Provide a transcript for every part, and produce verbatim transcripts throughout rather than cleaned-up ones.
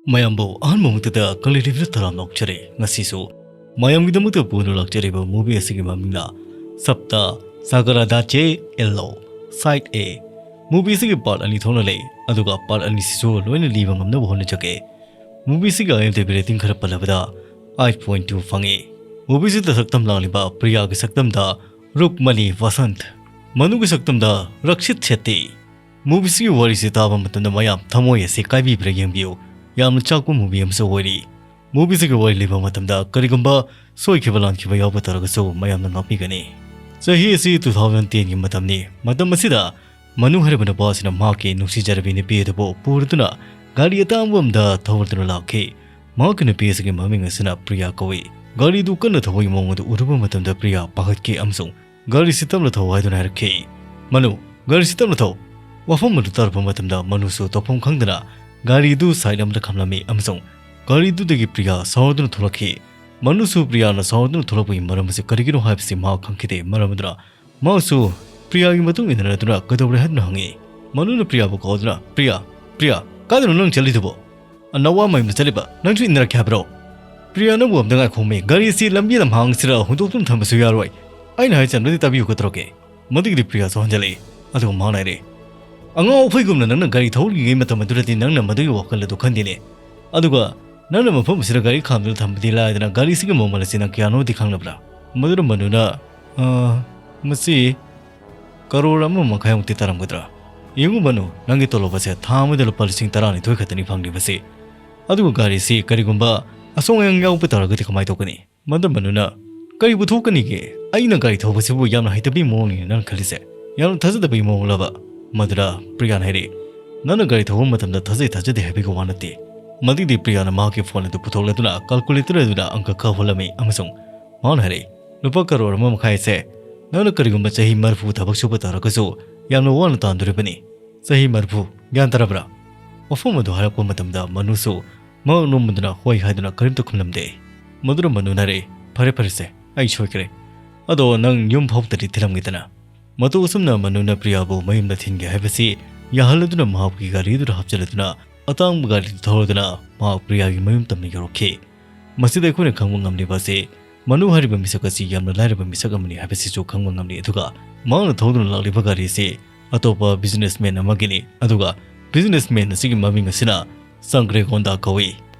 ꯃꯌꯥꯝꯕꯨ ꯑꯍꯥꯟꯕ ꯃꯛꯇꯗ ꯀꯂꯤ ꯔꯤꯚꯤꯌꯨ ꯇꯔꯥꯝꯅ ꯑꯣꯛꯆꯔꯤ꯫ ꯉꯁꯤꯁꯨ ꯃꯌꯥꯝꯒꯤꯗꯃꯛꯇ ꯄꯨꯗꯨꯅ ꯂꯥꯛꯆꯔꯤꯕ ꯃꯨꯚꯤ ꯑꯁꯤꯒꯤ ꯃꯃꯤꯡꯅ ꯁꯞꯇꯥ ꯁꯥꯒꯔꯥꯗꯥꯆꯦ ꯑꯦꯜꯂꯣ ꯁꯥꯏꯠ ꯑꯦ꯫ ꯃꯨꯚꯤ ꯑꯁꯤꯒꯤ ꯄꯥꯔꯠ ꯑꯅꯤ ꯊꯣꯛꯅ ꯂꯩ, ꯑꯗꯨꯒ ꯄꯥꯔꯠ ꯑꯅꯤꯁꯤꯁꯨ ꯂꯣꯏꯅ ꯂꯤꯕ ꯉꯝꯅꯕ ꯍꯣꯠꯅꯖꯒꯦ꯫ ꯃꯨꯚꯤ ꯑꯁꯤꯒꯤ IMDb ꯔꯦꯇꯤꯡ ꯈꯔ ꯄꯜꯂꯕꯗ ꯑꯥꯏꯠ ꯄꯣꯏꯟ ꯇꯨ ꯐꯪꯉꯤ꯫ ꯃꯨꯚꯤ ꯑꯁꯤꯗ ꯁꯛꯇꯝ ꯂꯥꯡꯂꯤꯕ ꯄ꯭ꯔꯤꯌꯥꯒꯤ ꯁꯛꯇꯝꯗ ꯔꯨꯛꯃꯅꯤ ꯋꯁꯟꯠ, ꯃꯅꯨꯒꯤ ꯁꯛꯇꯝꯗ ꯔꯛꯁꯤꯠ ꯁꯦꯠꯇꯤ꯫ ꯃꯨꯚꯤ ꯑꯁꯤꯒꯤ ꯋꯥꯔꯤꯁꯤ ꯇꯥꯕ ꯃꯇꯝꯗ ꯃꯌꯥꯝ ꯊꯃꯣꯏ ꯑꯁꯤ ꯀꯥꯏꯕꯤꯕ꯭ꯔꯥ ꯌꯦꯡꯕꯤꯌꯨ꯫ ꯌꯥꯝꯅ ꯆꯥꯛꯄ ꯃꯨꯚꯤ ꯑꯃꯁꯨ ꯑꯣꯏꯔꯤ꯫ ꯃꯨꯚꯤ ꯑꯁꯤꯒꯤ ꯋꯥꯔꯤ ꯂꯤꯕ ꯃꯇꯝꯗ ꯀꯔꯤꯒꯨꯝꯕ ꯁꯣꯏꯈꯤꯕ ꯂꯥꯟꯈꯤꯕ ꯌꯥꯎꯕ ꯇꯥꯔꯒꯁꯨ ꯃꯌꯥꯝꯅ ꯉꯥꯛꯄꯤꯒꯅꯤ꯫ ꯆꯍꯤ ꯑꯁꯤ ꯇꯨ ꯊꯥꯎꯖꯟ ꯇꯦꯟꯒꯤ ꯃꯇꯝꯅꯤ꯫ ꯃꯇꯝ ꯑꯁꯤꯗ ꯃꯅꯨ ꯍꯥꯏꯔꯤꯕ ꯅꯨꯄꯥ ꯑꯁꯤꯅ ꯃꯍꯥꯛꯀꯤ ꯅꯨꯡꯁꯤꯖꯔꯕꯤ ꯅꯨꯄꯤ ꯑꯗꯨꯕꯨ ꯄꯨꯔꯗꯨꯅ ꯒꯥꯔꯤ ꯑꯇꯥꯡꯕ ꯑꯃꯗ ꯊꯧꯗꯨꯅ ꯂꯥꯛꯈꯤ꯫ ꯃꯍꯥꯛꯀꯤ ꯅꯨꯄꯤ ꯑꯁꯤꯒꯤ ꯃꯃꯤꯡ ꯑꯁꯤꯅ ꯄ꯭ꯔꯤꯌꯥ ꯀꯧꯏ꯫ ꯒꯥꯔꯤꯗꯨ ꯀꯟꯅ ꯊꯧꯕꯒꯤ ꯃꯑꯣꯡ ꯑꯗꯨ ꯎꯔꯨꯕ ꯃꯇꯝꯗ ꯄ꯭ꯔꯤꯌꯥ ꯄꯥꯈꯠꯈꯤ ꯑꯃꯁꯨꯡ ꯒꯥꯔꯤꯁꯤ ꯇꯞꯅ ꯊꯧ ꯍꯥꯏꯗꯨꯅ ꯍꯥꯏꯔꯛꯈꯤ꯫ "ꯃꯅꯨ, ꯒꯥꯔꯤꯁꯤ ꯇꯞꯅ ꯊꯧ!" ꯋꯥꯐꯝ ꯑꯗꯨ ꯇꯥꯔꯛꯄ ꯃꯇꯝꯗ ꯃꯅꯨꯁꯨ ꯇꯧꯐꯝ ꯈꯪꯗꯅ ꯒꯥꯔꯤꯗꯨ ꯁꯥꯏꯠ ꯑꯃꯗ ꯈꯥꯝꯂꯝꯃꯤ ꯑꯃꯁꯨꯡ ꯒꯥꯔꯤꯗꯨꯗꯒꯤ ꯄ꯭ꯔꯤꯌꯥ ꯁꯥꯎꯔꯗꯨꯅ ꯊꯣꯛꯂꯛꯈꯤ꯫ ꯃꯅꯨꯁꯨ ꯄ꯭ꯔꯤꯌꯥꯅ ꯁꯥꯎꯔꯗꯨꯅ ꯊꯣꯛꯂꯛꯄꯒꯤ ꯃꯔꯝ ꯑꯁꯤ ꯀꯔꯤꯒꯤꯅꯣ ꯍꯥꯏꯕꯁꯤ ꯃꯍꯥꯛ ꯈꯪꯈꯤꯗꯦ꯫ ꯃꯔꯝ ꯑꯗꯨꯅ ꯃꯍꯥꯛꯁꯨ ꯄ꯭ꯔꯤꯌꯥꯒꯤ ꯃꯇꯨꯡ ꯏꯟꯅꯗꯨꯅ ꯀꯩꯗꯧꯔꯦ ꯍꯥꯏꯗꯨꯅ ꯍꯪꯉꯤ꯫ ꯃꯅꯨꯅ ꯄ꯭ꯔꯤꯌꯥꯕꯨ ꯀꯧꯗꯨꯅ, "ꯄ꯭ꯔꯤꯌꯥ, ꯄ꯭ꯔꯤꯌꯥ, ꯀꯥꯏꯗꯅꯣ ꯅꯪ ꯆꯠꯂꯤꯗꯨꯕꯣ? ꯅꯋꯥ ꯃꯌꯨꯝꯗ ꯆꯠꯂꯤꯕ? ꯅꯪꯁꯨ ꯏꯟꯅꯔꯛꯀꯦ ꯍꯥꯏꯕ꯭ꯔꯣ?" "ꯄ꯭ꯔꯤꯌꯥ, ꯅꯪꯕꯨ ꯑꯝꯇ ꯉꯥꯏꯈꯣꯃꯤ꯫ ꯒꯥꯔꯤ ꯑꯁꯤ ꯂꯝꯕꯤ ꯂꯝꯍꯥꯡꯁꯤꯗ ꯍꯨꯟꯗꯣꯛꯇꯨꯅ ꯊꯝꯕꯁꯨ ꯌꯥꯔꯣꯏ꯫ ꯑꯩꯅ ꯍꯥꯏꯁꯦ ꯑꯝꯇꯗꯤ ꯇꯥꯕꯤꯌꯨ ꯀꯩꯗꯧꯔꯒꯦ?" ꯃꯗꯨꯒꯤꯗꯤ ꯄ꯭ꯔꯤꯌꯥꯁꯨ ꯍꯟꯖꯜꯂꯛꯏ꯫ ꯑꯗꯨꯒ ꯃꯍꯥꯛꯅ ꯍꯥꯏꯔꯛꯏ, "ꯑꯉꯥꯎ ꯑꯐꯩꯒꯨꯝꯅ ꯅꯪꯅ ꯒꯥꯔꯤ ꯊꯧꯔꯤꯉꯩ ꯃꯇꯝ ꯑꯗꯨꯗꯗꯤ ꯅꯪꯅ ꯃꯗꯨꯒꯤ ꯋꯥꯈꯜ ꯑꯗꯨ ꯈꯟꯗꯦꯅꯦ꯫ ꯑꯗꯨꯒ ꯅꯪꯅ ꯃꯐꯝ ꯑꯁꯤꯗ ꯒꯥꯔꯤ ꯈꯥꯝꯗꯨꯅ ꯊꯝꯕꯗꯤ ꯂꯥꯏꯗꯅ ꯒꯥꯔꯤꯁꯤꯒꯤ ꯃꯃꯜ ꯑꯁꯤ ꯅꯪ ꯀꯌꯥꯅꯣꯗꯤ ꯈꯪꯂꯕ꯭ꯔꯥ?" ꯃꯗꯨꯗ ꯃꯅꯨꯅ, "ꯑ, ꯃꯁꯤ ꯀꯔꯣꯔ ꯑꯃ ꯃꯈꯥꯏꯃꯨꯛꯇꯤ ꯇꯥꯔꯝꯒꯗ꯭ꯔꯥ? ꯌꯦꯡꯉꯨ ꯃꯅꯨ, ꯅꯪꯒꯤ ꯇꯣꯂꯣꯞ ꯑꯁꯦ ꯊꯥ ꯑꯃꯗ ꯂꯨꯄꯥ ꯂꯤꯁꯤꯡ ꯇꯔꯥꯅꯤꯊꯣꯏ ꯈꯛꯇꯅꯤ ꯐꯪꯂꯤꯕꯁꯤ꯫ ꯑꯗꯨꯒ ꯒꯥꯔꯤꯁꯤ ꯀꯔꯤꯒꯨꯝꯕ ꯑꯁꯣꯛ ꯑꯌꯥꯡ ꯌꯥꯎꯕ ꯇꯥꯔꯒꯗꯤ ꯀꯃꯥꯏꯅ ꯇꯧꯒꯅꯤ?" ꯃꯗꯨ ꯃꯅꯨꯅ, "ꯀꯔꯤꯕꯨ ꯊꯣꯛꯀꯅꯤꯒꯦ? ꯑꯩꯅ ꯒꯥꯔꯤ ꯊꯧꯕꯁꯤꯕꯨ ꯌꯥꯝꯅ ꯍꯩꯇꯕꯒꯤ ꯃꯑꯣꯡꯅꯤ ꯅꯪ ꯈꯜꯂꯤꯁꯦ? ꯌꯥꯝꯅ ꯊꯥꯖꯗꯕꯒꯤ ꯃꯑꯣꯡꯂꯕ?" ꯃꯗꯨꯗ ꯄ꯭ꯔꯤꯌꯥꯅ ꯍꯥꯏꯔꯛꯏ, "ꯅꯪꯅ ꯒꯥꯔꯤ ꯊꯧꯕ ꯃꯇꯝꯗ ꯊꯥꯖꯩ ꯊꯥꯖꯗꯦ ꯍꯥꯏꯕꯒꯤ ꯋꯥ ꯅꯠꯇꯦ꯫ ꯃꯗꯨꯗꯤ" ꯄ꯭ꯔꯤꯌꯥꯅ ꯃꯍꯥꯛꯀꯤ ꯐꯣꯟ ꯑꯗꯨ ꯄꯨꯊꯣꯛꯂꯗꯨꯅ ꯀꯥꯜꯀꯨꯂꯦꯇꯔ ꯑꯗꯨꯗ ꯑꯪꯀ ꯈꯥ ꯍꯣꯜꯂꯝꯃꯤ ꯑꯃꯁꯨꯡ ꯃꯍꯥꯛꯅ ꯍꯥꯏꯔꯛꯏ, "ꯂꯨꯄꯥ ꯀꯔꯣꯔ ꯑꯃ ꯃꯈꯥꯏ ꯑꯁꯦ ꯅꯪꯅ ꯀꯔꯤꯒꯨꯝꯕ ꯆꯍꯤ ꯃꯔꯤꯐꯨ ꯊꯕꯛ ꯁꯨꯕ ꯇꯥꯔꯒꯁꯨ ꯌꯥꯝꯅ ꯋꯥꯅ ꯇꯥꯟꯗꯣꯔꯤꯕꯅꯤ꯫ ꯆꯍꯤ ꯃꯔꯤꯐꯨ, ꯒ꯭ꯌꯥꯟ ꯇꯥꯔꯕ꯭ꯔꯥ?" ꯋꯥꯐꯝ ꯑꯗꯨ ꯍꯥꯏꯔꯛꯄ ꯃꯇꯝꯗ ꯃꯅꯨꯁꯨ ꯃꯍꯥꯛ ꯅꯣꯡꯃꯗꯨꯅ ꯍꯣꯏ ꯍꯥꯏꯗꯨꯅ ꯀꯔꯤꯝꯇ ꯈꯨꯝꯂꯝꯗꯦ꯫ ꯃꯗꯨꯅ ꯃꯅꯨꯅ ꯍꯥꯏꯔꯛꯏ, "ꯐꯔꯦ ꯐꯔꯦꯁꯦ, ꯑꯩ ꯁꯣꯏꯈ꯭ꯔꯦ꯫ ꯑꯗꯣ ꯅꯪ ꯌꯨꯝ ꯐꯥꯎꯕꯗꯤ ꯊꯤꯜꯂꯝꯒꯦꯗꯅ?" ꯃꯇꯧ ꯑꯁꯨꯝꯅ ꯃꯅꯨꯅ ꯄ꯭ꯔꯤꯌꯥꯕꯨ ꯃꯌꯨꯝꯗ ꯊꯤꯟꯒꯦ ꯍꯥꯏꯕꯁꯤ ꯌꯥꯍꯜꯂꯗꯨꯅ ꯃꯍꯥꯛꯀꯤ ꯒꯥꯔꯤꯗꯨꯗ ꯍꯥꯞꯆꯤꯜꯂꯗꯨꯅ ꯑꯇꯥꯡꯕ ꯒꯥꯔꯤ ꯊꯧꯔꯗꯨꯅ ꯃꯍꯥꯛ ꯄ꯭ꯔꯤꯌꯥꯒꯤ ꯃꯌꯨꯝ ꯇꯝꯅ ꯌꯧꯔꯛꯈꯤ꯫ ꯃꯁꯤꯗ ꯑꯩꯈꯣꯏꯅ ꯈꯪꯕ ꯉꯝꯂꯤꯕ ꯑꯁꯤ ꯃꯅꯨ ꯍꯥꯏꯔꯤꯕ ꯃꯤꯁꯛ ꯑꯁꯤ ꯌꯥꯝꯅ ꯂꯥꯏꯔꯕ ꯃꯤꯁꯛ ꯑꯃꯅꯤ ꯍꯥꯏꯕꯁꯤꯁꯨ ꯈꯪꯕ ꯉꯝꯂꯤ꯫ ꯑꯗꯨꯒ ꯃꯍꯥꯛꯅ ꯊꯧꯗꯨꯅ ꯂꯥꯛꯂꯤꯕ ꯒꯥꯔꯤ ꯑꯁꯤ ꯑꯇꯣꯞꯄ businessman ꯑꯃꯒꯤꯅꯤ꯫ ꯑꯗꯨꯒ businessman ꯑꯁꯤꯒꯤ ꯃꯃꯤꯡ ꯑꯁꯤꯅ ꯆꯪꯒ꯭ꯔꯦꯒꯣꯟꯗꯥ ꯀꯧꯏ꯫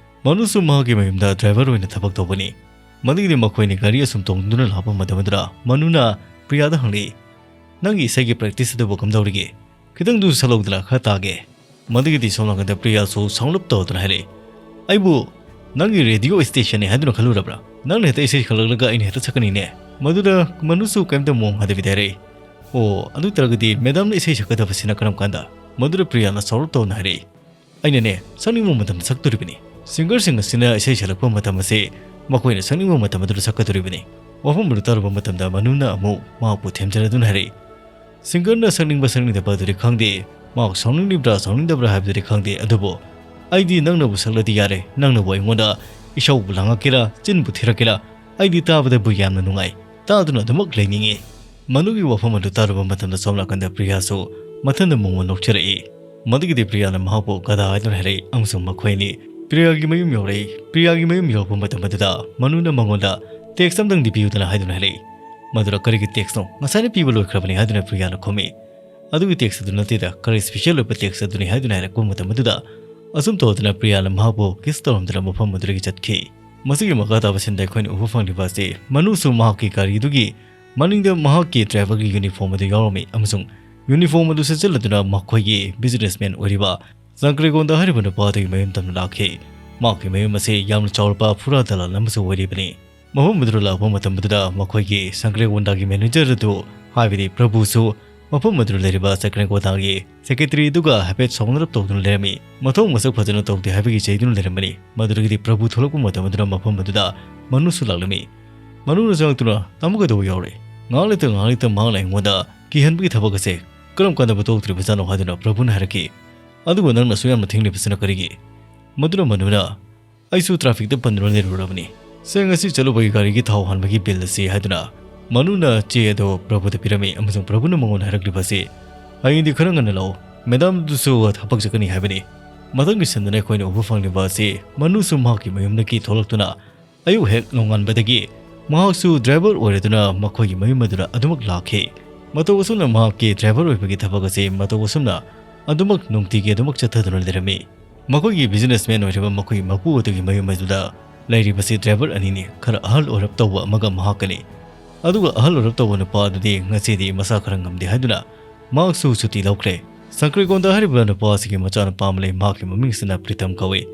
ꯃꯅꯨꯁꯨ ꯃꯍꯥꯛꯀꯤ ꯃꯌꯨꯝꯗ driver ꯑꯣꯏꯅ ꯊꯕꯛ ꯇꯧꯕꯅꯤ꯫ ꯃꯗꯨꯒꯤꯗꯤ ꯃꯈꯣꯏꯅꯤ ꯒꯥꯔꯤ ꯑꯁꯨꯝ ꯇꯣꯡꯗꯨꯅ ꯂꯥꯛꯄ ꯃꯇꯝ ꯑꯗꯨꯗ ꯃꯅꯨꯅ ꯄ꯭ꯔꯤꯌꯥꯗ ꯍꯪꯂꯤ, "ꯅꯪꯒꯤ ꯏꯁꯩꯒꯤ practice ꯑꯗꯨꯕꯨ ꯀꯝꯗꯧꯔꯤꯒꯦ? ꯈꯤꯇꯪꯗꯨ ꯁꯛꯂꯧꯗꯅ ꯈꯔ ꯇꯥꯒꯦ꯫" ꯃꯗꯨꯒꯤꯗꯤ ꯁꯣꯝ ꯅꯥꯀꯟꯗ ꯄ꯭ꯔꯤꯌꯥꯁꯨ ꯁꯥꯎꯅꯞ ꯇꯧꯗꯨꯅ ꯍꯥꯏꯔꯛꯏ, "ꯑꯩꯕꯨ ꯅꯪꯒꯤ radio stationꯅꯤ ꯍꯥꯏꯗꯨꯅ ꯈꯜꯂꯨꯔꯕ꯭ꯔꯥ? ꯅꯪꯅ ꯍꯦꯛꯇ ꯏꯁꯩ ꯁꯛꯂꯛꯂꯒ ꯑꯩꯅ ꯍꯦꯛꯇ ꯁꯛꯀꯅꯤꯅꯦ?" ꯃꯗꯨꯗ ꯃꯅꯨꯁꯨ ꯀꯩꯝꯇ ꯃꯑꯣꯡ ꯍꯥꯏꯗꯕꯤꯗ ꯍꯥꯏꯔꯛꯏ, "ꯑꯣ, ꯑꯗꯨ ꯑꯣꯏꯇꯥꯔꯒꯗꯤ madamꯅ ꯏꯁꯩ ꯁꯛꯀꯗꯕꯁꯤꯅ ꯀꯔꯝ ꯀꯥꯟꯗ?" ꯃꯗꯨꯗ ꯄ꯭ꯔꯤꯌꯥꯅ ꯁꯥꯎꯔꯞ ꯇꯧꯗꯨꯅ ꯍꯥꯏꯔꯛꯏ, "ꯑꯩꯅꯅꯦ, ꯁꯛꯅꯤꯡꯕ ꯃꯇꯝꯗ ꯁꯛꯇꯣꯔꯤꯕꯅꯤ꯫ Singerꯁꯤꯡ ꯑꯁꯤꯅ ꯏꯁꯩ ꯁꯛꯂꯛꯄ ꯃꯇꯝ ꯑꯁꯤ ꯃꯈꯣꯏꯅ ꯁꯛꯅꯤꯡꯕ ꯃꯇꯝ ꯑꯗꯨꯗ ꯁꯛꯀꯗꯣꯔꯤꯕꯅꯤ꯫" ꯋꯥꯐꯝ ꯑꯗꯨ ꯇꯥꯔꯨꯕ ꯃꯇꯝꯗ ꯃꯅꯨꯅ ꯑꯃꯨꯛ ꯃꯍꯥꯛꯄꯨ ꯊꯦꯝꯖꯔꯗꯨꯅ ꯍꯥꯏꯔꯛꯏ, "Singerꯅ ꯁꯛꯅꯤꯡꯕ ꯁꯛꯅꯤꯡꯗꯕ ꯑꯗꯨꯗꯤ ꯈꯪꯗꯦ, ꯃꯍꯥꯛ ꯁꯥꯎꯅꯤꯡꯂꯤꯕ꯭ꯔꯥ ꯁꯥꯎꯅꯤꯡꯗꯕ꯭ꯔꯥ ꯍꯥꯏꯕꯗꯨꯗꯤ ꯈꯪꯗꯦ, ꯑꯗꯨꯕꯨ ꯑꯩꯗꯤ ꯅꯪꯅꯕꯨ ꯁꯛꯂꯗꯤ ꯌꯥꯔꯦ, ꯅꯪꯅꯕꯨ ꯑꯩꯉꯣꯟꯗ ꯏꯁꯧꯕꯨ ꯂꯥꯡꯉꯛꯀꯦꯔꯥ, ꯆꯤꯟꯕꯨ ꯊꯤꯔꯛꯀꯦꯔꯥ, ꯑꯩꯗꯤ ꯇꯥꯕꯗꯕꯨ ꯌꯥꯝꯅ ꯅꯨꯡꯉꯥꯏ, ꯇꯥꯗꯨꯅ ꯑꯗꯨꯃꯛ ꯂꯩꯅꯤꯡꯏ꯫" ꯃꯅꯨꯒꯤ ꯋꯥꯐꯝ ꯑꯗꯨ ꯇꯥꯔꯨꯕ ꯃꯇꯝꯗ ꯁꯣꯝ ꯅꯥꯀꯟꯗ ꯄ꯭ꯔꯤꯌꯥꯁꯨ ꯃꯊꯟꯗ ꯃꯣꯃꯣꯟ ꯅꯣꯛꯆꯔꯛꯏ꯫ ꯃꯗꯨꯒꯤꯗꯤ ꯄ꯭ꯔꯤꯌꯥꯅ ꯃꯍꯥꯛꯄꯨ ꯒꯙꯥ ꯍꯥꯏꯗꯨꯅ ꯍꯥꯏꯔꯛꯏ ꯑꯃꯁꯨꯡ ꯃꯈꯣꯏ ꯑꯅꯤ ꯄ꯭ꯔꯤꯌꯥꯒꯤ ꯃꯌꯨꯝ ꯌꯧꯔꯛꯏ꯫ ꯄ꯭ꯔꯤꯌꯥꯒꯤ ꯃꯌꯨꯝ ꯌꯧꯔꯛꯄ ꯃꯇꯝ ꯑꯗꯨꯗ ꯃꯅꯨꯅ ꯃꯉꯣꯟꯗ, "Text ꯑꯃꯇꯪꯗꯤ ꯄꯤꯌꯨꯗꯅ" ꯍꯥꯏꯗꯨꯅ ꯍꯥꯏꯔꯛꯏ꯫ ꯃꯗꯨꯗ, "ꯀꯔꯤꯒꯤ textꯅꯣ? ꯉꯁꯥꯏꯅ ꯄꯤꯕ ꯂꯣꯏꯈ꯭ꯔꯕꯅꯤ" ꯍꯥꯏꯗꯨꯅ ꯄ꯭ꯔꯤꯌꯥꯅ ꯈꯨꯝꯃꯤ꯫ "ꯑꯗꯨꯒꯤ text ꯑꯗꯨ ꯅꯠꯇꯦꯗ, ꯈꯔ special ꯑꯣꯏꯕ text ꯑꯗꯨꯅꯤ" ꯍꯥꯏꯗꯨꯅ ꯍꯥꯏꯔꯛꯄ ꯃꯇꯝ ꯑꯗꯨꯗ ꯑꯁꯨꯝ ꯇꯧꯗꯨꯅ ꯄ꯭ꯔꯤꯌꯥꯅ ꯃꯍꯥꯛꯄꯨ kiss ꯇꯧꯔꯝꯗꯨꯅ ꯃꯐꯝ ꯑꯗꯨꯗꯒꯤ ꯆꯠꯈꯤ꯫ ꯃꯁꯤꯒꯤ ꯃꯈꯥ ꯇꯥꯕ ꯁꯤꯟꯗ ꯑꯩꯈꯣꯏꯅ ꯎꯕ ꯐꯪꯂꯤꯕ ꯑꯁꯤ ꯃꯅꯨꯁꯨ ꯃꯍꯥꯛꯀꯤ ꯒꯥꯔꯤꯗꯨꯒꯤ ꯃꯅꯤꯡꯗ ꯃꯍꯥꯛꯀꯤ driverꯒꯤ uniform ꯑꯗꯨ ꯌꯥꯎꯔꯝꯃꯤ ꯑꯃꯁꯨꯡ uniform ꯑꯗꯨ ꯁꯦꯠꯆꯜꯂꯗꯨꯅ ꯃꯈꯣꯏꯒꯤ businessman ꯑꯣꯏꯔꯤꯕ ꯆꯪꯀ꯭ꯔꯦꯒꯣꯟꯗ ꯍꯥꯏꯔꯤꯕ ꯅꯨꯄꯥ ꯑꯗꯨꯒꯤ ꯃꯌꯨꯝ ꯇꯝꯅ ꯂꯥꯛꯈꯤ꯫ ꯃꯍꯥꯛꯀꯤ ꯃꯌꯨꯝ ꯑꯁꯤ ꯌꯥꯝꯅ ꯆꯥꯎꯔꯕ ꯐꯨꯔꯥ ꯗꯂꯥꯜ ꯑꯃꯁꯨ ꯑꯣꯏꯔꯤꯕꯅꯤ꯫ ꯃꯐꯝ ꯑꯗꯨꯗ ꯂꯥꯛꯄ ꯃꯇꯝ ꯑꯗꯨꯗ ꯃꯈꯣꯏꯒꯤ ꯆꯪꯀ꯭ꯔꯦꯒꯣꯟꯗꯥꯒꯤ manager ꯑꯗꯨ, ꯍꯥꯏꯕꯗꯤ ꯄ꯭ꯔꯚꯨꯁꯨ ꯃꯐꯝ ꯑꯗꯨꯗ ꯂꯩꯔꯤꯕ ꯆꯪꯀ꯭ꯔꯦꯒꯣꯟꯗꯥꯒꯤ secretary ꯑꯗꯨꯒ ꯍꯥꯏꯐꯦꯠ ꯁꯥꯎꯅꯔꯞ ꯇꯧꯗꯨꯅ ꯂꯩꯔꯝꯃꯤ꯫ ꯃꯊꯧ ꯃꯁꯛ ꯐꯖꯅ ꯇꯧꯗꯦ ꯍꯥꯏꯕꯒꯤ ꯆꯩꯗꯨꯅ ꯂꯩꯔꯝꯕꯅꯤ꯫ ꯃꯗꯨꯗꯒꯤꯗꯤ ꯄ꯭ꯔꯚꯨ ꯊꯣꯛꯂꯛꯄ ꯃꯇꯝ ꯑꯗꯨꯗ ꯃꯐꯝ ꯑꯗꯨꯗ ꯃꯅꯨꯁꯨ ꯂꯥꯛꯂꯝꯃꯤ꯫ ꯃꯅꯨꯅ ꯆꯪꯂꯛꯇꯨꯅ, "ꯇꯥꯃꯣ ꯀꯩꯗꯧꯕ ꯌꯥꯎꯔꯦ? ꯉꯥꯏꯍꯥꯛ ꯂꯩꯇ ꯉꯥꯏꯍꯥꯛ ꯂꯩꯇ ꯃꯍꯥꯛꯅ ꯑꯩꯉꯣꯟꯗ ꯀꯤꯍꯟꯕꯒꯤ ꯊꯕꯛ ꯑꯁꯦ ꯀꯔꯝ ꯀꯥꯟꯗꯕꯨ ꯇꯣꯛꯇ꯭ꯔꯤꯕꯖꯥꯠꯅꯣ?" ꯍꯥꯏꯗꯨꯅ ꯄ꯭ꯔꯚꯨꯅ ꯍꯥꯏꯔꯛꯈꯤ꯫ "ꯑꯗꯨꯕꯨ ꯅꯪꯅ ꯑꯁꯨꯛ ꯌꯥꯝꯅ ꯊꯦꯡꯂꯤꯕꯁꯤꯅ ꯀꯔꯤꯒꯤ?" ꯃꯗꯨꯅ ꯃꯅꯨꯅ, "ꯑꯩꯁꯨ trafficꯇ ꯄꯟꯗꯨꯅ ꯂꯩꯔꯨꯔꯕꯅꯤ꯫ ꯁꯦ, ꯉꯁꯤ ꯆꯠꯂꯨꯕꯒꯤ ꯒꯥꯔꯤꯒꯤ ꯊꯥꯎ ꯍꯥꯟꯕꯒꯤ bill ꯑꯁꯤ" ꯍꯥꯏꯗꯨꯅ ꯃꯅꯨꯅ ꯆꯦ ꯑꯗꯨ ꯄ꯭ꯔꯚꯨꯗ ꯄꯤꯔꯝꯃꯤ ꯑꯃꯁꯨꯡ ꯄ꯭ꯔꯚꯨꯅ ꯃꯉꯣꯟꯗ ꯍꯥꯏꯔꯛꯂꯤꯕ ꯑꯁꯤ, "ꯍꯌꯦꯡꯗꯤ ꯈꯔ ꯉꯟꯅ ꯂꯥꯛꯎ꯫ Madamꯗꯨꯁꯨ ꯊꯕꯛ ꯆꯠꯀꯅꯤ ꯍꯥꯏꯕꯅꯤ꯫" ꯃꯊꯪꯒꯤ ꯁꯤꯟꯗꯅ ꯑꯩꯈꯣꯏꯅ ꯎꯕ ꯐꯪꯂꯤꯕ ꯑꯁꯤ ꯃꯅꯨꯁꯨ ꯃꯍꯥꯛꯀꯤ ꯃꯌꯨꯝꯗꯒꯤ ꯊꯣꯛꯂꯛꯇꯨꯅ ꯑꯌꯨꯛ ꯍꯦꯛ ꯅꯣꯡꯉꯥꯟꯕꯗꯒꯤ ꯃꯍꯥꯛꯁꯨ ꯗ꯭ꯔꯥꯏꯚꯔ ꯑꯣꯏꯔꯗꯨꯅ ꯃꯈꯣꯏꯒꯤ ꯃꯌꯨꯝ ꯑꯗꯨꯗ ꯑꯗꯨꯃꯛ ꯂꯥꯛꯈꯤ꯫ ꯃꯇꯧ ꯑꯁꯨꯝꯅ ꯃꯍꯥꯛꯀꯤ ꯗ꯭ꯔꯥꯏꯚꯔ ꯑꯣꯏꯕꯒꯤ ꯊꯕꯛ ꯑꯁꯤ ꯃꯇꯧ ꯑꯁꯨꯝꯅ ꯑꯗꯨꯃꯛ ꯅꯨꯡꯇꯤꯒꯤ ꯑꯗꯨꯃꯛ ꯆꯠꯊꯗꯨꯅ ꯂꯩꯔꯝꯃꯤ꯫ ꯃꯈꯣꯏꯒꯤ ꯕꯤꯖꯤꯅꯦꯁꯃꯦꯟ ꯑꯣꯏꯔꯤꯕ ꯃꯈꯣꯏꯒꯤ ꯃꯄꯨ ꯑꯗꯨꯒꯤ ꯃꯌꯨꯝ ꯑꯗꯨꯗ ꯂꯩꯔꯤꯕꯁꯤ ꯗ꯭ꯔꯥꯏꯚꯔ ꯑꯅꯤꯅꯤ, ꯈꯔ ꯑꯍꯜ ꯑꯣꯏꯔꯞ ꯇꯧꯕ ꯑꯃꯒ ꯃꯍꯥꯛꯀꯅꯤ꯫ ꯑꯗꯨꯒ ꯑꯍꯜ ꯑꯣꯏꯔꯞ ꯇꯧꯕ ꯅꯨꯄꯥ ꯑꯗꯨꯗꯤ ꯉꯁꯤꯗꯤ ꯃꯁꯥ ꯈꯔ ꯉꯝꯗꯦ ꯍꯥꯏꯗꯨꯅ ꯃꯍꯥꯛꯁꯨ ꯁꯨꯇꯤ ꯂꯧꯈ꯭ꯔꯦ꯫ ꯁꯪꯀ꯭ꯔꯤꯒꯣꯟꯗ ꯍꯥꯏꯔꯤꯕ ꯅꯨꯄꯥ ꯑꯁꯤꯒꯤ ꯃꯆꯥꯅꯨꯄꯥ ꯑꯃ ꯂꯩ, ꯃꯍꯥꯛꯀꯤ ꯃꯃꯤꯡ ꯑꯁꯤꯅ ꯄ꯭ꯔꯤꯇꯝ ꯀꯧꯏ꯫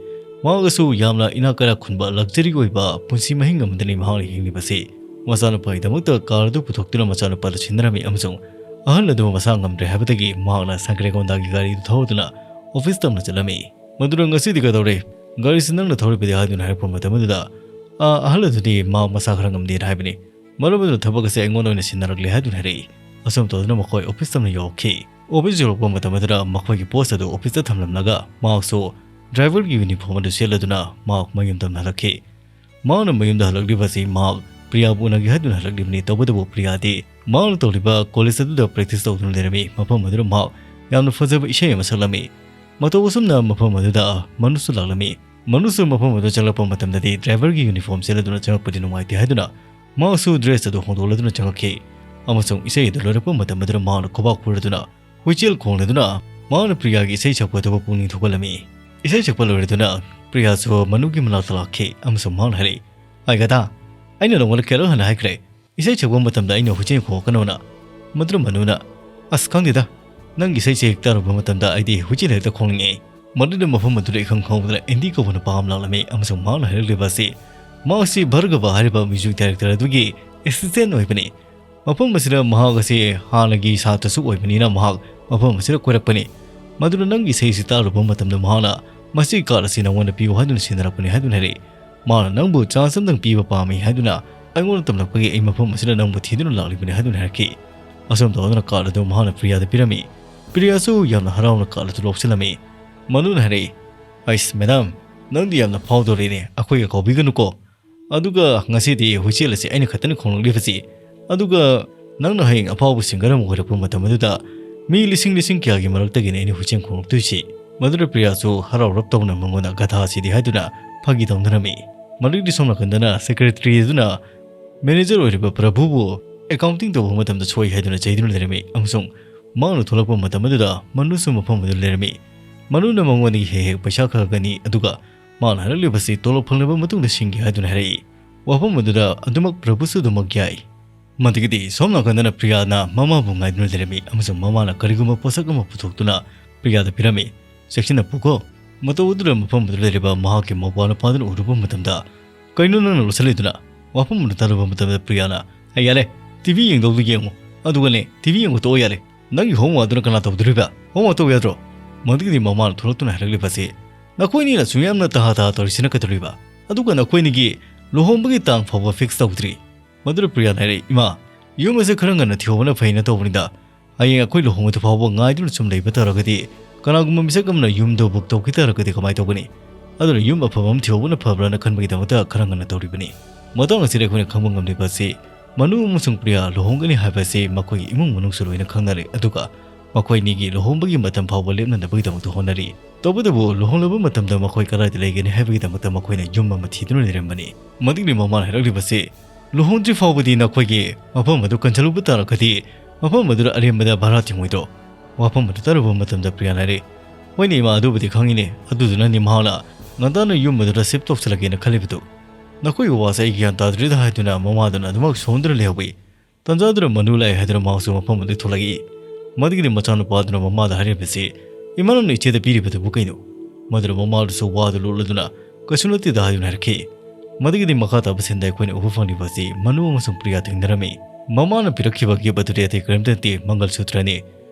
ꯃꯍꯥꯛ ꯑꯁꯨ ꯌꯥꯝꯅ ꯏꯅꯥꯛ ꯀꯩꯔꯥꯛ ꯈꯨꯟꯕ ꯂꯛꯖꯔꯤ ꯑꯣꯏꯕ ꯄꯨꯟꯁꯤ ꯃꯍꯤꯡ ꯑꯃꯗꯅꯤ ꯃꯍꯥꯛꯅ ꯍꯤꯡꯂꯤꯕꯁꯤ꯫ ꯃꯆꯥꯅꯨꯄꯥꯒꯤꯗꯃꯛꯇ ꯀꯥꯔ ꯑꯗꯨ ꯄꯨꯊꯣꯛꯇꯨꯅ ꯃꯆꯥꯅꯨꯄꯥꯗ ꯁꯤꯟꯅꯔꯝꯃꯤ ꯑꯃꯁꯨꯡ ꯑꯍꯜ ꯑꯗꯨ ꯃꯁꯥ ꯉꯝꯗ꯭ꯔꯦ ꯍꯥꯏꯕꯗꯒꯤ ꯃꯍꯥꯛꯅ ꯁꯪꯀ꯭ꯔꯤꯒꯣꯟꯗꯒꯤ ꯒꯥꯔꯤ ꯑꯗꯨ ꯊꯧꯗꯨꯅ ꯑꯣꯐꯤꯁꯇ ꯑꯃꯅ ꯆꯠꯂꯝꯃꯤ꯫ ꯃꯗꯨꯅ ꯉꯁꯤꯗꯤ ꯀꯩꯗꯧꯔꯦ? ꯒꯥꯔꯤꯁꯤ ꯅꯪꯅ ꯊꯧꯔꯤꯕꯗꯤ ꯍꯥꯏꯗꯨꯅ ꯍꯥꯏꯔꯛꯄ ꯃꯇꯝ ꯑꯗꯨꯗ, "ꯑꯥ, ꯑꯍꯜ ꯑꯗꯨꯗꯤ ꯃꯍꯥꯛ ꯃꯁꯥ ꯈꯔ ꯉꯝꯗꯦꯅ ꯍꯥꯏꯕꯅꯤ꯫ ꯃꯔꯝ ꯑꯗꯨꯅ ꯊꯕꯛ ꯑꯁꯤ ꯑꯩꯉꯣꯟꯗ ꯑꯣꯏꯅ ꯁꯤꯟꯅꯔꯛꯂꯦ" ꯍꯥꯏꯗꯨꯅ ꯍꯥꯏꯔꯛꯏ꯫ ꯑꯁꯨꯝ ꯇꯧꯗꯨꯅ ꯃꯈꯣꯏ ꯑꯣꯐꯤꯁ ꯇꯝꯅ ꯌꯧꯔꯛꯈꯤ꯫ ꯑꯣꯐꯤꯁ ꯌꯧꯔꯛꯄ ꯃꯇꯝ ꯑꯗꯨꯗ ꯃꯈꯣꯏꯒꯤ ꯄꯣꯁ ꯑꯗꯨ ꯑꯣꯐꯤꯁꯇ ꯊꯝꯂꯝꯂꯒ ꯃꯍꯥꯛꯁꯨ ꯗ꯭ꯔꯥꯏꯚꯔꯒꯤ ꯌꯨꯅꯤꯐꯣꯔꯝ ꯑꯗꯨ ꯁꯦꯠꯂꯗꯨꯅ ꯃꯍꯥꯛ ꯃꯌꯨꯝꯗ ꯍꯜꯂꯛꯈꯤ꯫ ꯃꯍꯥꯛꯅ ꯃꯌꯨꯝꯗ ꯍꯜꯂꯛꯂꯤꯕꯁꯤ ꯃꯍꯥꯛ ꯄ꯭ꯔꯤꯌꯥꯕꯨ ꯎꯅꯒꯦ ꯍꯥꯏꯗꯨꯅ ꯍꯜꯂꯛꯂꯤꯕꯅꯤ꯫ ꯇꯧꯕꯇꯕꯨ ꯄ꯭ꯔꯤꯌꯥꯗꯤ ꯃꯍꯥꯛꯅ ꯇꯧꯔꯤꯕ ꯀꯣꯂꯦꯖ ꯑꯗꯨꯗ ꯄ꯭ꯔꯦꯛꯇꯤꯁ ꯇꯧꯗꯨꯅ ꯂꯩꯔꯝꯃꯤ꯫ ꯃꯐꯝ ꯑꯗꯨꯗ ꯃꯍꯥꯛ ꯌꯥꯝꯅ ꯐꯖꯕ ꯏꯁꯩ ꯑꯃ ꯁꯛꯂꯝꯃꯤ꯫ ꯃꯇꯧ ꯑꯁꯨꯝꯅ ꯃꯐꯝ ꯑꯗꯨꯗ ꯃꯅꯨꯁꯨ ꯂꯥꯛꯂꯝꯃꯤ꯫ ꯃꯅꯨꯁꯨ ꯃꯐꯝ ꯑꯗꯨꯗ ꯆꯪꯂꯛꯄ ꯃꯇꯝꯗꯗꯤ ꯗ꯭ꯔꯥꯏꯚꯔꯒꯤ ꯌꯨꯅꯤꯐꯣꯔꯝ ꯁꯦꯠꯂꯗꯨꯅ ꯆꯪꯂꯛꯄꯗꯤ ꯅꯨꯡꯉꯥꯏꯇꯦ ꯍꯥꯏꯗꯨꯅ ꯃꯍꯥꯛꯁꯨ ꯗ꯭ꯔꯦꯁ ꯑꯗꯨ ꯍꯣꯡꯗꯣꯛꯂꯗꯨꯅ ꯆꯪꯂꯛꯈꯤ꯫ ꯑꯃꯁꯨꯡ ꯏꯁꯩ ꯑꯗꯨ ꯂꯣꯏꯔꯛꯄ ꯃꯇꯝ ꯑꯗꯨꯗ ꯃꯍꯥꯛꯅ ꯈꯨꯕꯥꯛ ꯈꯨꯔꯗꯨꯅ ꯍꯨꯏꯆꯦꯜ ꯈꯣꯡꯂꯗꯨꯅ ꯃꯍꯥꯛꯅ ꯄ꯭ꯔꯤꯌꯥꯒꯤ ꯏꯁꯩ ꯁꯛꯄ ꯑꯗꯨꯕꯨ ꯄꯨꯛꯅꯤꯡ ꯊꯧꯒꯠꯂꯝꯃꯤ꯫ ꯏꯁꯩ ꯁꯛꯄ ꯂꯣꯏꯔꯗꯨꯅ ꯄ꯭ꯔꯤꯌꯥꯁꯨ ꯃꯅꯨꯒꯤ ꯃꯅꯥꯛꯇ ꯂꯥꯛꯈꯤ ꯑꯃꯁꯨꯡ ꯃꯍꯥꯛꯅ ꯍꯥꯏꯔꯛꯏ, "ꯑꯥꯏ ꯒꯗꯥ, ꯑꯩꯅ ꯅꯉꯣꯟꯗ ꯀꯌꯥꯔꯛ ꯍꯟꯅ ꯍꯥꯏꯈ꯭ꯔꯦ, ꯏꯁꯩ ꯁꯛꯄ ꯃꯇꯝꯗ ꯑꯩꯅ ꯍꯨꯏꯆꯦꯜ ꯈꯣꯡꯂꯛꯀꯅꯣꯅ?" ꯃꯗꯨꯗ ꯃꯅꯨꯅ, "ꯑꯁ, ꯈꯪꯗꯦꯗ, ꯅꯪꯒꯤ ꯏꯁꯩꯁꯦ ꯍꯦꯛ ꯇꯥꯔꯨꯕ ꯃꯇꯝꯗ ꯑꯩꯗꯤ ꯍꯨꯏꯆꯦꯜ ꯍꯦꯛꯇ ꯈꯣꯡꯅꯤꯡꯉꯦ꯫" ꯃꯗꯨꯗ ꯃꯐꯝ ꯑꯗꯨꯗ ꯏꯈꯪ ꯈꯪꯍꯧꯗꯅ ꯑꯦꯟꯗꯤ ꯀꯧꯕ ꯅꯨꯄꯥ ꯑꯃ ꯂꯥꯛꯂꯝꯃꯤ ꯑꯃꯁꯨꯡ ꯃꯍꯥꯛꯅ ꯍꯥꯏꯔꯛꯂꯤꯕ ꯑꯁꯤ, ꯃꯍꯥꯛꯁꯤ ꯚꯔꯒꯕ ꯍꯥꯏꯔꯤꯕ ꯃ꯭ꯌꯨꯖꯤꯛ ꯗꯥꯏꯔꯦꯛꯇꯔ ꯑꯗꯨꯒꯤ ꯑꯦꯁꯤꯁꯇꯦꯟ ꯑꯣꯏꯕꯅꯤ꯫ ꯃꯐꯝ ꯑꯁꯤꯗ ꯃꯍꯥꯛ ꯑꯁꯤ ꯍꯥꯟꯅꯒꯤ ꯁꯥꯇ꯭ꯔꯁꯨ ꯑꯣꯏꯕꯅꯤꯅ ꯃꯍꯥꯛ ꯃꯐꯝ ꯑꯁꯤꯗ ꯀꯣꯏꯔꯛꯄꯅꯤ꯫ ꯃꯗꯨꯅ ꯅꯪꯒꯤ ꯏꯁꯩ ꯑꯁꯤ ꯇꯥꯔꯨꯕ ꯃꯇꯝꯗ ꯃꯍꯥꯛꯅ ꯃꯁꯤꯒꯤ ꯀꯥꯔꯗ ꯑꯁꯤ ꯅꯉꯣꯟꯗ ꯄꯤꯌꯨ ꯍꯥꯏꯗꯨꯅ ꯁꯤꯟꯅꯔꯛꯄꯅꯤ ꯍꯥꯏꯗꯨꯅ ꯍꯥꯏꯔꯛꯏ꯫ ꯃꯥꯅ ꯅꯪꯕꯨ ꯆꯥꯟꯁ ꯑꯃꯇꯪ ꯄꯤꯕ ꯄꯥꯝꯃꯤ ꯍꯥꯏꯗꯨꯅ ꯑꯩꯉꯣꯟꯗ ꯇꯝꯂꯛꯄꯒꯤ ꯑꯩ ꯃꯐꯝ ꯑꯁꯤꯗ ꯅꯪꯕꯨ ꯊꯤꯗꯨꯅ ꯂꯥꯛꯂꯤꯕꯅꯤ ꯍꯥꯏꯗꯨꯅ ꯍꯥꯏꯔꯛꯈꯤ꯫ ꯑꯁꯨꯝ ꯇꯧꯗꯨꯅ ꯀꯥꯔꯗ ꯑꯗꯨ ꯃꯍꯥꯛꯅ ꯄ꯭ꯔꯤꯌꯥꯗ ꯄꯤꯔꯝꯃꯤ꯫ ꯄ꯭ꯔꯤꯌꯥꯁꯨ ꯌꯥꯝꯅ ꯍꯔꯥꯎꯅ ꯀꯥꯔꯗ ꯑꯗꯨ ꯂꯧꯁꯤꯜꯂꯝꯃꯤ꯫ ꯃꯅꯨꯅ ꯍꯥꯏꯔꯛꯏ, "ꯑꯩꯁ, ꯃꯦꯗꯥꯝ, ꯅꯪꯗꯤ ꯌꯥꯝꯅ ꯐꯥꯎꯗꯧꯔꯤꯅꯦ, ꯑꯩꯈꯣꯏꯒ ꯀꯥꯎꯕꯤꯒꯅꯨꯀꯣ꯫ ꯑꯗꯨꯒ ꯉꯁꯤꯗꯤ ꯍꯨꯏꯆꯦꯜ ꯑꯁꯤ ꯑꯩꯅ ꯈꯛꯇꯅ ꯈꯣꯡꯂꯛꯂꯤꯕꯁꯤ꯫ ꯑꯗꯨꯒ ꯅꯪꯅ ꯍꯌꯦꯡ ꯑꯐꯥꯎꯕ ꯁꯤꯡꯒꯔ ꯑꯃ ꯑꯣꯏꯔꯛꯄ ꯃꯇꯝ ꯑꯗꯨꯗ ꯃꯤ ꯂꯤꯁꯤꯡ ꯂꯤꯁꯤꯡ ꯀꯌꯥꯒꯤ ꯃꯔꯛꯇꯒꯤꯅꯤ ꯑꯩꯅ ꯍꯨꯏꯆꯦꯜ ꯈꯣꯡꯂꯛꯇꯣꯏꯁꯤ꯫" ꯃꯗꯨꯗ ꯄ꯭ꯔꯤꯌꯥꯁꯨ ꯍꯔꯥꯎꯔꯞ ꯇꯧꯅ ꯃꯉꯣꯟꯗ "ꯒꯙꯥꯁꯤꯗꯤ" ꯍꯥꯏꯗꯨꯅ ꯐꯥꯒꯤ ꯇꯧꯅꯔꯝꯃꯤ꯫ ꯃꯗꯨꯒꯤ ꯁꯣꯝ ꯅꯥꯀꯟꯗꯅ ꯁꯦꯀ꯭ꯔꯦꯇꯔꯤ ꯑꯗꯨꯅ ꯃꯦꯅꯦꯖꯔ ꯑꯣꯏꯔꯤꯕ ꯄ꯭ꯔꯚꯨꯕꯨ ꯑꯦꯀꯥꯎꯟꯇꯤꯡ ꯇꯧꯕ ꯃꯇꯝꯗ ꯁꯣꯏ ꯍꯥꯏꯗꯨꯅ ꯆꯩꯗꯨꯅ ꯂꯩꯔꯝꯃꯤ, ꯑꯃꯁꯨꯡ ꯃꯍꯥꯛꯅ ꯊꯣꯛꯂꯛꯄ ꯃꯇꯝ ꯑꯗꯨꯗ ꯃꯅꯨꯁꯨ ꯃꯐꯝ ꯑꯗꯨꯗ ꯂꯩꯔꯝꯃꯤ꯫ ꯃꯅꯨꯅ ꯃꯉꯣꯟꯗꯒꯤ ꯍꯦꯛ ꯍꯦꯛ ꯄꯩꯁꯥ ꯈꯔ ꯈꯛꯀꯅꯤ, ꯑꯗꯨꯒ ꯃꯥꯅ ꯍꯥꯏꯔꯛꯂꯤꯕꯁꯤ ꯇꯣꯂꯣꯞ ꯐꯪꯂꯕ ꯃꯇꯨꯡꯗ ꯁꯤꯡꯒꯦ ꯍꯥꯏꯗꯨꯅ ꯍꯥꯏꯔꯛꯏ꯫ ꯋꯥꯐꯝ ꯑꯗꯨꯗ ꯑꯗꯨꯃꯛ ꯄ꯭ꯔꯚꯨꯁꯨ ꯑꯗꯨꯃꯛ ꯌꯥꯏ꯫ ꯃꯗꯨꯒꯤꯗꯤ ꯁꯣꯝ ꯅꯥꯀꯟꯗꯅ ꯄ꯭ꯔꯤꯌꯥꯅ ꯃꯃꯥꯕꯨ ꯉꯥꯏꯗꯨꯅ ꯂꯩꯔꯝꯃꯤ, ꯑꯃꯁꯨꯡ ꯃꯃꯥꯅ ꯀꯔꯤꯒꯨꯝꯕ ꯄꯣꯠꯁꯛ ꯑꯃ ꯄꯨꯊꯣꯛꯇꯨꯅ ꯄ꯭ꯔꯤꯌꯥꯗ ꯄꯤꯔꯝꯃꯤ꯫ "ꯆꯦꯛꯁꯤꯟꯅ ꯄꯨꯀꯣ꯫" ꯃꯇꯧ ꯑꯗꯨꯗ ꯃꯐꯝ ꯑꯗꯨꯗ ꯂꯩꯔꯤꯕ ꯃꯍꯥꯛꯀꯤ ꯃꯧꯄꯥ ꯅꯨꯄꯥꯗꯨꯅ ꯎꯔꯨꯕ ꯃꯇꯝꯗ, "ꯀꯩꯅꯣ ꯅꯪꯅ ꯂꯣꯠꯁꯤꯜꯂꯤꯗꯨꯅ?" ꯋꯥꯐꯝ ꯑꯗꯨ ꯇꯥꯔꯨꯕ ꯃꯇꯝꯗ ꯄ꯭ꯔꯤꯌꯥꯅ, "ꯑꯩ ꯌꯥꯔꯦ, ꯇꯤꯚꯤ ꯌꯦꯡꯗꯧꯗꯨ ꯌꯦꯡꯉꯨ, ꯑꯗꯨꯒꯅꯦ, ꯇꯤꯚꯤ ꯌꯦꯡꯕ ꯇꯣꯛꯑꯣ ꯌꯥꯔꯦ꯫ ꯅꯪꯒꯤ ꯍꯣꯝꯋꯥꯛ ꯑꯗꯨꯅ ꯀꯅꯥ ꯇꯧꯗꯣꯔꯤꯕ? ꯍꯣꯝꯋꯥꯛ ꯇꯧ ꯌꯥꯗ꯭ꯔꯣ?" ꯃꯗꯨꯒꯤꯗꯤ ꯃꯃꯥꯅ ꯊꯣꯛꯂꯛꯇꯨꯅ ꯍꯥꯏꯔꯛꯂꯤꯕꯁꯤ, "ꯅꯈꯣꯏꯅꯤꯅ ꯁꯨꯝ ꯌꯥꯝꯅ ꯇꯍꯥ ꯇꯍꯥ ꯇꯧꯔꯤꯁꯤꯅ ꯀꯩꯗꯧꯔꯤꯕ? ꯑꯗꯨꯒ ꯅꯈꯣꯏꯅꯤꯒꯤ ꯂꯨꯍꯣꯡꯕꯒꯤ ꯇꯥꯡ ꯐꯥꯎꯕ ꯐꯤꯛꯁ ꯇꯧꯗ꯭ꯔꯤ꯫" ꯃꯗꯨꯗ ꯄ꯭ꯔꯤꯌꯥꯅ ꯍꯥꯏꯔꯛꯏ, "ꯏꯃꯥ, ꯌꯨꯝ ꯑꯁꯦ ꯈꯔ ꯉꯟꯅ ꯊꯤꯍꯧꯕꯅ ꯐꯩꯅ ꯇꯧꯕꯅꯤꯗ꯫ ꯍꯌꯦꯡ ꯑꯩꯈꯣꯏ ꯂꯨꯍꯣꯡꯕꯗꯨ ꯐꯥꯎꯕ ꯉꯥꯏꯗꯨꯅ ꯁꯨꯝ ꯂꯩꯕ ꯇꯥꯔꯒꯗꯤ, ꯀꯅꯥꯒꯨꯝꯕ ꯃꯤꯁꯛ ꯑꯃꯅ ꯌꯨꯝꯗꯨ ꯕꯨꯛ ꯇꯧꯈꯤ ꯇꯥꯔꯒꯗꯤ ꯀꯃꯥꯏꯅ ꯇꯧꯒꯅꯤ? ꯑꯗꯨꯅ ꯌꯨꯝ ꯑꯐꯕ ꯑꯃ ꯊꯤꯍꯧꯕꯅ ꯐꯕ꯭ꯔꯥꯅ ꯈꯟꯕꯒꯤꯗꯃꯛꯇ ꯈꯔ ꯉꯟꯅ ꯇꯧꯔꯤꯕꯅꯤ꯫" ꯃꯇꯥꯡ ꯑꯁꯤꯗ ꯑꯩꯈꯣꯏꯅ ꯈꯪꯕ ꯉꯝꯂꯤꯕ ꯑꯁꯤ, ꯃꯅꯨ ꯑꯃꯁꯨꯡ ꯄ꯭ꯔꯤꯌꯥ ꯂꯨꯍꯣꯡꯒꯅꯤ ꯍꯥꯏꯕ ꯑꯁꯤ ꯃꯈꯣꯏꯒꯤ ꯏꯃꯨꯡ ꯃꯅꯨꯡꯁꯨ ꯂꯣꯏꯅ ꯈꯪꯅꯔꯦ, ꯑꯗꯨꯒ ꯃꯈꯣꯏ ꯑꯅꯤꯒꯤ ꯂꯨꯍꯣꯡꯕꯒꯤ ꯃꯇꯝ ꯐꯥꯎꯕ ꯂꯦꯞꯅꯅꯕꯒꯤꯗꯃꯛꯇ ꯍꯣꯠꯅꯔꯤ꯫ ꯇꯧꯕꯇꯕꯨ ꯂꯨꯍꯣꯡꯂꯕ ꯃꯇꯝꯗ ꯃꯈꯣꯏ ꯀꯗꯥꯏꯗ ꯂꯩꯒꯅꯤ ꯍꯥꯏꯕꯒꯤꯗꯃꯛꯇ ꯃꯈꯣꯏꯅ ꯌꯨꯝ ꯑꯃ ꯊꯤꯗꯨꯅ ꯂꯩꯔꯝꯕꯅꯤ꯫ ꯃꯗꯨꯒꯤ ꯃꯃꯥꯅ ꯍꯥꯏꯔꯛꯂꯤꯕꯁꯤ, "ꯂꯨꯍꯣꯡꯗ꯭ꯔꯤ ꯐꯥꯎꯕꯗꯤ ꯅꯈꯣꯏꯒꯤ ꯃꯐꯝ ꯑꯗꯨ ꯀꯟꯁꯤꯜꯂꯨꯕ ꯇꯥꯔꯒꯗꯤ ꯃꯐꯝ ꯑꯗꯨꯗ ꯑꯔꯦꯝꯕꯗ ꯚꯔꯥ ꯊꯤꯡꯉꯣꯏꯗ꯭ꯔꯣ?" ꯋꯥꯐꯝ ꯑꯗꯨ ꯇꯥꯔꯨꯕ ꯃꯇꯝꯗ ꯄ꯭ꯔꯤꯌꯥꯅ ꯍꯥꯏꯔꯛꯏ, "ꯍꯣꯏꯅꯦ ꯏꯃꯥ, ꯑꯗꯨꯕꯨꯗꯤ ꯈꯪꯉꯤꯅꯦ, ꯑꯗꯨꯗꯨꯅꯅꯤ ꯃꯍꯥꯛꯅ ꯉꯟꯇꯥꯅ ꯌꯨꯝ ꯑꯗꯨꯗ ꯁꯤꯐ ꯇꯧꯁꯤꯜꯂꯛꯀꯦꯅ ꯈꯜꯂꯤꯕꯗꯨ꯫ ꯅꯈꯣꯏꯒꯤ ꯋꯥꯁꯦ ꯑꯩ ꯒ꯭ꯌꯥꯟ ꯇꯥꯗ꯭ꯔꯤꯗ" ꯍꯥꯏꯗꯨꯅ ꯃꯃꯥꯗꯨꯅ ꯑꯗꯨꯃꯛ ꯁꯣꯟꯗꯨꯅ ꯂꯩꯍꯧꯏ꯫ ꯇꯟꯖꯥꯗꯨꯗ ꯃꯅꯨ ꯂꯥꯛꯑꯦ ꯍꯥꯏꯗꯨꯅ ꯃꯍꯥꯛꯁꯨ ꯃꯐꯝ ꯑꯗꯨꯗ ꯊꯣꯛꯂꯛꯏ꯫ ꯃꯗꯨꯒꯤꯗꯤ ꯃꯆꯥꯅꯨꯄꯥꯗꯨꯅ ꯃꯃꯥꯗ ꯍꯥꯏꯔꯤꯕꯁꯤ, "ꯏꯃꯥ, ꯅꯪꯅ ꯏꯆꯦꯗ ꯄꯤꯔꯤꯕꯗꯨꯕꯨ ꯀꯩꯅꯣ?" ꯃꯗꯨꯗ ꯃꯃꯥꯗꯨꯁꯨ ꯋꯥꯗꯨ ꯂꯣꯠꯂꯗꯨꯅ, "ꯀꯩꯁꯨ ꯅꯠꯇꯦꯗ" ꯍꯥꯏꯗꯨꯅ ꯍꯥꯏꯔꯛꯈꯤ꯫ ꯃꯗꯨꯒꯤꯗꯤ ꯃꯈꯥ ꯇꯥꯕ ꯁꯤꯟꯗ ꯑꯩꯈꯣꯏꯅ ꯎꯕ ꯐꯪꯂꯤꯕ ꯑꯁꯤ ꯃꯅꯨ ꯑꯃꯁꯨꯡ ꯄ꯭ꯔꯤꯌꯥ ꯊꯦꯡꯅꯔꯝꯃꯤ꯫ ꯃꯃꯥꯅ ꯄꯤꯔꯛꯈꯤꯕ ꯒꯤꯐ ꯑꯗꯨꯗꯤ ꯑꯇꯩ ꯀꯔꯤꯝꯇ ꯅꯠꯇꯦ, ꯃꯪꯒꯜ ꯁꯨꯇ꯭ꯔꯅꯤ꯫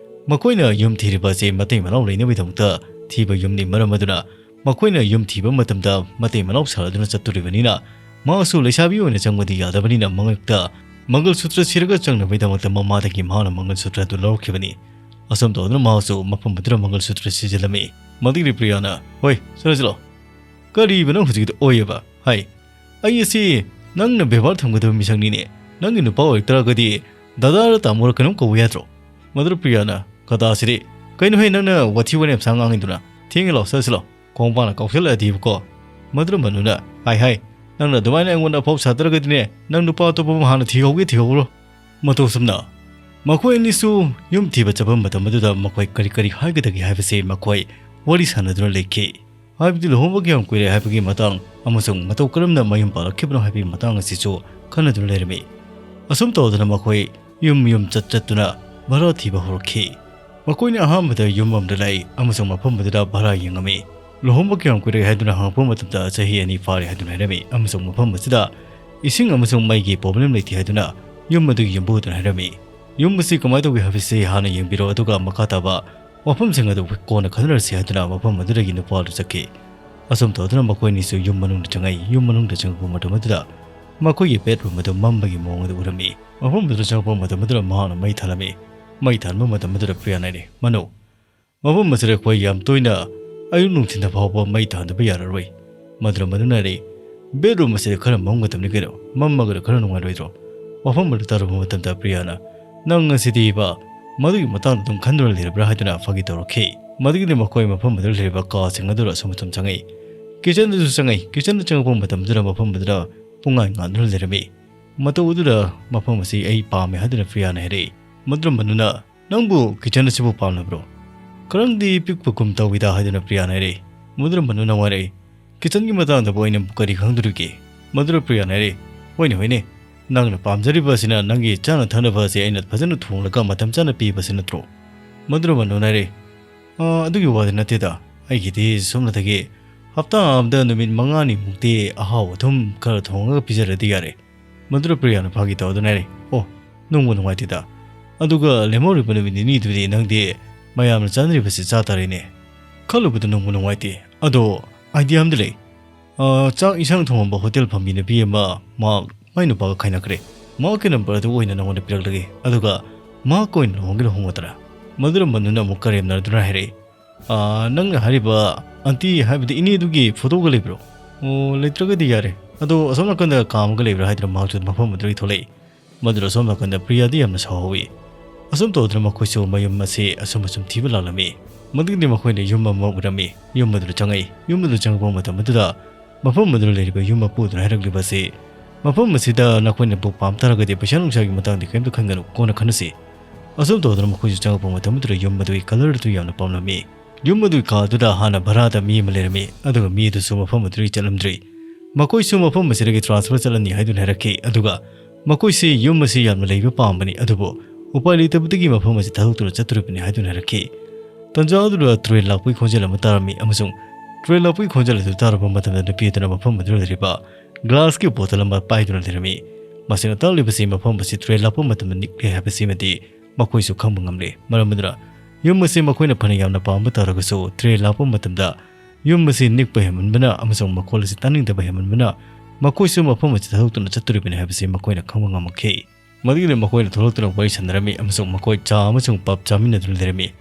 ꯃꯈꯣꯏꯅ ꯌꯨꯝ ꯊꯤꯔꯤꯕ ꯑꯁꯤ ꯃꯇꯩ ꯃꯅꯥꯎ ꯂꯩꯅꯕꯒꯤꯗꯃꯛꯇ ꯊꯤꯕ ꯌꯨꯝꯅꯤ꯫ ꯃꯔꯝ ꯑꯗꯨꯅ ꯃꯈꯣꯏꯅ ꯌꯨꯝ ꯊꯤꯕ ꯃꯇꯝꯗ ꯃꯇꯩ ꯃꯅꯥꯎ ꯁꯥꯔꯗꯨꯅ ꯆꯠꯇꯣꯔꯤꯕꯅꯤꯅ, ꯃꯍꯥꯛꯁꯨ ꯂꯩꯁꯥꯕꯤ ꯑꯣꯏꯅ ꯆꯪꯕꯗꯤ ꯌꯥꯗꯕꯅꯤꯅ, ꯃꯉꯛꯇ ꯃꯪꯒꯜ ꯁꯨꯇ꯭ꯔ ꯁꯤꯔꯒ ꯆꯪꯅꯕꯒꯤꯗꯃꯛꯇ ꯃꯃꯥꯗꯒꯤ ꯃꯍꯥꯛꯅ ꯃꯪꯒꯜ ꯁꯨꯇ꯭ꯔ ꯑꯗꯨ ꯂꯧꯔꯛꯈꯤꯕꯅꯤ꯫ ꯑꯁꯨꯝ ꯇꯧꯗꯨꯅ ꯃꯍꯥꯛꯁꯨ ꯃꯐꯝ ꯑꯗꯨꯗ ꯃꯪꯒꯜ ꯁꯨꯇ꯭ꯔ ꯁꯤꯖꯤꯜꯂꯝꯃꯤ꯫ ꯃꯗꯨꯒꯤꯗꯤ ꯄ꯭ꯔꯤꯌꯥꯅ, "ꯍꯣꯏ, ꯆꯠꯂꯣ, ꯆꯠꯂꯣ꯫ ꯀꯔꯤꯕ ꯅꯪ ꯍꯧꯖꯤꯛꯀꯤꯗꯣ ꯑꯣꯏꯌꯦꯕ? ꯍꯥꯏ, ꯑꯩ ꯑꯁꯤ ꯅꯪꯅ ꯕꯦꯕꯥꯔ ꯊꯝꯒꯗꯕ ꯃꯤꯁꯛꯅꯤꯅꯦ꯫ ꯅꯪꯒꯤ ꯅꯨꯄꯥ ꯑꯣꯏꯔꯛꯇ꯭ꯔꯒꯗꯤ ꯗꯗꯥꯔ ꯇꯥꯃꯣꯔ ꯀꯩꯅꯣꯝ ꯀꯧꯕ ꯌꯥꯗ꯭ꯔꯣ?" ꯃꯗꯨꯗ ꯄ꯭ꯔꯤꯌꯥꯅ, "ꯀꯗꯥꯁꯤꯗꯤ, ꯀꯩꯅꯣꯍꯦ, ꯅꯪꯅ ꯋꯥꯊꯤ ꯋꯥꯔꯦꯝ ꯁꯥ ꯉꯥꯡꯉꯤꯗꯨꯅ? ꯊꯦꯡꯉꯦ, ꯂꯥꯎ, ꯆꯠꯁꯤ ꯂꯥꯎ, ꯈꯣꯡꯕꯥꯅ ꯀꯥꯎꯁꯜꯂꯛꯑꯗꯤꯕꯀꯣ꯫ ꯃꯗꯨꯗ ꯃꯅꯨꯅ, "ꯍꯥꯏ ꯍꯥꯏ, ꯅꯪꯅ ꯑꯗꯨꯃꯥꯏꯅ ꯑꯩꯉꯣꯟꯗ ꯑꯐꯥꯎ ꯁꯥꯗ꯭ꯔꯒꯗꯤꯅꯦ, ꯅꯪ ꯅꯨꯄꯥ ꯑꯇꯣꯞꯄ ꯑꯃ ꯍꯥꯟꯅ ꯊꯤꯍꯧꯒꯦ ꯊꯤꯍꯧꯔꯣ꯫ ꯃꯇꯧ ꯁꯨꯝꯅ ꯃꯈꯣꯏ ꯑꯅꯤꯁꯨ ꯌꯨꯝ ꯊꯤꯕ ꯆꯠꯄ ꯃꯇꯝ ꯑꯗꯨꯗ ꯃꯈꯣꯏ ꯀꯔꯤ ꯀꯔꯤ ꯍꯥꯏꯒꯗꯒꯦ ꯍꯥꯏꯕꯁꯤ ꯃꯈꯣꯏ ꯋꯥꯔꯤ ꯁꯥꯟꯅꯗꯨꯅ ꯂꯩꯈꯤ꯫ ꯍꯥꯏꯕꯗꯤ ꯂꯨꯍꯣꯡꯕ ꯀꯌꯥꯝ ꯀꯨꯏꯔꯦ ꯍꯥꯏꯕꯒꯤ ꯃꯇꯥꯡ ꯑꯃꯁꯨꯡ ꯃꯇꯧ ꯀꯔꯝꯅ ꯃꯌꯨꯝ ꯄꯥꯜꯂꯛꯈꯤꯕꯅꯣ ꯍꯥꯏꯕꯒꯤ ꯃꯇꯥꯡ ꯑꯁꯤꯁꯨ ꯈꯟꯅꯗꯨꯅ ꯂꯩꯔꯝꯃꯤ꯫ ꯑꯁꯨꯝ ꯇꯧꯗꯅ ꯃꯈꯣꯏ ꯌꯨꯝ ꯌꯨꯝ ꯆꯠ ꯆꯠꯇꯨꯅ ꯚꯔꯥ ꯊꯤꯕ ꯍꯧꯔꯛꯈꯤ꯫ ꯃꯈꯣꯏꯅ ꯑꯍꯥꯟꯕꯗ ꯌꯨꯝ ꯑꯃꯗ ꯂꯥꯛꯏ ꯑꯃꯁꯨꯡ ꯃꯐꯝ ꯑꯗꯨꯗ ꯚꯔꯥ ꯌꯦꯡꯉꯝꯃꯤ꯫ ꯂꯨꯍꯣꯡꯕ ꯀꯌꯥꯝ ꯀꯨꯏꯔꯦ ꯍꯥꯏꯗꯨꯅ ꯍꯪꯂꯛꯄ ꯃꯇꯝꯗ ꯆꯍꯤ ꯑꯅꯤ ꯐꯥꯔꯦ ꯍꯥꯏꯗꯨꯅ ꯍꯥꯏꯔꯝꯃꯤ ꯑꯃꯁꯨꯡ ꯃꯐꯝ ꯑꯁꯤꯗ ꯏꯁꯤꯡ ꯑꯃꯁꯨꯡ ꯃꯩꯒꯤ problem ꯂꯩꯇꯦ ꯍꯥꯏꯗꯨꯅ ꯌꯨꯝ ꯑꯗꯨꯒꯤ ꯌꯨꯝꯕꯨꯗꯨꯅ ꯍꯥꯏꯔꯝꯃꯤ꯫ ꯌꯨꯝ ꯑꯁꯤ ꯀꯃꯥꯏꯅ ꯇꯧꯒꯦ ꯍꯥꯏꯕꯁꯤ ꯍꯥꯟꯅ ꯌꯦꯡꯕꯤꯔꯣ, ꯑꯗꯨꯒ ꯃꯈꯥ ꯇꯥꯕ ꯋꯥꯐꯝꯁꯤꯡ ꯑꯗꯨ ꯀꯣꯟꯅ ꯈꯟꯅꯔꯁꯤ ꯍꯥꯏꯗꯨꯅ ꯃꯐꯝ ꯑꯗꯨꯗꯒꯤ ꯅꯨꯄꯥ ꯑꯗꯨ ꯆꯠꯈꯤ꯫ ꯑꯁꯨꯝ ꯇꯧꯗꯨꯅ ꯃꯈꯣꯏ ꯑꯅꯤꯁꯨ ꯌꯨꯝ ꯃꯅꯨꯡꯗ ꯆꯪꯉꯛꯏ꯫ ꯌꯨꯝ ꯃꯅꯨꯡꯗ ꯆꯪꯉꯛꯄ ꯃꯇꯝ ꯑꯗꯨꯗ ꯃꯈꯣꯏꯒꯤ bedroom ꯑꯗꯨ ꯃꯝꯕꯒꯤ ꯃꯑꯣꯡ ꯑꯗꯨ ꯎꯔꯝꯃꯤ꯫ ꯃꯐꯝ ꯑꯗꯨꯗ ꯆꯪꯉꯛꯄ ꯃꯇꯝ ꯑꯗꯨꯗ ꯃꯍꯥꯛꯅ ꯃꯩ ꯊꯥꯜꯂꯝꯃꯤ꯫ ꯃꯩ ꯊꯥꯟꯕ ꯃꯇꯝ ꯑꯗꯨꯗ ꯄ꯭ꯔꯤꯌꯥꯅ ꯍꯥꯏꯔꯦ, "ꯃꯅꯨ, ꯃꯐꯝ ꯑꯁꯤꯗ ꯑꯩꯈꯣꯏ ꯌꯥꯝ ꯇꯣꯏꯅ ꯑꯌꯨꯛ ꯅꯨꯡꯊꯤꯟꯗ ꯐꯥꯎꯕ ꯃꯩ ꯊꯥꯟꯗꯕ ꯌꯥꯔꯔꯣꯏ꯫" ꯃꯗꯨꯅ ꯃꯗꯨꯅ ꯍꯥꯏꯔꯦ, "Bedroom ꯑꯁꯤꯗ ꯈꯔ ꯃꯝꯒꯗꯕꯅꯤ ꯀꯩꯅꯣ, ꯃꯝꯃꯒꯅ ꯈꯔ ꯅꯨꯡꯉꯥꯏꯔꯣꯏꯗ꯭ꯔꯣ?" ꯃꯐꯝ ꯑꯗꯨ ꯇꯥꯔꯨꯕ ꯃꯇꯝꯗ ꯄ꯭ꯔꯤꯌꯥꯅ, "ꯅꯪ ꯑꯁꯤꯗꯤ ꯏꯕ ꯃꯗꯨꯒꯤ ꯃꯇꯥꯡꯗ ꯑꯗꯨꯝ ꯈꯟꯗꯨꯅ ꯂꯩꯔꯕ꯭ꯔꯥ?" ꯍꯥꯏꯗꯨꯅ ꯐꯥꯒꯤ ꯇꯧꯔꯛꯈꯤ꯫ ꯃꯗꯨꯒꯤꯗꯤ ꯃꯈꯣꯏ ꯃꯐꯝ ꯑꯗꯨꯗ ꯂꯩꯔꯤꯕ ꯀꯥꯁꯤꯡ ꯑꯗꯨꯗ ꯑꯁꯨꯝ ꯑꯁꯨꯝ ꯆꯪꯉꯛꯏ꯫ Kitchenꯗꯁꯨ ꯆꯪꯉꯛꯏ꯫ Kitchenꯗ ꯆꯪꯉꯛꯄ ꯃꯇꯝꯗꯨꯗ ꯃꯐꯝ ꯑꯗꯨꯗ ꯄꯨꯡꯉꯥꯟ ꯉꯥꯟꯗꯨꯅ ꯂꯩꯔꯝꯃꯤ꯫ ꯃꯇꯧ ꯑꯗꯨꯗ ꯃꯐꯝ ꯑꯁꯤ ꯑꯩ ꯄꯥꯝꯃꯦ ꯍꯥꯏꯗꯨꯅ ꯄ꯭ꯔꯤꯌꯥꯅ ꯍꯥꯏꯔꯛꯏ꯫ ꯃꯗꯨꯅ ꯃꯅꯨꯅ, "ꯅꯪꯕꯨ kitchen ꯑꯁꯤꯕꯨ ꯄꯥꯝꯂꯕ꯭ꯔꯣ? ꯈꯔꯪꯗꯤ ꯄꯤꯛꯄꯒꯨꯝ ꯇꯧꯏꯗ" ꯍꯥꯏꯗꯨꯅ ꯄ꯭ꯔꯤꯌꯥꯅ ꯍꯥꯏꯔꯛꯏ꯫ ꯃꯗꯨꯅ ꯃꯅꯨꯅ ꯋꯥꯔꯛꯏ꯫ "Kitchenꯒꯤ ꯃꯇꯥꯡꯗꯕꯨ ꯑꯩꯅ ꯀꯔꯤ ꯈꯪꯗꯣꯔꯤꯒꯦ?" ꯃꯗꯨꯅ ꯄ꯭ꯔꯤꯌꯥꯅ ꯍꯥꯏꯔꯛꯏ꯫ "ꯍꯣꯏꯅꯦ, ꯍꯣꯏꯅꯦ, ꯅꯪꯅ ꯄꯥꯝꯖꯔꯤꯕ ꯑꯁꯤꯅ ꯅꯪꯒꯤ ꯆꯥꯅ ꯊꯛꯅꯕ ꯑꯁꯤ ꯑꯩꯅ ꯐꯖꯅ ꯊꯣꯡꯂꯒ ꯃꯇꯝ ꯆꯥꯅ ꯄꯤꯕꯁꯤ ꯅꯠꯇ꯭ꯔꯣ?" ꯃꯗꯨꯅ ꯃꯅꯨꯅ ꯍꯥꯏꯔꯛꯏ, "ꯑ, ꯑꯗꯨꯒꯤ ꯋꯥꯗꯤ ꯅꯠꯇꯦꯗ꯫ ꯑꯩꯒꯤꯗꯤ ꯁꯣꯝꯅꯗꯒꯤ ꯍꯞꯇꯥ ꯑꯃꯗ ꯅꯨꯃꯤꯠ ꯃꯉꯥꯅꯤꯃꯨꯛꯇꯤ ꯑꯍꯥꯎ ꯑꯊꯨꯝ ꯈꯔ ꯊꯣꯡꯉꯒ ꯄꯤꯖꯔꯗꯤ ꯌꯥꯔꯦ꯫" ꯃꯗꯨꯗ ꯄ꯭ꯔꯤꯌꯥꯅ ꯐꯥꯒꯤ ꯇꯧꯗꯨꯅ ꯍꯥꯏꯔꯦ, "ꯑꯣ, ꯅꯨꯡꯕꯨ ꯅꯨꯡꯉꯥꯏꯇꯦꯗ꯫ ꯑꯗꯨꯒ ꯂꯦꯝꯍꯧꯔꯤꯕ ꯅꯨꯃꯤꯠ ꯅꯤꯅꯤꯗꯨꯗꯤ ꯅꯪꯗꯤ ꯃꯌꯥꯝꯅ ꯆꯥꯅꯔꯤꯕꯁꯤ ꯆꯥ ꯇꯥꯔꯦꯅꯦ꯫ ꯈꯜꯂꯨꯕꯗ ꯅꯨꯡꯕꯨ ꯅꯨꯡꯉꯥꯏꯇꯦ꯫ ꯑꯗꯣ idea ꯑꯃꯗꯤ ꯂꯩ꯫ ꯑ, ꯆꯥꯛ ꯏꯟꯁꯥꯡ ꯊꯣꯡꯉꯝꯕ hotel ꯐꯝꯕꯤ ꯅꯨꯄꯤ ꯑꯃ ꯃꯍꯥꯛ ꯃꯥꯏ ꯅꯨꯄꯥꯒ ꯈꯥꯏꯅꯈ꯭ꯔꯦ꯫ ꯃꯍꯥꯛꯀꯤ number ꯑꯗꯨ ꯑꯣꯏꯅ ꯅꯉꯣꯟꯗ ꯄꯤꯔꯛꯂꯒꯦ꯫ ꯑꯗꯨꯒ ꯃꯍꯥꯛꯀ ꯑꯣꯏꯅ ꯂꯨꯍꯣꯡꯒꯦ ꯂꯨꯍꯣꯡꯉꯣꯗꯅ꯫" ꯃꯗꯨꯗ ꯃꯅꯨꯅ ꯑꯃꯨꯛ ꯀꯔꯦꯝꯅꯗꯨꯅ ꯍꯥꯏꯔꯛꯏ, "ꯑ, ꯅꯪꯅ ꯍꯥꯏꯔꯤꯕ aunty ꯍꯥꯏꯕꯗꯤ ꯏꯅꯦꯗꯨꯒꯤ photoꯒ ꯂꯩꯕ꯭ꯔꯣ?" "ꯑꯣ, ꯂꯩꯇ꯭ꯔꯒꯗꯤ ꯌꯥꯔꯦ꯫ ꯑꯗꯣ ꯑꯁꯣꯝ ꯅꯥꯀꯟꯗ ꯀꯥ ꯑꯃꯒ ꯂꯩꯕ꯭ꯔꯥ?" ꯍꯥꯏꯗꯨꯅ ꯃꯍꯥꯛꯁꯨ ꯃꯐꯝ ꯑꯗꯨꯗꯒꯤ ꯊꯣꯛꯂꯛꯏ꯫ ꯃꯗꯨꯗ ꯑꯁꯣꯝ ꯅꯥꯀꯟꯗ ꯄ꯭ꯔꯤꯌꯥꯗꯤ ꯌꯥꯝꯅ ꯁꯥꯎꯍꯧꯏ꯫ ꯑꯁꯨꯝ ꯇꯧꯗꯨꯅ ꯃꯈꯣꯏꯁꯨ ꯃꯌꯨꯝ ꯑꯁꯤ ꯑꯁꯨꯝ ꯑꯁꯨꯝ ꯊꯤꯕ ꯂꯥꯛꯂꯝꯃꯤ꯫ ꯃꯗꯨꯒꯤꯗꯤ ꯃꯈꯣꯏꯅ ꯌꯨꯝ ꯑꯃ ꯎꯔꯝꯃꯤ꯫ ꯌꯨꯝ ꯑꯗꯨꯗ ꯆꯪꯉꯛꯏ꯫ ꯌꯨꯝ ꯑꯗꯨꯗ ꯆꯪꯉꯛꯄ ꯃꯇꯝ ꯑꯗꯨꯗ ꯃꯐꯝ ꯑꯗꯨꯗ ꯂꯩꯔꯤꯕ ꯌꯨꯝ ꯃꯄꯨ ꯑꯗꯨꯅ ꯍꯥꯏꯔꯛꯂꯤꯕ ꯑꯁꯤ, "ꯃꯐꯝ ꯑꯁꯤꯗ ꯅꯈꯣꯏꯅ ꯚꯨꯠ ꯄꯥꯝ ꯇꯥꯔꯒꯗꯤ ꯄꯩꯁꯥ ꯅꯨꯡꯁꯥꯒꯤ ꯃꯇꯥꯡꯗꯤ ꯀꯔꯤꯝꯇ ꯈꯟꯒꯅꯨ, ꯀꯣꯟꯅ ꯈꯟꯅꯁꯤ"꯫ ꯑꯁꯨꯝ ꯇꯧꯗꯅ ꯃꯈꯣꯏꯁꯨ ꯆꯪꯉꯛꯄ ꯃꯇꯝ ꯑꯗꯨꯗ ꯌꯨꯝ ꯑꯗꯨꯒꯤ colour ꯑꯗꯨ ꯌꯥꯝꯅ ꯄꯥꯝꯂꯝꯃꯤ꯫ ꯌꯨꯝ ꯑꯗꯨꯒꯤ ꯀꯥ ꯑꯗꯨꯗ ꯍꯥꯟꯅ ꯚꯔꯥꯗ ꯃꯤ ꯑꯃ ꯂꯩꯔꯝꯃꯤ, ꯑꯗꯨꯒ ꯃꯤ ꯑꯗꯨꯁꯨ ꯃꯐꯝ ꯑꯗꯨꯗꯒꯤ ꯆꯠꯂꯝꯗ꯭ꯔꯤ꯫ ꯃꯈꯣꯏꯁꯨ ꯃꯐꯝ ꯑꯁꯤꯗꯒꯤ transfer ꯆꯠꯂꯅꯤ ꯍꯥꯏꯗꯨꯅ ꯍꯥꯏꯔꯛꯈꯤ꯫ ꯑꯗꯨꯒ ꯃꯈꯣꯏꯁꯤ ꯌꯨꯝ ꯑꯁꯤ ꯌꯥꯝꯅ ꯂꯩꯕ ꯄꯥꯝꯕꯅꯤ, ꯑꯗꯨꯕꯨ ꯎꯄꯥꯏ ꯂꯩꯇꯕꯗꯒꯤ ꯃꯐꯝ ꯑꯁꯤ ꯊꯥꯗꯣꯛꯇꯨꯅ ꯆꯠꯇꯣꯔꯤꯕꯅꯤ ꯍꯥꯏꯗꯨꯅ ꯍꯥꯏꯔꯛꯈꯤ꯫ ꯇꯟꯖꯥ ꯑꯗꯨꯗ train ꯂꯥꯛꯄꯒꯤ ꯈꯣꯟꯖꯦꯜ ꯑꯃ ꯇꯥꯔꯝꯃꯤ, ꯑꯃꯁꯨꯡ train ꯂꯥꯛꯄꯒꯤ ꯈꯣꯟꯖꯦꯜ ꯑꯗꯨ ꯇꯥꯔꯕ ꯃꯇꯝꯗ ꯅꯨꯄꯤ ꯑꯗꯨꯅ ꯃꯐꯝ ꯑꯗꯨꯗ ꯂꯩꯔꯤꯕ glassꯀꯤ bottle ꯑꯃ ꯄꯥꯏꯗꯨꯅ ꯂꯩꯔꯝꯃꯤ꯫ ꯃꯁꯤꯅ ꯇꯥꯛꯂꯤꯕꯁꯤ ꯃꯐꯝ ꯑꯁꯤ train ꯂꯥꯛꯄ ꯃꯇꯝꯗ ꯅꯤꯛꯂꯦ ꯍꯥꯏꯕꯁꯤꯃꯗꯤ ꯃꯈꯣꯏꯁꯨ ꯈꯪꯕ ꯉꯝꯂꯦ꯫ ꯃꯔꯝ ꯑꯗꯨꯅ ꯌꯨꯝ ꯑꯁꯤ ꯃꯈꯣꯏꯅ ꯐꯅ ꯌꯥꯝꯅ ꯄꯥꯝꯕ ꯇꯥꯔꯒꯁꯨ, train ꯂꯥꯛꯄ ꯃꯇꯝꯗ ꯌꯨꯝ ꯑꯁꯤ ꯅꯤꯛꯄ ꯍꯦꯟꯃꯟꯕꯅ ꯑꯃꯁꯨꯡ ꯃꯈꯣꯜ ꯑꯁꯤ ꯇꯥꯅꯤꯡꯗꯕ ꯍꯦꯟꯃꯟꯕꯅ ꯃꯈꯣꯏꯁꯨ ꯃꯐꯝ ꯑꯁꯤ ꯊꯥꯗꯣꯛꯇꯨꯅ ꯆꯠꯇꯣꯔꯤꯕꯅꯤ ꯍꯥꯏꯕꯁꯤ ꯃꯈꯣꯏꯅ ꯈꯪꯕ ꯉꯝꯃꯛꯈꯤ꯫ ꯃꯗꯨꯒꯤꯗꯤ ꯃꯈꯣꯏꯅ ꯊꯣꯛꯂꯛꯇꯨꯅ ꯋꯥꯔꯤ ꯁꯥꯟꯅꯔꯝꯃꯤ ꯑꯃꯁꯨꯡ ꯃꯈꯣꯏ ꯆꯥ ꯑꯃꯁꯨꯡ pub ꯆꯥꯃꯤꯟꯅꯗꯨꯅ ꯂꯩꯔꯝꯃꯤ꯫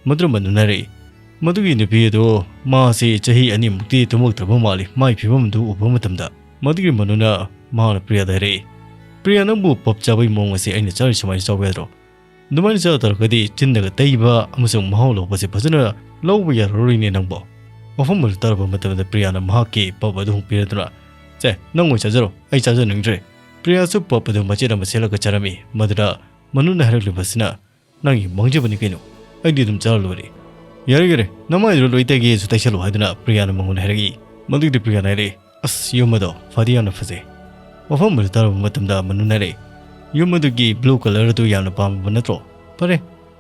ꯃꯗꯨꯅ ꯃꯗꯨꯅ ꯍꯥꯏꯔꯛꯏ, "ꯃꯗꯨꯒꯤ ꯅꯨꯄꯤ ꯑꯗꯨ, ꯃꯥꯁꯤ ꯆꯍꯤ ꯑꯅꯤꯃꯨꯛꯇꯤ ꯇꯨꯝꯃꯛꯇ꯭ꯔꯕ ꯃꯥꯜꯂꯤ, ꯃꯥꯒꯤ ꯐꯤꯕꯝ ꯑꯗꯨ ꯎꯕ ꯃꯇꯝꯗ"꯫ ꯃꯗꯨꯒꯤ ꯃꯗꯨꯅ ꯃꯍꯥꯛꯅ ꯄ꯭ꯔꯤꯌꯥꯗ ꯍꯥꯏꯔꯛꯏ, "ꯄ꯭ꯔꯤꯌꯥ, ꯅꯪꯕꯨ pub ꯆꯥꯕꯒꯤ ꯃꯑꯣꯡ ꯑꯁꯤ ꯑꯩꯅ ꯆꯥꯔꯤ ꯁꯨꯃꯥꯏꯅ ꯆꯥꯕ ꯌꯥꯗ꯭ꯔꯣ? ꯑꯗꯨꯃꯥꯏꯅ ꯆꯥ ꯇꯥꯔꯒꯗꯤ ꯆꯤꯟꯗꯒ ꯇꯩꯕ ꯑꯃꯁꯨꯡ ꯃꯍꯥꯎ ꯂꯧꯕꯁꯦ ꯐꯖꯅ ꯂꯧꯕ ꯌꯥꯔꯔꯣꯏꯅꯦ ꯅꯪꯕꯣ"꯫ ꯃꯐꯝ ꯑꯗꯨ ꯇꯥꯔꯕ ꯃꯇꯝꯗ ꯄ꯭ꯔꯤꯌꯥꯅ ꯃꯍꯥꯛꯀꯤ pub ꯑꯗꯨ ꯑꯃꯨꯛ ꯄꯤꯔꯗꯨꯅ, "ꯁꯦ, ꯅꯪ ꯑꯣꯏꯅ ꯆꯥꯖꯔꯣ, ꯑꯩ ꯆꯥꯖꯅꯤꯡꯗ꯭ꯔꯦ"꯫ ꯄ꯭ꯔꯤꯌꯥꯁꯨ pub ꯑꯗꯨ ꯃꯆꯦꯠ ꯑꯃ ꯁꯦꯠꯂꯒ ꯆꯥꯔꯝꯃꯤ꯫ ꯃꯗꯨꯗ ꯃꯅꯨꯅ ꯍꯥꯏꯔꯛꯂꯤꯕꯁꯤꯅ, "ꯅꯪꯒꯤ ꯃꯥꯡꯖꯕꯅꯤ ꯀꯩꯅꯣ, ꯑꯩꯗꯤ ꯑꯗꯨꯝ ꯆꯥꯔ ꯂꯣꯏꯔꯦ"꯫ "ꯌꯥꯔꯦ, ꯌꯥꯔꯦ, ꯅꯃꯥꯏꯗꯨꯗ ꯂꯣꯏ ꯇꯩꯒꯦꯁꯨ ꯇꯩꯁꯜꯂꯣ" ꯍꯥꯏꯗꯨꯅ ꯄ꯭ꯔꯤꯌꯥꯅ ꯃꯉꯣꯟꯗ ꯍꯥꯏꯔꯛꯏ꯫ ꯃꯗꯨꯒꯤꯗꯤ ꯄ꯭ꯔꯤꯌꯥꯅ ꯍꯥꯏꯔꯛꯏ, "ꯑꯁ, ꯌꯨꯝ ꯑꯗꯣ ꯐꯗꯤ ꯌꯥꯝꯅ ꯐꯖꯩ"꯫ ꯃꯐꯝ ꯑꯗꯨ ꯇꯥꯔꯕ ꯃꯇꯝꯗ ꯃꯅꯨꯅ ꯍꯥꯏꯔꯛꯏ, "ꯌꯨꯝ ꯑꯗꯨꯒꯤ blue colour ꯑꯗꯨ ꯌꯥꯝꯅ ꯄꯥꯝꯃꯕ ꯅꯠꯇ꯭ꯔꯣ? ꯐꯔꯦ,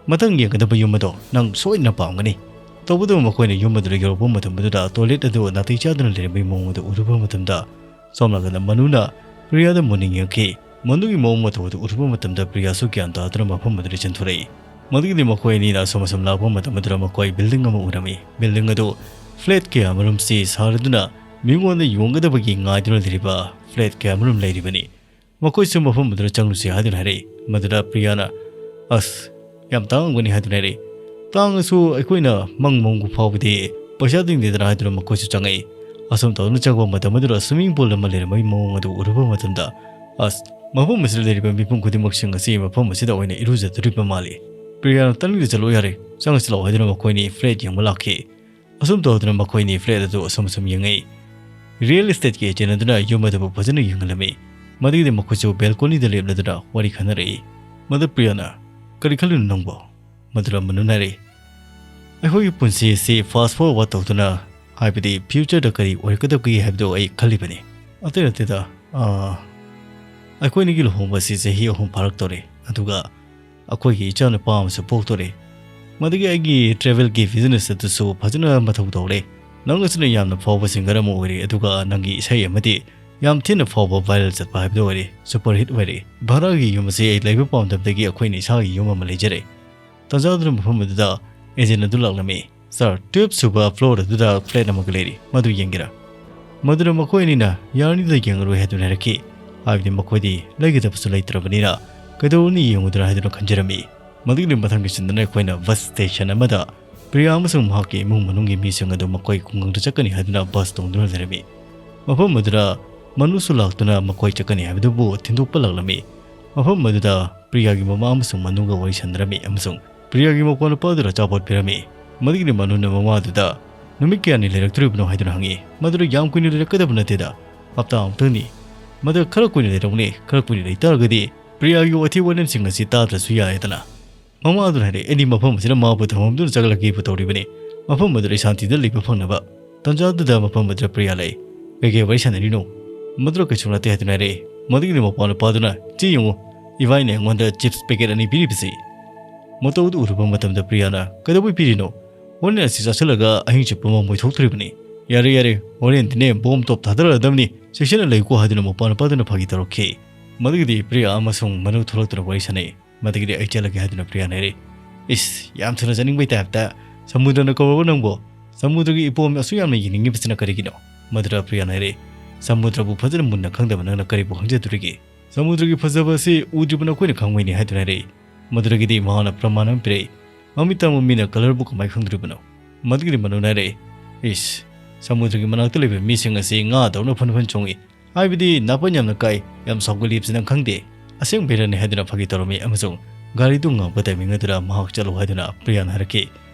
ꯃꯊꯪ ꯌꯦꯡꯒꯗꯕ ꯌꯨꯝ ꯑꯗꯣ ꯅꯪ ꯁꯣꯏꯗꯅ ꯄꯥꯝꯒꯅꯤ"꯫ ꯇꯧꯕꯇꯕꯨ ꯃꯈꯣꯏꯅ ꯌꯨꯝ ꯑꯗꯨꯗ ꯌꯧꯔꯛꯄ ꯃꯇꯝ ꯑꯗꯨꯗ toilet ꯑꯗꯨ ꯅꯥꯇꯩ ꯆꯥꯗꯅ ꯂꯩꯔꯝꯕꯒꯤ ꯃꯑꯣꯡ ꯑꯗꯨ ꯎꯔꯨꯕ ꯃꯇꯝꯗ, ꯁꯣꯝ ꯅꯥꯀꯟꯗ ꯃꯅꯨꯅ ꯄ꯭ꯔꯤꯌꯥꯗ ꯃꯨꯟꯅ ꯌꯦꯡꯉꯛꯈꯤ꯫ ꯃꯅꯨꯒꯤ ꯃꯑꯣꯡ ꯃꯇꯧ ꯑꯗꯨ ꯎꯔꯨꯕ ꯃꯇꯝꯗ ꯄ꯭ꯔꯤꯌꯥꯁꯨ ꯒ꯭ꯌꯥꯟ ꯇꯥꯗꯨꯅ ꯃꯐꯝ ꯑꯗꯨꯗ ꯆꯦꯟꯊꯣꯔꯛꯏ꯫ ꯃꯗꯨꯒꯤꯗꯤ ꯃꯈꯣꯏ ꯑꯅꯤꯅ ꯑꯁꯨꯝ ꯑꯁꯨꯝ ꯂꯥꯛꯄ ꯃꯇꯝ ꯑꯗꯨꯗ ꯃꯈꯣꯏ building ꯑꯃ ꯎꯔꯝꯃꯤ꯫ Building ꯑꯗꯨ flat ꯀꯌꯥ ꯑꯃꯔꯣꯝꯁꯤ ꯁꯥꯔꯗꯨꯅ ꯃꯤꯉꯣꯟꯗ ꯌꯣꯟꯒꯗꯕꯒꯤ ꯉꯥꯏꯗꯨꯅ ꯂꯩꯔꯤꯕ flat ꯀꯌꯥ ꯑꯃꯔꯣꯝ ꯂꯩꯔꯤꯕꯅꯤ꯫ ꯃꯈꯣꯏꯁꯨ ꯃꯐꯝ ꯑꯗꯨꯗ ꯆꯪꯂꯨꯁꯤ ꯍꯥꯏꯗꯨꯅ ꯍꯥꯏꯔꯛꯏ꯫ ꯃꯗꯨꯗ ꯄ꯭ꯔꯤꯌꯥꯅ, "ꯑꯁ, ꯌꯥꯝ ꯇꯥꯡꯉꯝꯒꯅꯤ" ꯍꯥꯏꯗꯨꯅ ꯍꯥꯏꯔꯛꯏ꯫ "ꯇꯥꯡꯉꯁꯨ ꯑꯩꯈꯣꯏꯅ ꯃꯪ ꯃꯪꯕ ꯐꯥꯎꯕꯗꯤ ꯄꯩꯁꯥ ꯇꯤꯡꯗꯦꯗꯅ" ꯍꯥꯏꯗꯨꯅ ꯃꯈꯣꯏꯁꯨ ꯆꯪꯉꯛꯏ꯫ ꯑꯁꯨꯝ ꯇꯧꯗꯨꯅ ꯆꯪꯕ ꯃꯇꯝ ꯑꯗꯨꯗ swimming pool ꯑꯃ ꯂꯩꯔꯝꯕꯒꯤ ꯃꯑꯣꯡ ꯑꯗꯨ ꯎꯔꯨꯕ ꯃꯇꯝꯗ, "ꯑꯁ, ꯃꯐꯝ ꯑꯁꯤꯗ ꯂꯩꯔꯤꯕ ꯃꯤꯄꯨꯝ ꯈꯨꯗꯤꯡꯃꯛꯁꯤꯡ ꯑꯁꯤ ꯃꯐꯝ ꯑꯁꯤꯗ ꯑꯣꯏꯅ ꯏꯔꯨꯖꯗꯣꯔꯤꯕ ꯃꯥꯜꯂꯤ"꯫ ꯄ꯭ꯔꯤꯌꯥꯅ ꯇꯥꯅꯤꯡꯗꯦ, ꯆꯠꯂꯣ ꯌꯥꯔꯦ, ꯆꯪꯉꯁꯤ ꯂꯥꯛꯑꯣ ꯍꯥꯏꯗꯨꯅ ꯃꯈꯣꯏꯅꯤ flat ꯌꯦꯡꯕ ꯂꯥꯛꯈꯤ꯫ ꯑꯁꯨꯝ ꯇꯧꯗꯨꯅ ꯃꯈꯣꯏꯅꯤ flat ꯑꯗꯨ ꯑꯁꯨꯝ ꯑꯁꯨꯝ ꯌꯦꯡꯉꯛꯏ꯫ Real estate ꯀꯤ agent ꯑꯗꯨꯅ ꯌꯨꯝ ꯑꯗꯨꯕꯨ ꯐꯖꯅ ꯌꯦꯡꯍꯜꯂꯝꯃꯤ꯫ ꯃꯗꯨꯒꯤꯗꯤ ꯃꯈꯣꯏꯁꯨ balcony ꯗ ꯂꯦꯞꯂꯗꯨꯅ ꯋꯥꯔꯤ ꯈꯟꯅꯔꯛꯏ꯫ ꯃꯗꯨ ꯄ꯭ꯔꯤꯌꯥꯅ, "ꯀꯔꯤ ꯈꯜꯂꯤꯅꯣ ꯅꯪꯕꯣ?" ꯃꯗꯨꯗ ꯃꯅꯨꯅ ꯍꯥꯏꯔꯛꯏ, "ꯑꯩꯈꯣꯏꯒꯤ ꯄꯨꯟꯁꯤ ꯑꯁꯤ fast forward ꯇꯧꯗꯨꯅ, ꯍꯥꯏꯕꯗꯤ future ꯗ ꯀꯔꯤ ꯑꯣꯏꯔꯛꯀꯗꯕꯒꯦ ꯍꯥꯏꯕꯗꯨ ꯑꯩ ꯈꯜꯂꯤꯕꯅꯤ꯫ ꯑꯇꯩ ꯅꯠꯇꯦꯗ, ꯑꯥ, ꯑꯩꯈꯣꯏ ꯑꯅꯤꯒꯤ ꯂꯨꯍꯣꯡꯕ ꯑꯁꯤ ꯆꯍꯤ ꯑꯍꯨꯝ ꯐꯥꯔꯛꯇꯧꯔꯦ, ꯑꯗꯨꯒ ꯑꯩꯈꯣꯏꯒꯤ ꯏꯆꯥꯅꯨꯄꯥ ꯑꯃꯁꯨ ꯄꯣꯛꯇꯣꯔꯦ꯫ ꯃꯗꯨꯒꯤ ꯑꯩꯒꯤ travel ꯒꯤ business ꯑꯗꯨꯁꯨ ꯐꯖꯅ ꯃꯊꯧ ꯇꯧꯔꯦ꯫ ꯅꯪ ꯑꯁꯤꯅ ꯌꯥꯝꯅ ꯐꯥꯎꯕ singer ꯑꯃ ꯑꯣꯏꯔꯦ, ꯑꯗꯨꯒ ꯅꯪꯒꯤ ꯏꯁꯩ ꯑꯃꯗꯤ ꯌꯥꯝ ꯊꯤꯅ ꯐꯥꯎꯕ viral ꯆꯠꯄ ꯍꯥꯏꯕꯗꯨ ꯑꯣꯏꯔꯦ, super hit ꯑꯣꯏꯔꯦ꯫ ꯚꯔꯥꯒꯤ ꯌꯨꯝ ꯑꯁꯤ ꯑꯩ ꯂꯩꯕ ꯄꯥꯝꯗꯕꯗꯒꯤ ꯑꯩꯈꯣꯏꯅ ꯏꯁꯥꯒꯤ ꯌꯨꯝ ꯑꯃ ꯂꯩꯖꯔꯦ꯫" ꯇꯥꯟꯖꯥꯗꯨꯅ ꯃꯐꯝ ꯑꯗꯨꯗ agent ꯑꯗꯨ ꯂꯥꯛꯂꯝꯃꯤ꯫ "Sir, twelve ꯁꯨꯕ floor ꯑꯗꯨꯗ flat ꯑꯃꯒ ꯂꯩꯔꯤ, ꯃꯗꯨ ꯌꯦꯡꯒꯦꯔꯥ?" ꯃꯗꯨꯅ ꯃꯈꯣꯏ ꯑꯅꯤꯅ "ꯌꯥꯔꯅꯤꯗ, ꯌꯦꯡꯉꯔꯣꯏ" ꯍꯥꯏꯗꯨꯅ ꯍꯥꯏꯔꯛꯈꯤ꯫ ꯍꯥꯏꯕꯗꯤ ꯃꯈꯣꯏꯗꯤ ꯂꯩꯒꯗꯕꯁꯨ ꯂꯩꯇ꯭ꯔꯕꯅꯤꯅ ꯀꯩꯗꯧꯔꯨꯅꯤ ꯌꯦꯡꯉꯨꯗꯅ ꯍꯥꯏꯗꯨꯅ ꯈꯟꯖꯔꯝꯃꯤ꯫ ꯃꯗꯨꯒꯤ ꯃꯊꯪꯒꯤ ꯁꯤꯟꯗꯨꯅ ꯑꯩꯈꯣꯏꯅ bus station ꯑꯃꯗ ꯄ꯭ꯔꯤꯌꯥ ꯑꯃꯁꯨꯡ ꯃꯍꯥꯛꯀꯤ ꯏꯃꯨꯡ ꯃꯅꯨꯡꯒꯤ ꯃꯤꯁꯤꯡ ꯑꯗꯨ ꯃꯈꯣꯏ ꯈꯨꯡꯒꯪꯗ ꯆꯠꯀꯅꯤ ꯍꯥꯏꯗꯨꯅ bus ꯇꯣꯡꯗꯨꯅ ꯂꯩꯔꯝꯃꯤ꯫ ꯃꯐꯝ ꯑꯗꯨꯗ ꯃꯅꯨꯁꯨ ꯂꯥꯛꯇꯨꯅ ꯃꯈꯣꯏ ꯆꯠꯀꯅꯤ ꯍꯥꯏꯕꯗꯨꯕꯨ ꯊꯤꯟꯗꯣꯛꯄ ꯂꯥꯛꯂꯝꯃꯤ꯫ ꯃꯐꯝ ꯑꯗꯨꯗ ꯄ꯭ꯔꯤꯌꯥꯒꯤ ꯃꯃꯥ ꯑꯃꯁꯨꯡ ꯃꯅꯨꯒ ꯋꯥꯔꯤ ꯁꯥꯟꯅꯔꯝꯃꯤ ꯑꯃꯁꯨꯡ ꯄ꯭ꯔꯤꯌꯥꯒꯤ ꯃꯄꯥ ꯅꯨꯄꯥ ꯑꯗꯨꯗ ꯑꯆꯥꯄꯣꯠ ꯄꯤꯔꯝꯃꯤ꯫ ꯃꯗꯨꯒꯤꯗꯤ ꯃꯅꯨꯅ ꯃꯃꯥ ꯑꯗꯨꯗ, "ꯅꯨꯃꯤꯠ ꯀꯌꯥꯅꯤ ꯂꯩꯔꯛꯇꯣꯔꯤꯕꯅꯣ?" ꯍꯥꯏꯗꯨꯅ ꯍꯪꯉꯤ꯫ "ꯃꯗꯨꯗ ꯌꯥꯝ ꯀꯨꯏꯅ ꯂꯩꯔꯛꯀꯗꯕ ꯅꯠꯇꯦꯗ, ꯍꯞꯇꯥ ꯑꯃꯨꯛꯇꯪꯅꯤ꯫" "ꯃꯗꯨ ꯈꯔ ꯀꯨꯏꯅ ꯂꯩꯔꯛꯎꯅꯦ, ꯈꯔ ꯀꯨꯏꯅ ꯂꯩꯇꯥꯔꯒꯗꯤ ꯄ꯭ꯔꯤꯌꯥꯒꯤ ꯋꯥꯊꯤ ꯋꯥꯔꯦꯝꯁꯤꯡ ꯑꯁꯤ ꯇꯥꯗ꯭ꯔꯁꯨ ꯌꯥꯔꯦꯗꯅ꯫" ꯃꯃꯥ ꯑꯗꯨꯅ ꯍꯥꯏꯔꯛꯑꯦ, "ꯑꯩꯗꯤ ꯃꯐꯝ ꯑꯁꯤꯗ ꯃꯥꯕꯨ ꯊꯝꯐꯝꯗꯨꯅ ꯆꯠꯂꯒꯦꯕꯨ ꯇꯧꯔꯤꯕꯅꯤ꯫ ꯃꯐꯝ ꯑꯗꯨꯗ ꯑꯩ ꯁꯥꯟꯇꯤꯗ ꯂꯩꯕ ꯐꯪꯅꯕ꯫" ꯇꯥꯟꯖꯥ ꯑꯗꯨꯗ ꯃꯐꯝ ꯑꯗꯨꯗ ꯄ꯭ꯔꯤꯌꯥ ꯂꯩ꯫ "ꯀꯩꯀꯩ ꯋꯥꯔꯤ ꯁꯥꯟꯅꯔꯤꯅꯣ?" "ꯃꯗꯨꯗ ꯀꯩꯁꯨ ꯅꯠꯇꯦ" ꯍꯥꯏꯗꯨꯅ ꯍꯥꯏꯔꯛꯑꯦ꯫ ꯃꯗꯨꯒꯤꯗꯤ ꯃꯄꯥ ꯅꯨꯄꯥꯗꯨꯅ, "ꯆꯦ ꯌꯦꯡꯉꯨ, ꯏꯕꯥꯏꯅ ꯑꯩꯉꯣꯟꯗ chips packet ꯑꯅꯤ ꯄꯤꯔꯤꯕꯁꯤ꯫" ꯃꯇꯧ ꯑꯗꯨ ꯎꯔꯨꯕ ꯃꯇꯝꯗ ꯄ꯭ꯔꯤꯌꯥꯅ, "ꯀꯩꯗꯧꯕꯩ ꯄꯤꯔꯤꯅꯣ? ꯍꯣꯔꯦꯟ ꯑꯁꯤ ꯆꯥꯁꯤꯜꯂꯒ ꯑꯍꯤꯡ ꯆꯨꯞꯄ ꯃꯃꯣꯏ ꯊꯣꯛꯇꯣꯔꯤꯕꯅꯤ꯫" "ꯌꯥꯔꯦ, ꯌꯥꯔꯦ, ꯍꯣꯔꯦꯟꯗꯤꯅꯦ bomb ꯇꯣꯞ ꯊꯥꯗꯔꯛꯑꯗꯕꯅꯤ, ꯆꯦꯛꯁꯤꯟꯅ ꯂꯩꯌꯨꯀꯣ" ꯍꯥꯏꯗꯨꯅ ꯃꯄꯥ ꯅꯨꯄꯥꯗꯨꯅ ꯐꯥꯒꯤ ꯇꯧꯔꯛꯈꯤ꯫ ꯃꯗꯨꯒꯤꯗꯤ ꯄ꯭ꯔꯤꯌꯥ ꯑꯃꯁꯨꯡ ꯃꯅꯨ ꯊꯣꯛꯂꯛꯇꯨꯅ ꯋꯥꯔꯤ ꯁꯥꯟꯅꯩ꯫ ꯃꯗꯨꯒꯤꯗꯤ ꯑꯩ ꯆꯠꯂꯒꯦ ꯍꯥꯏꯗꯨꯅ ꯄ꯭ꯔꯤꯌꯥꯅ ꯍꯥꯏꯔꯛꯏ꯫ "ꯏꯁ, ꯌꯥꯝ ꯊꯨꯅ ꯆꯠꯅꯤꯡꯕꯩ type ꯇ꯫ ꯁꯃꯨꯗ꯭ꯔꯅ ꯀꯧꯔꯕ ꯅꯪꯕꯣ? ꯁꯃꯨꯗ꯭ꯔꯒꯤ ꯏꯄꯣꯝ ꯑꯁꯨꯛ ꯌꯥꯝꯅ ꯌꯦꯡꯅꯤꯡꯉꯤꯕꯁꯤꯅ ꯀꯔꯤꯒꯤꯅꯣ?" ꯃꯗꯨꯗ ꯄ꯭ꯔꯤꯌꯥꯅ ꯍꯥꯏꯔꯛꯏ, "ꯁꯃꯨꯗ꯭ꯔꯕꯨ ꯐꯖꯅ ꯃꯨꯟꯅ ꯈꯪꯗꯕ ꯅꯪꯅ ꯀꯔꯤꯕꯨ ꯈꯪꯖꯗꯣꯔꯤꯒꯦ? ꯁꯃꯨꯗ꯭ꯔꯒꯤ ꯐꯖꯕ ꯑꯁꯤ ꯎꯗ꯭ꯔꯤꯕ ꯅꯈꯣꯏꯅ ꯈꯪꯕꯩꯅꯤ" ꯍꯥꯏꯗꯨꯅ ꯍꯥꯏꯔꯛꯏ꯫ ꯃꯗꯨꯗꯒꯤꯗꯤ ꯃꯍꯥꯛꯅ ꯄ꯭ꯔꯃꯥꯟ ꯑꯃ ꯄꯤꯔꯛꯏ, "ꯃꯃꯤꯠ ꯇꯥꯡꯕ ꯃꯤꯅ colour ꯕꯨ ꯀꯃꯥꯏꯅ ꯈꯪꯗꯣꯔꯤꯕꯅꯣ?" ꯃꯗꯨꯒꯤꯗꯤ ꯃꯅꯨꯅ ꯍꯥꯏꯔꯛꯏ, "ꯏꯁ, ꯁꯃꯨꯗ꯭ꯔꯒꯤ ꯃꯅꯥꯛꯇ ꯂꯩꯕ ꯃꯤꯁꯤꯡ ꯑꯁꯤ ꯉꯥꯗꯧꯅ ꯐꯟ ꯐꯟ ꯆꯣꯡꯏ, ꯍꯥꯏꯕꯗꯤ ꯅꯥꯄꯟ ꯌꯥꯝꯅ ꯀꯥꯏ, ꯌꯥꯝ ꯁꯥꯎꯒꯠꯂꯤꯕꯁꯤ ꯅꯪ ꯈꯪꯗꯦ?" ꯑꯁꯦꯡꯕꯩꯔꯅꯦ ꯍꯥꯏꯗꯨꯅ ꯐꯥꯒꯤ ꯇꯧꯔꯝꯃꯤ ꯑꯃꯁꯨꯡ ꯒꯥꯔꯤꯗꯨ ꯉꯥꯡꯕ ꯇꯥꯏꯃꯤꯡ ꯑꯗꯨꯗ ꯃꯍꯥꯛ ꯆꯠꯂꯣ ꯍꯥꯏꯗꯨꯅ ꯄ꯭ꯔꯤꯌꯥꯅ ꯍꯥꯏꯔꯛꯈꯤ꯫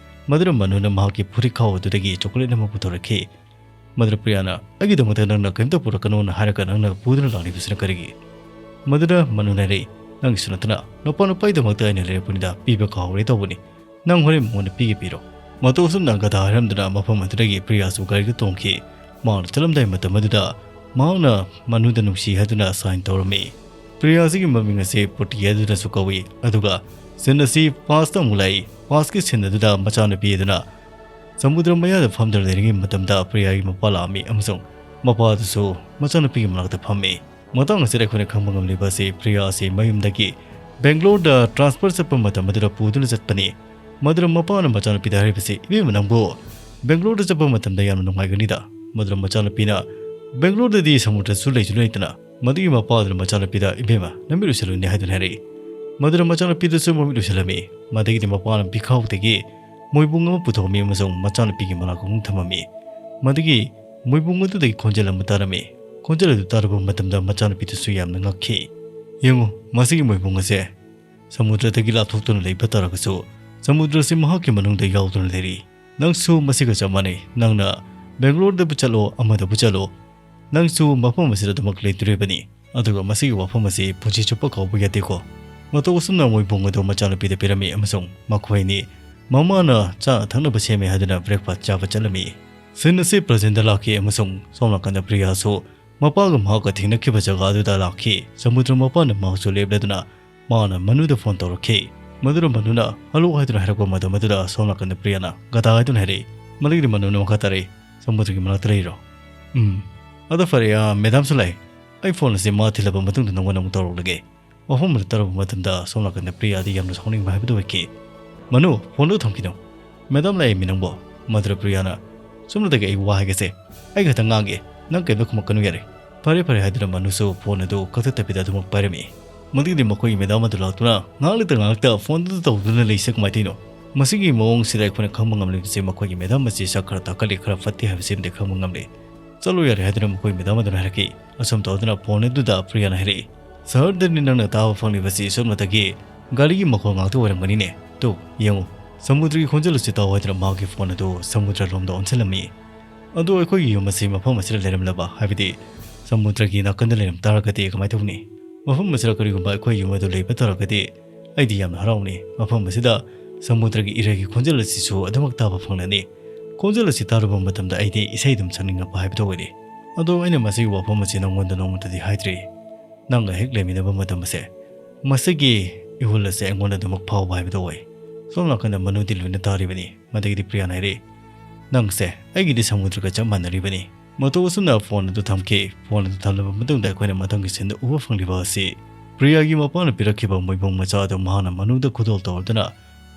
ꯃꯗꯨꯗ ꯃꯅꯨꯅ ꯃꯍꯥꯛꯀꯤ ꯐꯨꯔꯤꯠꯈꯥꯎ ꯑꯗꯨꯗꯒꯤ ꯆꯣꯀꯣꯂꯦꯠ ꯑꯃ ꯄꯨꯊꯣꯔꯛꯈꯤ꯫ ꯃꯗꯨꯗ ꯄ꯭ꯔꯤꯌꯥꯅ, "ꯑꯩꯒꯤꯗꯃꯛꯇ ꯅꯪꯅ ꯀꯔꯤꯝꯇ ꯄꯨꯔꯛꯀꯅꯣꯅ ꯍꯥꯏꯔꯒ ꯅꯪꯅ ꯄꯨꯗꯨꯅ ꯂꯥꯛꯂꯤꯕꯁꯤꯅ ꯀꯔꯤꯒꯤ?" ꯃꯗꯨꯗ ꯃꯅꯨꯅ ꯍꯥꯏꯔꯛꯏ, "ꯅꯪꯒꯤꯁꯨ ꯅꯠꯇꯅ ꯅꯨꯄꯥ ꯅꯨꯄꯥꯒꯤꯗꯃꯛꯇ ꯑꯩꯅ ꯂꯩꯔꯛꯄꯅꯤꯗ, ꯄꯤꯕ ꯀꯥꯎꯔꯦ ꯇꯧꯕꯅꯤ꯫ ꯅꯪ ꯍꯣꯔꯦꯟ ꯃꯉꯣꯟꯗ ꯄꯤꯒꯦ ꯄꯤꯔꯣ꯫" ꯃꯇꯧ ꯑꯁꯨꯝꯅ ꯒꯙꯥ ꯍꯥꯏꯔꯝꯗꯨꯅ ꯃꯐꯝ ꯑꯗꯨꯗꯒꯤ ꯄ꯭ꯔꯤꯌꯥꯁꯨ ꯒꯥꯔꯤꯗ ꯇꯣꯡꯈꯤ꯫ ꯃꯍꯥꯛꯅ ꯆꯠꯂꯝꯗꯥꯏ ꯃꯇꯝ ꯑꯗꯨꯗ ꯃꯍꯥꯛꯅ ꯃꯅꯨꯗ ꯅꯨꯡꯁꯤ ꯍꯥꯏꯗꯨꯅ ꯁꯥꯏꯟ ꯇꯧꯔꯝꯃꯤ꯫ ꯄ꯭ꯔꯤꯌꯥꯁꯤꯒꯤ ꯃꯃꯤꯡ ꯑꯁꯤ ꯄꯨꯔꯇꯤ ꯍꯥꯏꯗꯨꯅꯁꯨ ꯀꯧꯏ, ꯑꯗꯨꯒ ꯁꯤꯟ ꯑꯁꯤ ꯄꯥꯁꯇ ꯑꯃꯨꯛ ꯂꯥꯛꯏ꯫ ꯄꯥꯁꯀꯤ ꯁꯤꯟ ꯑꯗꯨꯗ ꯃꯆꯥꯅꯨꯄꯤ ꯑꯗꯨꯅ ꯁꯃꯨꯗ꯭ꯔ ꯃꯌꯥꯗ ꯐꯝꯗꯨꯅ ꯂꯩꯔꯤꯉꯩ ꯃꯇꯝꯗ ꯄ꯭ꯔꯤꯌꯥꯒꯤ ꯃꯄꯥ ꯂꯥꯛꯑꯝꯃꯤ ꯑꯃꯁꯨꯡ ꯃꯄꯥ ꯑꯗꯨꯁꯨ ꯃꯆꯥꯅꯨꯄꯤꯒꯤ ꯃꯅꯥꯛꯇ ꯐꯝꯃꯤ꯫ ꯃꯇꯥꯡ ꯑꯁꯤꯗ ꯑꯩꯈꯣꯏꯅ ꯈꯪꯕ ꯉꯝꯂꯤꯕ ꯑꯁꯤ ꯄ꯭ꯔꯤꯌꯥ ꯑꯁꯤ ꯃꯌꯨꯝꯗꯒꯤ ꯕꯦꯡꯒ꯭ꯂꯣꯔꯗ ꯇ꯭ꯔꯥꯟꯁꯐꯔ ꯆꯠꯄ ꯃꯇꯝ ꯑꯗꯨꯗ ꯄꯨꯗꯨꯅ ꯆꯠꯄꯅꯤ꯫ ꯃꯗꯨꯗ ꯃꯄꯥꯅ ꯃꯆꯥꯅꯨꯄꯤꯗ ꯍꯥꯏꯔꯤꯕꯁꯤ, "ꯏꯕꯦꯝꯃ, ꯅꯪꯕꯨ ꯕꯦꯡꯒ꯭ꯂꯣꯔꯗ ꯆꯠꯄ ꯃꯇꯝꯗ ꯌꯥꯝꯅ ꯅꯨꯡꯉꯥꯏꯒꯅꯤꯗ꯫" ꯃꯗꯨꯗ ꯃꯆꯥꯅꯨꯄꯤꯅ, "ꯕꯦꯡꯒ꯭ꯂꯣꯔꯗꯗꯤ ꯁꯃꯨꯗ꯭ꯔꯁꯨ ꯂꯩꯁꯨ ꯂꯩꯇꯅ꯫" ꯃꯗꯨꯒꯤ ꯃꯄꯥ ꯑꯗꯨꯅ ꯃꯆꯥꯅꯨꯄꯤꯗ, "ꯏꯕꯦꯝꯃ, ꯅꯃꯤꯠ ꯎꯏꯁꯤꯜꯂꯨꯅꯦ" ꯍꯥꯏꯗꯨꯅ ꯍꯥꯏꯔꯛꯏ꯫ ꯃꯗꯨꯗ ꯃꯆꯥꯅꯨꯄꯤꯗꯨꯁꯨ ꯃꯃꯤꯠ ꯎꯏꯁꯤꯜꯂꯝꯃꯤ꯫ ꯃꯗꯒꯤꯗꯤ ꯃꯄꯥꯅ ꯄꯤꯈꯥꯎꯗꯒꯤ ꯃꯣꯏꯕꯨꯡ ꯑꯃ ꯄꯨꯊꯣꯛꯑꯝꯃꯤ ꯑꯃꯁꯨꯡ ꯃꯆꯥꯅꯨꯄꯤꯒꯤ ꯃꯅꯥꯛ ꯑꯃꯨꯛ ꯊꯝꯃꯝꯃꯤ꯫ ꯃꯗꯒꯤ ꯃꯣꯏꯕꯨꯡ ꯑꯗꯨꯗꯒꯤ ꯈꯣꯟꯖꯦꯜ ꯑꯃ ꯇꯥꯔꯝꯃꯤ꯫ ꯈꯣꯟꯖꯦꯜ ꯑꯗꯨ ꯇꯥꯔꯨꯕ ꯃꯇꯝꯗ ꯃꯆꯥꯅꯨꯄꯤꯗꯨꯁꯨ ꯌꯥꯝꯅ ꯉꯛꯈꯤ꯫ "ꯌꯦꯡꯉꯨ, ꯃꯁꯤꯒꯤ ꯃꯣꯏꯕꯨꯡ ꯑꯁꯦ ꯁꯃꯨꯗ꯭ꯔꯗꯒꯤ ꯂꯥꯞꯊꯣꯛꯇꯨꯅ ꯂꯩꯕ ꯇꯥꯔꯒꯁꯨ, ꯁꯃꯨꯗ꯭ꯔꯁꯤ ꯃꯍꯥꯛꯀꯤ ꯃꯅꯨꯡꯗ ꯌꯥꯎꯗꯨꯅ ꯂꯩꯔꯤ꯫ ꯅꯪꯁꯨ ꯃꯁꯤꯒ ꯆꯞ ꯃꯥꯟꯅꯩ꯫ ꯅꯪꯅ ꯕꯦꯡꯒ꯭ꯂꯣꯔꯗꯕꯨ ꯆꯠꯂꯣ, ꯑꯃꯗꯕꯨ ꯆꯠꯂꯣ, ꯅꯪꯁꯨ ꯃꯐꯝ ꯑꯁꯤꯗ ꯑꯗꯨꯃꯛ ꯂꯩꯇꯣꯔꯤꯕꯅꯤ꯫ ꯑꯗꯨꯒ ꯃꯁꯤꯒꯤ ꯋꯥꯐꯝ ꯑꯁꯤ ꯄꯨꯟꯁꯤ ꯆꯨꯞꯄ ꯀꯥꯎꯕ ꯌꯥꯗꯦꯀꯣ꯫" ꯃꯇꯧ ꯑꯁꯨꯝꯅ ꯃꯣꯏꯕꯨꯡ ꯑꯗꯨ ꯃꯆꯥꯅꯨꯄꯤꯗ ꯄꯤꯔꯝꯃꯤ ꯑꯃꯁꯨꯡ ꯃꯈꯣꯏ ꯑꯅꯤ ꯃꯃꯥꯅ ꯆꯥꯅ ꯊꯛꯅꯕ ꯁꯦꯝꯃꯤ ꯍꯥꯏꯗꯨꯅ ꯕ꯭ꯔꯦꯛꯐꯥꯁ ꯆꯥꯕ ꯆꯠꯂꯝꯃꯤ꯫ ꯁꯤꯟ ꯑꯁꯤ ꯄ꯭ꯔꯖꯦꯟꯗ ꯂꯥꯛꯈꯤ ꯑꯃꯁꯨꯡ ꯁꯣꯝ ꯅꯥꯀꯟꯗ ꯄ꯭ꯔꯤꯌꯥꯁꯨ ꯃꯄꯥꯒ ꯃꯍꯥꯛꯀ ꯊꯦꯡꯅꯈꯤꯕ ꯖꯒꯥ ꯑꯗꯨꯗ ꯂꯥꯛꯈꯤ꯫ ꯁꯃꯨꯗ꯭ꯔ ꯃꯄꯥꯟꯗ ꯃꯍꯥꯛꯁꯨ ꯂꯦꯞꯂꯗꯨꯅ ꯃꯥꯅ ꯃꯅꯨꯗ ꯐꯣꯟ ꯇꯧꯔꯛꯈꯤ꯫ ꯃꯗꯨꯗ ꯃꯅꯨꯅ "ꯍꯜꯂꯣ" ꯍꯥꯏꯗꯨꯅ ꯍꯥꯏꯔꯛꯄ ꯃꯇꯝ ꯑꯗꯨꯗ ꯁꯣꯝ ꯅꯥꯀꯟꯗ ꯄ꯭ꯔꯤꯌꯥꯅ ꯒꯗꯥ ꯍꯥꯏꯗꯨꯅ ꯍꯥꯏꯔꯛꯏ꯫ ꯃꯗꯨꯒꯤꯗꯤ ꯃꯅꯨꯅ ꯃꯈꯥ ꯇꯥꯔꯛꯏ, "ꯁꯃꯨꯗ꯭ꯔꯒꯤ ꯃꯅꯥꯛꯇ ꯂꯩꯔꯣ?" "ꯎꯝ꯫ ꯑꯗꯣ ꯐꯔꯦ, ꯑꯥ, ꯃꯦꯗꯥꯝꯁꯨ ꯂꯥꯛꯑꯦ꯫ ꯑꯩ ꯐꯣꯟ ꯑꯁꯤ ꯃꯥ ꯊꯤꯜꯂꯕ ꯃꯇꯨꯡꯗ ꯅꯉꯣꯟꯗ ꯑꯃꯨꯛ ꯇꯧꯔꯛꯂꯒꯦ꯫" ꯋꯥꯐꯝ ꯑꯗꯨ ꯇꯥꯔꯕ ꯃꯇꯝꯗ ꯁꯣꯝ ꯅꯥꯀꯟꯗ ꯄ꯭ꯔꯤꯌꯥꯗꯤ ꯌꯥꯝꯅ ꯁꯥꯎꯅꯤꯡꯕ ꯍꯥꯏꯕꯗꯨ ꯑꯣꯏꯈꯤ꯫ "ꯃꯅꯨ, ꯐꯣꯟꯗꯨ ꯊꯝꯈꯤꯅꯨ꯫ ꯃꯦꯗꯥꯝ ꯂꯥꯛꯑꯦ ꯃꯤ ꯅꯪꯕꯣ꯫" ꯃꯗꯨꯗ ꯄ꯭ꯔꯤꯌꯥꯅ, "ꯁꯣꯝꯗꯒꯤ ꯑꯩ ꯋꯥ ꯍꯥꯏꯒꯦꯁꯦ꯫ ꯑꯩ ꯈꯛꯇ ꯉꯥꯡꯒꯦ꯫ ꯅꯪ ꯀꯩꯝꯇ ꯈꯨꯝꯃꯛꯀꯅꯨ ꯌꯥꯔꯦ꯫" "ꯐꯔꯦ, ꯐꯔꯦ" ꯍꯥꯏꯗꯨꯅ ꯃꯅꯨꯁꯨ ꯐꯣꯟ ꯑꯗꯨ ꯀꯛꯊꯠꯇꯕꯤꯗ ꯑꯗꯨꯃꯛ ꯄꯥꯏꯔꯝꯃꯤ꯫ ꯃꯗꯨꯒꯤꯗꯤ ꯃꯈꯣꯏꯒꯤ ꯃꯦꯗꯥꯝ ꯑꯗꯨ ꯂꯥꯛꯇꯨꯅ ꯉꯥꯏꯍꯥꯛ ꯂꯩꯇ ꯉꯥꯏꯍꯥꯛꯇ ꯐꯣꯟꯗꯨꯗ ꯇꯧꯗꯨꯅ ꯂꯩꯁꯦ ꯀꯃꯥꯏꯅ ꯇꯧꯔꯤꯅꯣ? ꯃꯁꯤꯒꯤ ꯃꯑꯣꯡꯁꯤꯗ ꯑꯩꯈꯣꯏꯅ ꯈꯪꯕ ꯉꯝꯂꯤꯕꯁꯤ ꯃꯈꯣꯏꯒꯤ ꯃꯦꯗꯥꯝ ꯑꯁꯤ ꯁꯛ ꯈꯔ ꯇꯥꯀꯜꯂꯤ, ꯈꯔ ꯐꯠꯇꯦ ꯍꯥꯏꯕꯁꯤꯃꯗꯤ ꯈꯪꯕ ꯉꯝꯂꯤ꯫ "ꯆꯠꯂꯣ ꯌꯥꯔꯦ" ꯍꯥꯏꯗꯨꯅ ꯃꯈꯣꯏ ꯃꯦꯗꯥꯝ ꯑꯗꯨꯅ ꯍꯥꯏꯔꯛꯈꯤ꯫ ꯑꯁꯨꯝ ꯇꯧꯗꯨꯅ ꯐꯣꯟ ꯑꯗꯨꯗ ꯄ꯭ꯔꯤꯌꯥꯅ ꯍꯥꯏꯔꯛꯏ, "ꯁꯍꯔꯗꯅꯤ ꯅꯪꯅ ꯇꯥꯕ ꯐꯪꯂꯤꯕꯁꯤ ꯁꯣꯝꯅꯇꯒꯤ "ꯒꯥꯔꯤꯒꯤ ꯃꯈꯣꯜ ꯉꯥꯛꯇ ꯑꯣꯏꯔꯝꯒꯅꯤꯅꯦ꯫ ꯇꯨ, ꯌꯦꯡꯉꯨ, ꯁꯃꯨꯗ꯭ꯔꯒꯤ ꯈꯣꯟꯖꯦꯜ ꯑꯁꯤ ꯇꯥꯎ" ꯍꯥꯏꯗꯨꯅ ꯃꯍꯥꯛꯀꯤ ꯐꯣꯟ ꯑꯗꯨ ꯁꯃꯨꯗ꯭ꯔ ꯂꯣꯝꯗ ꯑꯣꯟꯁꯤꯜꯂꯝꯃꯤ꯫ ꯑꯗꯣ ꯑꯩꯈꯣꯏꯒꯤ ꯌꯨꯝ ꯑꯁꯤ ꯃꯐꯝ ꯑꯁꯤꯗ ꯂꯩꯔꯝꯂꯕ, ꯍꯥꯏꯕꯗꯤ ꯁꯃꯨꯗ꯭ꯔꯒꯤ ꯅꯥꯀꯟꯗ ꯂꯩꯔꯝ ꯇꯥꯔꯒꯗꯤ ꯀꯃꯥꯏꯅ ꯇꯧꯅꯤ? ꯃꯐꯝ ꯑꯁꯤꯗ ꯀꯔꯤꯒꯨꯝꯕ ꯑꯩꯈꯣꯏ ꯌꯨꯝ ꯑꯗꯨ ꯂꯩꯕ ꯇꯥꯔꯒꯗꯤ ꯑꯩꯗꯤ ꯌꯥꯝꯅ ꯍꯔꯥꯎꯅꯤ꯫ ꯃꯐꯝ ꯑꯁꯤꯗ ꯁꯃꯨꯗ꯭ꯔꯒꯤ ꯏꯔꯩꯒꯤ ꯈꯣꯟꯖꯦꯜ ꯑꯁꯤꯁꯨ ꯑꯗꯨꯃꯛ ꯇꯥꯕ ꯐꯪꯂꯅꯤ꯫ ꯈꯣꯟꯖꯦꯜ ꯑꯁꯤ ꯇꯥꯔꯨꯕ ꯃꯇꯝꯗ ꯑꯩꯗꯤ ꯏꯁꯩ ꯑꯗꯨꯝ ꯁꯛꯅꯤꯡꯉꯛꯄ ꯍꯥꯏꯕꯗꯨ ꯑꯣꯏꯔꯦ꯫ ꯑꯗꯣ ꯑꯩꯅ ꯃꯁꯤꯒꯤ ꯋꯥꯐꯝ ꯑꯁꯤ ꯅꯉꯣꯟꯗ ꯅꯣꯡꯃꯇꯗꯤ ꯍꯥꯏꯗ꯭ꯔꯤ꯫ ꯅꯪꯒ ꯍꯦꯛ ꯂꯩꯃꯤꯟꯅꯕ ꯃꯇꯝ ꯑꯁꯦ, ꯃꯁꯤꯒꯤ ꯏꯍꯨꯜ ꯑꯁꯦ ꯑꯩꯉꯣꯟꯗ ꯑꯗꯨꯃꯛ ꯐꯥꯎꯕ ꯍꯥꯏꯕꯗꯨ ꯑꯣꯏ꯫ ꯁꯣꯝ ꯅꯥꯀꯟꯗ ꯃꯅꯨꯗꯤ ꯂꯣꯏꯅ ꯇꯥꯔꯤꯕꯅꯤ꯫ ꯃꯗꯒꯤꯗꯤ ꯄ꯭ꯔꯤꯌꯥꯅ ꯍꯥꯏꯔꯛꯏ, "ꯅꯪꯁꯦ ꯑꯩꯒꯤꯗꯤ ꯁꯃꯨꯗ꯭ꯔꯒ ꯆꯞ ꯃꯥꯟꯅꯔꯤꯕꯅꯤ"꯫ ꯃꯇꯧ ꯑꯁꯨꯝꯅ ꯐꯣꯟ ꯑꯗꯨ ꯊꯝꯈꯤ꯫ ꯐꯣꯟ ꯑꯗꯨ ꯊꯝꯂꯕ ꯃꯇꯨꯡꯗ ꯑꯩꯈꯣꯏꯅ ꯃꯊꯪꯒꯤ ꯁꯤꯟꯗ ꯎꯕ ꯐꯪꯂꯤꯕ ꯑꯁꯤ ꯄ꯭ꯔꯤꯌꯥꯒꯤ ꯃꯄꯥꯅ ꯄꯤꯔꯛꯈꯤꯕ ꯃꯣꯏꯕꯨꯡ ꯃꯆꯥ ꯑꯗꯨ ꯃꯍꯥꯛꯅ ꯃꯅꯨꯗ ꯈꯨꯗꯣꯜ ꯇꯧꯔꯗꯨꯅ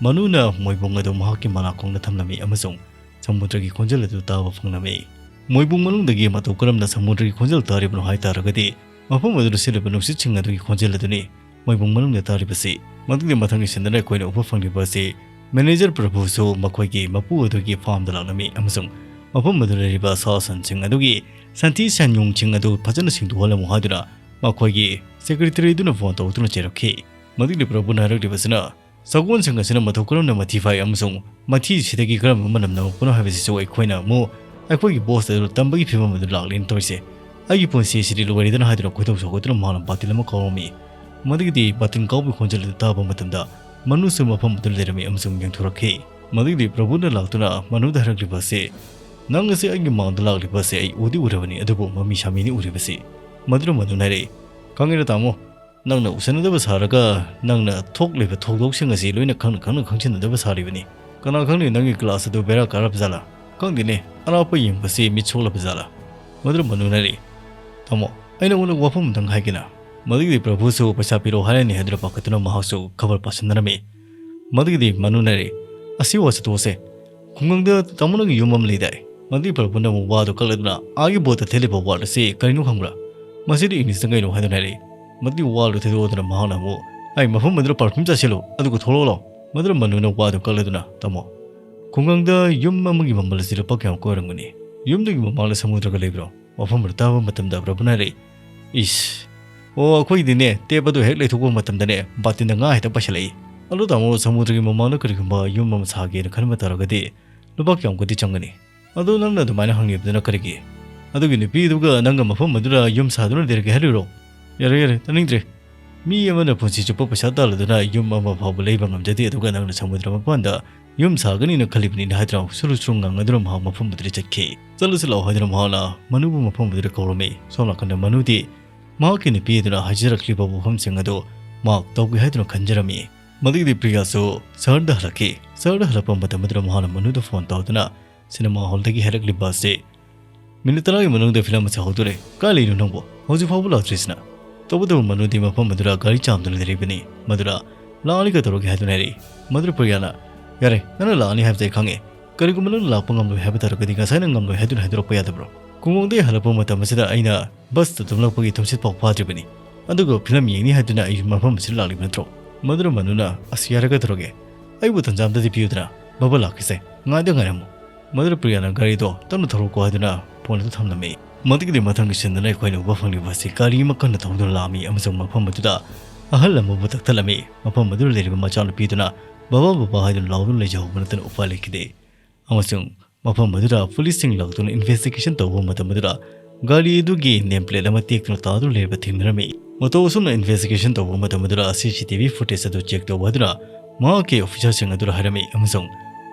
ꯃꯅꯨꯅ ꯃꯣꯏꯕꯨꯡ ꯑꯗꯨ ꯃꯍꯥꯛꯀꯤ ꯃꯅꯥꯀꯣꯡꯗ ꯊꯝꯂꯝꯃꯤ ꯑꯃꯁꯨꯡ ꯁꯃꯨꯗ꯭ꯔꯒꯤ ꯈꯣꯟꯖꯦꯜ ꯑꯗꯨ ꯇꯥꯕ ꯐꯪꯂꯝꯃꯤ꯫ ꯃꯣꯏꯕꯨꯡ ꯃꯅꯨꯡꯗꯒꯤ ꯃꯇꯧ ꯀꯔꯝꯅ ꯁꯃꯨꯗ꯭ꯔꯒꯤ ꯈꯣꯟꯖꯦꯜ ꯇꯥꯔꯤꯕꯅꯣ ꯍꯥꯏ ꯇꯥꯔꯒꯗꯤ, ꯃꯐꯝ ꯑꯗꯨꯗ ꯁꯤꯠꯂꯤꯕ ꯅꯨꯡꯁꯤꯠꯁꯤꯡ ꯑꯗꯨꯒꯤ ꯈꯣꯟꯖꯦꯜ ꯑꯗꯨꯅꯤ ꯃꯣꯏꯕꯨꯡ ꯃꯅꯨꯡꯗ ꯇꯥꯔꯤꯕꯁꯤ꯫ ꯃꯗꯨꯒꯤ ꯃꯊꯪꯒꯤ ꯁꯤꯟꯗꯅ ꯑꯩꯈꯣꯏꯅ ꯎꯕ ꯐꯪꯂꯤꯕ ꯑꯁꯤ ꯃꯦꯅꯦꯖꯔ ꯄ꯭ꯔꯚꯨꯁꯨ ꯃꯈꯣꯏꯒꯤ ꯃꯄꯨ ꯑꯗꯨꯒꯤ ꯐꯥꯔꯝꯗ ꯂꯥꯛꯂꯝꯃꯤ ꯑꯃꯁꯨꯡ ꯃꯐꯝ ꯑꯗꯨꯗ ꯂꯩꯔꯤꯕ ꯁꯥ ꯁꯟꯁꯤꯡ ꯑꯗꯨꯒꯤ ꯁꯟꯊꯤ ꯁꯟꯌꯨꯡꯁꯤꯡ ꯑꯗꯨ ꯐꯖꯅ ꯁꯦꯡꯗꯣꯛꯍꯜꯂꯝꯃꯨ ꯍꯥꯏꯗꯨꯅ ꯃꯈꯣꯏꯒꯤ ꯁꯦꯀ꯭ꯔꯦꯇꯔꯤꯗꯨꯅ ꯐꯣꯟ ꯇꯧꯗꯨꯅ ꯆꯩꯔꯛꯈꯤ꯫ ꯃꯗꯨꯒꯤ ꯄ꯭ꯔꯚꯨꯅ ꯍꯥꯏꯔꯛꯂꯤꯕꯁꯤꯅ, "ꯁꯒꯣꯜꯁꯤꯡ ꯑꯁꯤꯅ ꯃꯇꯧ ꯀꯔꯝꯅ ꯃꯊꯤ ꯐꯥꯏ ꯑꯃꯁꯨꯡ ꯃꯊꯤꯁꯤꯗꯒꯤ ꯀꯔꯝꯕ ꯃꯅꯝ ꯅꯝꯃꯛꯄꯅꯣ ꯍꯥꯏꯕꯁꯤꯁꯨ ꯑꯩꯈꯣꯏꯅ ꯑꯃꯨꯛ ꯑꯩꯈꯣꯏꯒꯤ ꯕꯣꯁ ꯑꯗꯨ ꯇꯝꯕꯒꯤ ꯐꯤꯕꯝ ꯑꯗꯨ ꯂꯥꯛꯂꯦꯅ ꯇꯧꯔꯤꯁꯦ꯫ ꯑꯩꯒꯤ ꯄꯨꯟꯁꯤ ꯑꯁꯤꯗꯤ ꯂꯣꯏꯔꯦꯗꯅ" ꯍꯥꯏꯗꯨꯅ ꯈꯣꯏꯗꯧ ꯁꯥꯎꯒꯠꯇꯨꯅ ꯃꯍꯥꯛꯅ ꯕꯥꯇꯤꯜ ꯑꯃ ꯀꯥꯎꯔꯝꯃꯤ꯫ ꯃꯗꯨꯒꯤꯗꯤ ꯕꯥꯇꯤꯜ ꯀꯥꯎꯕꯒꯤ ꯈꯣꯟꯖꯦꯜ ꯑꯗꯨ ꯇꯥꯕ ꯃꯇꯝꯗ ꯃꯅꯨꯁꯨ ꯃꯐꯝ ꯑꯗꯨꯗ ꯂꯩꯔꯝꯃꯤ ꯑꯃꯁꯨꯡ ꯌꯦꯡꯊꯣꯔꯛꯈꯤ꯫ ꯃꯗꯨꯒꯤꯗꯤ ꯄ꯭ꯔꯚꯨꯅ ꯂꯥꯛꯇꯨꯅ ꯃꯅꯨꯗ ꯍꯥꯏꯔꯛꯂꯤꯕ ꯑꯁꯤ, "ꯅꯪ ꯑꯁꯤ ꯑꯩꯒꯤ ꯃꯥꯡꯗ ꯂꯥꯛꯂꯤꯕ ꯑꯁꯤ ꯑꯩ ꯎꯗꯤ ꯎꯔꯕꯅꯤ, ꯑꯗꯨꯕꯨ ꯃꯃꯤ ꯁꯥꯃꯤꯅꯤ ꯎꯔꯤꯕꯁꯤ"꯫ ꯃꯗꯨꯅ ꯃꯅꯨꯅ ꯍꯥꯏꯔꯛꯏ, "ꯈꯪꯉꯦꯗ ꯇꯥꯃꯣ, ꯅꯪꯅ ꯎꯁꯟꯅꯗꯕ ꯁꯥꯔꯒ ꯅꯪꯅ ꯊꯣꯛꯂꯤꯕ ꯊꯧꯗꯣꯛꯁꯤꯡ ꯑꯁꯤ ꯂꯣꯏꯅ ꯈꯪꯅ ꯈꯪꯅ ꯈꯪꯖꯤꯟꯅꯗꯕ ꯁꯥꯔꯤꯕꯅꯤ꯫ ꯀꯅꯥ ꯈꯪꯅꯤ ꯅꯪꯒꯤ ꯀ꯭ꯂꯥꯁ ꯑꯗꯨ ꯕꯦꯔꯥ ꯀꯥꯔꯕ ꯖꯥꯠꯂꯥ? ꯈꯪꯗꯦꯅꯦ, ꯑꯔꯥꯞꯄ ꯌꯦꯡꯕꯁꯤ ꯃꯤꯠ ꯁꯣꯛꯂꯕ ꯖꯥꯠꯂꯥ?" ꯃꯗꯨꯅ ꯃꯅꯨꯅ ꯍꯥꯏꯔꯛꯏ, "ꯇꯥꯃꯣ, ꯑꯩ ꯅꯉꯣꯟꯗ ꯋꯥꯐꯝ ꯑꯝꯇꯪ ꯍꯥꯏꯒꯦꯅ"꯫ ꯃꯗꯨꯒꯤꯗꯤ ꯄ꯭ꯔꯚꯨꯁꯨ ꯄꯩꯁꯥ ꯄꯤꯔꯛꯑꯣ ꯍꯥꯏꯔꯅꯤ ꯍꯥꯏꯗꯨꯅ ꯄꯥꯈꯠꯇꯨꯅ ꯃꯍꯥꯛꯁꯨ ꯈꯕꯔ ꯄꯥꯁꯤꯟꯅꯔꯝꯃꯤ꯫ ꯃꯗꯨꯒꯤꯗꯤ ꯃꯅꯨꯅ ꯍꯥꯏꯔꯛꯏ, "ꯑꯁꯤ ꯋꯥꯁꯤ ꯇꯣꯛꯑꯁꯦ꯫ ꯈꯨꯡꯒꯪꯗ ꯇꯥꯃꯣ ꯅꯪꯒꯤ ꯌꯨꯝ ꯑꯃ ꯂꯩꯗꯥꯏ?" ꯃꯗꯨꯒꯤ ꯄ꯭ꯔꯚꯨꯅ ꯑꯃꯨꯛ ꯋꯥꯗꯨ ꯀꯛꯂꯗꯨꯅ, "ꯑꯥꯒꯤ ꯕꯣꯠꯇ ꯊꯦꯠꯂꯤꯕ ꯋꯥꯔꯗ ꯑꯁꯤ ꯀꯔꯤꯅꯣ ꯈꯪꯕ꯭ꯔꯥ? ꯃꯁꯤꯗꯤ ꯏꯪꯂꯤꯁꯇ ꯀꯩꯅꯣ?" ꯍꯥꯏꯗꯨꯅ ꯍꯥꯏꯔꯛꯏ꯫ ꯃꯗꯨꯒꯤ ꯋꯥꯔꯗꯨ ꯊꯦꯠꯇꯣꯛꯂꯗꯨꯅ ꯃꯍꯥꯛꯅ ꯑꯃꯨꯛ, "ꯑꯩ ꯃꯐꯝ ꯑꯗꯨꯗ ꯄꯔꯐ꯭ꯌꯨꯝ ꯆꯥꯁꯤꯜꯂꯨ, ꯑꯗꯨꯒ ꯊꯣꯛꯂꯛꯑꯣ ꯂꯥꯎ"꯫ ꯃꯗꯨꯅ ꯃꯅꯨꯅ ꯋꯥꯗꯨ ꯀꯛꯂꯗꯨꯅ, "ꯇꯥꯃꯣ, ꯈꯨꯡꯒꯪꯗ ꯌꯨꯝ ꯑꯃꯒꯤ ꯃꯃꯜ ꯑꯁꯤ ꯂꯨꯄꯥ ꯀꯌꯥꯃꯨꯛ ꯑꯣꯏꯔꯝꯒꯅꯤ? ꯌꯨꯝꯗꯨꯒꯤ ꯃꯃꯥꯡꯗ ꯁꯃꯨꯗ꯭ꯔꯒ ꯂꯩꯕ꯭ꯔꯣ?" ꯋꯥꯐꯝ ꯑꯗꯨ ꯇꯥꯕ ꯃꯇꯝꯗ ꯄ꯭ꯔꯚꯨꯅ ꯍꯥꯏꯔꯛꯏ, "ꯏꯁ, "ꯑꯣ, ꯑꯩꯈꯣꯏꯗꯤꯅꯦ, ꯇꯦꯞ ꯑꯗꯨ ꯍꯦꯛ ꯂꯩꯊꯣꯛꯄ ꯃꯇꯝꯗꯅꯦ, ꯕꯥꯇꯤꯟꯗ ꯉꯥ ꯍꯦꯛꯇ ꯄꯩꯁꯜꯂꯛꯏ꯫ ꯑꯗꯣ ꯇꯥꯃꯣ, ꯁꯃꯨꯗ꯭ꯔꯒꯤ ꯃꯃꯥꯡꯗ ꯀꯔꯤꯒꯨꯝꯕ ꯌꯨꯝ ꯑꯃ ꯁꯥꯒꯦꯅ ꯈꯟꯕ ꯇꯥꯔꯒꯗꯤ ꯂꯨꯄꯥ ꯀꯌꯥꯃꯨꯛꯀꯗꯤ ꯆꯪꯒꯅꯤ? ꯑꯗꯣ ꯅꯪꯅ ꯑꯗꯨꯃꯥꯏꯅ ꯍꯪꯂꯤꯕꯗꯨꯅ ꯀꯔꯤꯒꯤ? ꯑꯗꯨꯒꯤ ꯅꯨꯄꯤꯗꯨꯒ ꯅꯪꯒ ꯃꯐꯝ ꯑꯗꯨꯗ ꯌꯨꯝ ꯁꯥꯗꯨꯅ ꯂꯩꯔꯒꯦ ꯍꯥꯏꯔꯤꯔꯣ?" "ꯌꯥꯔꯦ, ꯌꯥꯔꯦ, ꯇꯥꯅꯤꯡꯗ꯭ꯔꯦ꯫ ꯃꯤ ꯑꯃꯅ ꯄꯨꯟꯁꯤ ꯆꯨꯞꯄ ꯄꯩꯁꯥ ꯇꯥꯜꯂꯗꯨꯅ ꯌꯨꯝ ꯑꯃ ꯐꯥꯎꯕ ꯂꯩꯕ ꯉꯝꯖꯗꯦ, ꯑꯗꯨꯒ ꯅꯪꯅ ꯁꯃꯨꯗ꯭ꯔ ꯃꯄꯥꯟꯗ ꯌꯨꯝ ꯁꯥꯒꯅꯤꯅ ꯈꯜꯂꯤꯕꯅꯤꯅ" ꯍꯥꯏꯗꯨꯅ ꯁꯨꯔꯨ ꯁꯨꯔꯨ ꯉꯥꯡꯅꯗꯨꯅ ꯃꯍꯥꯛ ꯃꯐꯝ ꯑꯗꯨꯗ ꯆꯠꯈꯤ꯫ "ꯆꯠꯂꯁꯤ ꯂꯥꯛꯑꯣ" ꯍꯥꯏꯗꯨꯅ ꯃꯍꯥꯛꯅ ꯃꯅꯨꯕꯨ ꯃꯐꯝ ꯑꯗꯨꯗ ꯀꯧꯔꯝꯃꯤ꯫ ꯁꯣꯝ ꯅꯥꯀꯟꯗ ꯃꯅꯨꯗꯤ ꯃꯍꯥꯛꯀꯤ ꯅꯨꯄꯤ ꯑꯗꯨꯅ ꯍꯥꯏꯖꯔꯛꯂꯤꯕ ꯋꯥꯐꯝꯁꯤꯡ ꯑꯗꯨ ꯃꯍꯥꯛ ꯇꯧꯒꯦ ꯍꯥꯏꯗꯨꯅ ꯈꯟꯖꯔꯝꯃꯤ꯫ ꯃꯗꯨꯒꯤꯗꯤ ꯄ꯭ꯔꯤꯌꯥꯁꯨ ꯁꯍꯔꯗ ꯍꯜꯂꯛꯈꯤ꯫ ꯁꯍꯔꯗ ꯍꯜꯂꯛꯄ ꯃꯇꯝ ꯑꯗꯨꯗ ꯃꯍꯥꯛꯅ ꯃꯅꯨꯗ ꯐꯣꯟ ꯇꯧꯗꯨꯅ, "ꯁꯤꯅꯦꯃꯥ ꯍꯣꯜꯗꯒꯤ ꯍꯥꯏꯔꯛꯂꯤꯕ ꯑꯁꯤ ꯃꯤꯅꯤꯠ ꯇꯔꯥꯒꯤ ꯃꯅꯨꯡꯗ ꯐꯤꯂꯝ ꯑꯁꯤ ꯍꯧꯗꯣꯔꯦ꯫ ꯀꯥꯏ ꯂꯩꯔꯤꯅꯣ ꯅꯪꯕꯨ? ꯍꯧꯖꯤꯛ ꯐꯥꯎꯕ ꯂꯥꯛꯇ꯭ꯔꯤꯁꯤꯅ?" ꯇꯧꯕꯇꯕꯨ ꯃꯅꯨꯗꯤ ꯃꯐꯝ ꯑꯗꯨꯗ ꯒꯥꯔꯤ ꯆꯥꯝꯗꯨꯅ ꯂꯩꯔꯤꯕꯅꯤ꯫ ꯃꯗꯨꯗ ꯂꯥꯛꯑꯅꯤ ꯀꯩꯗꯧꯔꯒꯦ ꯍꯥꯏꯗꯨꯅ ꯍꯥꯏꯔꯛꯏ꯫ ꯃꯗꯨꯗ ꯄ꯭ꯔꯤꯌꯥꯅ, "ꯌꯥꯔꯦ, ꯅꯪꯅ ꯂꯥꯛꯑꯅꯤ ꯍꯥꯏꯕꯗꯤ ꯑꯩ ꯈꯪꯉꯦ꯫ ꯀꯔꯤꯒꯨꯝꯕ ꯅꯪꯅ ꯂꯥꯛꯄ ꯉꯝꯂꯣꯏ ꯍꯥꯏꯕ ꯇꯥꯔꯒꯗꯤ ꯉꯁꯥꯏꯅ ꯉꯝꯂꯣꯏ ꯍꯥꯏꯗꯨꯅ ꯍꯥꯏꯗꯣꯔꯛꯄ ꯌꯥꯗꯕ꯭ꯔꯣ? ꯈꯨꯡꯒꯪꯗꯒꯤ ꯍꯜꯂꯛꯄ ꯃꯇꯝ ꯑꯁꯤꯗ ꯑꯩꯅ ꯕꯁꯇ ꯇꯨꯝꯂꯛꯄꯒꯤ ꯇꯨꯝꯁꯤꯠ ꯐꯥꯎ ꯐꯥꯗ꯭ꯔꯤꯕꯅꯤ꯫ ꯑꯗꯨꯒ ꯐꯤꯂꯝ ꯌꯦꯡꯅꯤ ꯍꯥꯏꯗꯨꯅ ꯑꯩ ꯃꯐꯝ ꯑꯁꯤꯗ ꯂꯥꯛꯂꯤꯕ ꯅꯠꯇ꯭ꯔꯣ?" ꯃꯗꯨꯗ ꯃꯅꯨꯅ, "ꯑꯁ, ꯌꯥꯔꯦ ꯀꯩꯗꯧꯔꯒꯦ? ꯑꯩꯕꯨ ꯇꯟꯖꯥ ꯑꯝꯇꯗꯤ ꯄꯤꯌꯨꯗꯅ꯫ ꯕꯕꯥ ꯂꯥꯛꯈꯤꯁꯦ꯫ ꯉꯥꯏꯗ ꯉꯥꯏꯔꯝꯃꯨ꯫" ꯃꯗꯨꯗ ꯄ꯭ꯔꯤꯌꯥꯅ, "ꯒꯥꯔꯤꯗꯣ ꯇꯞꯅ ꯊꯧꯔꯛꯀꯣ" ꯍꯥꯏꯗꯨꯅ ꯐꯣꯟ ꯑꯗꯨ ꯊꯝꯂꯝꯃꯤ꯫ ꯃꯗꯨꯒꯤꯗꯤ ꯃꯊꯪꯒꯤ ꯁꯤꯟꯗꯅ ꯑꯩꯈꯣꯏꯅ ꯎꯕ ꯐꯪꯂꯤꯕ ꯑꯁꯤ ꯒꯥꯔꯤ ꯑꯃ ꯀꯟꯅ ꯊꯧꯗꯨꯅ ꯂꯥꯛꯑꯝꯃꯤ ꯑꯃꯁꯨꯡ ꯃꯐꯝ ꯑꯗꯨꯗ ꯑꯍꯜ ꯑꯃꯕꯨ ꯇꯛꯊꯠꯂꯝꯃꯤ꯫ ꯃꯐꯝ ꯑꯗꯨꯗ ꯂꯩꯔꯤꯕ ꯃꯆꯥꯅꯨꯄꯤꯗꯨꯅ "ꯕꯕꯥ, ꯕꯕꯥ" ꯍꯥꯏꯗꯨꯅ ꯂꯥꯎꯗꯨꯅ ꯂꯩꯖꯍꯧꯕ ꯅꯠꯇꯅ ꯎꯄꯥꯏ ꯂꯩꯈꯤꯗꯦ꯫ ꯑꯃꯁꯨꯡ ꯃꯐꯝ ꯑꯗꯨꯗ ꯄꯨꯂꯤꯁꯁꯤꯡ ꯂꯥꯛꯇꯨꯅ ꯏꯟꯚꯦꯁꯇꯤꯒꯦꯁꯟ ꯇꯧꯕ ꯃꯇꯝ ꯑꯗꯨꯗ ꯒꯥꯔꯤ ꯑꯗꯨꯒꯤ ꯅꯦꯝ ꯄ꯭ꯂꯦꯠ ꯑꯃ ꯇꯦꯛꯇꯨꯅ ꯇꯥꯗꯨꯅ ꯂꯩꯔꯕ ꯊꯦꯡꯅꯔꯝꯃꯤ꯫ ꯃꯇꯧ ꯑꯁꯨꯝꯅ ꯏꯟꯚꯦꯁꯇꯤꯒꯦꯁꯟ ꯇꯧꯕ ꯃꯇꯝ ꯑꯗꯨꯗ ꯁꯤ ꯁꯤ ꯇꯤ ꯚꯤ ꯐꯨꯇꯦꯖ ꯑꯗꯨ ꯆꯦꯛ ꯇꯧꯕ ꯑꯗꯨꯅ ꯃꯍꯥꯛꯀꯤ ꯑꯣꯐꯤꯁꯔꯁꯤꯡ ꯑꯗꯨꯗ ꯍꯥꯏꯔꯝꯃꯤ ꯑꯃꯁꯨꯡ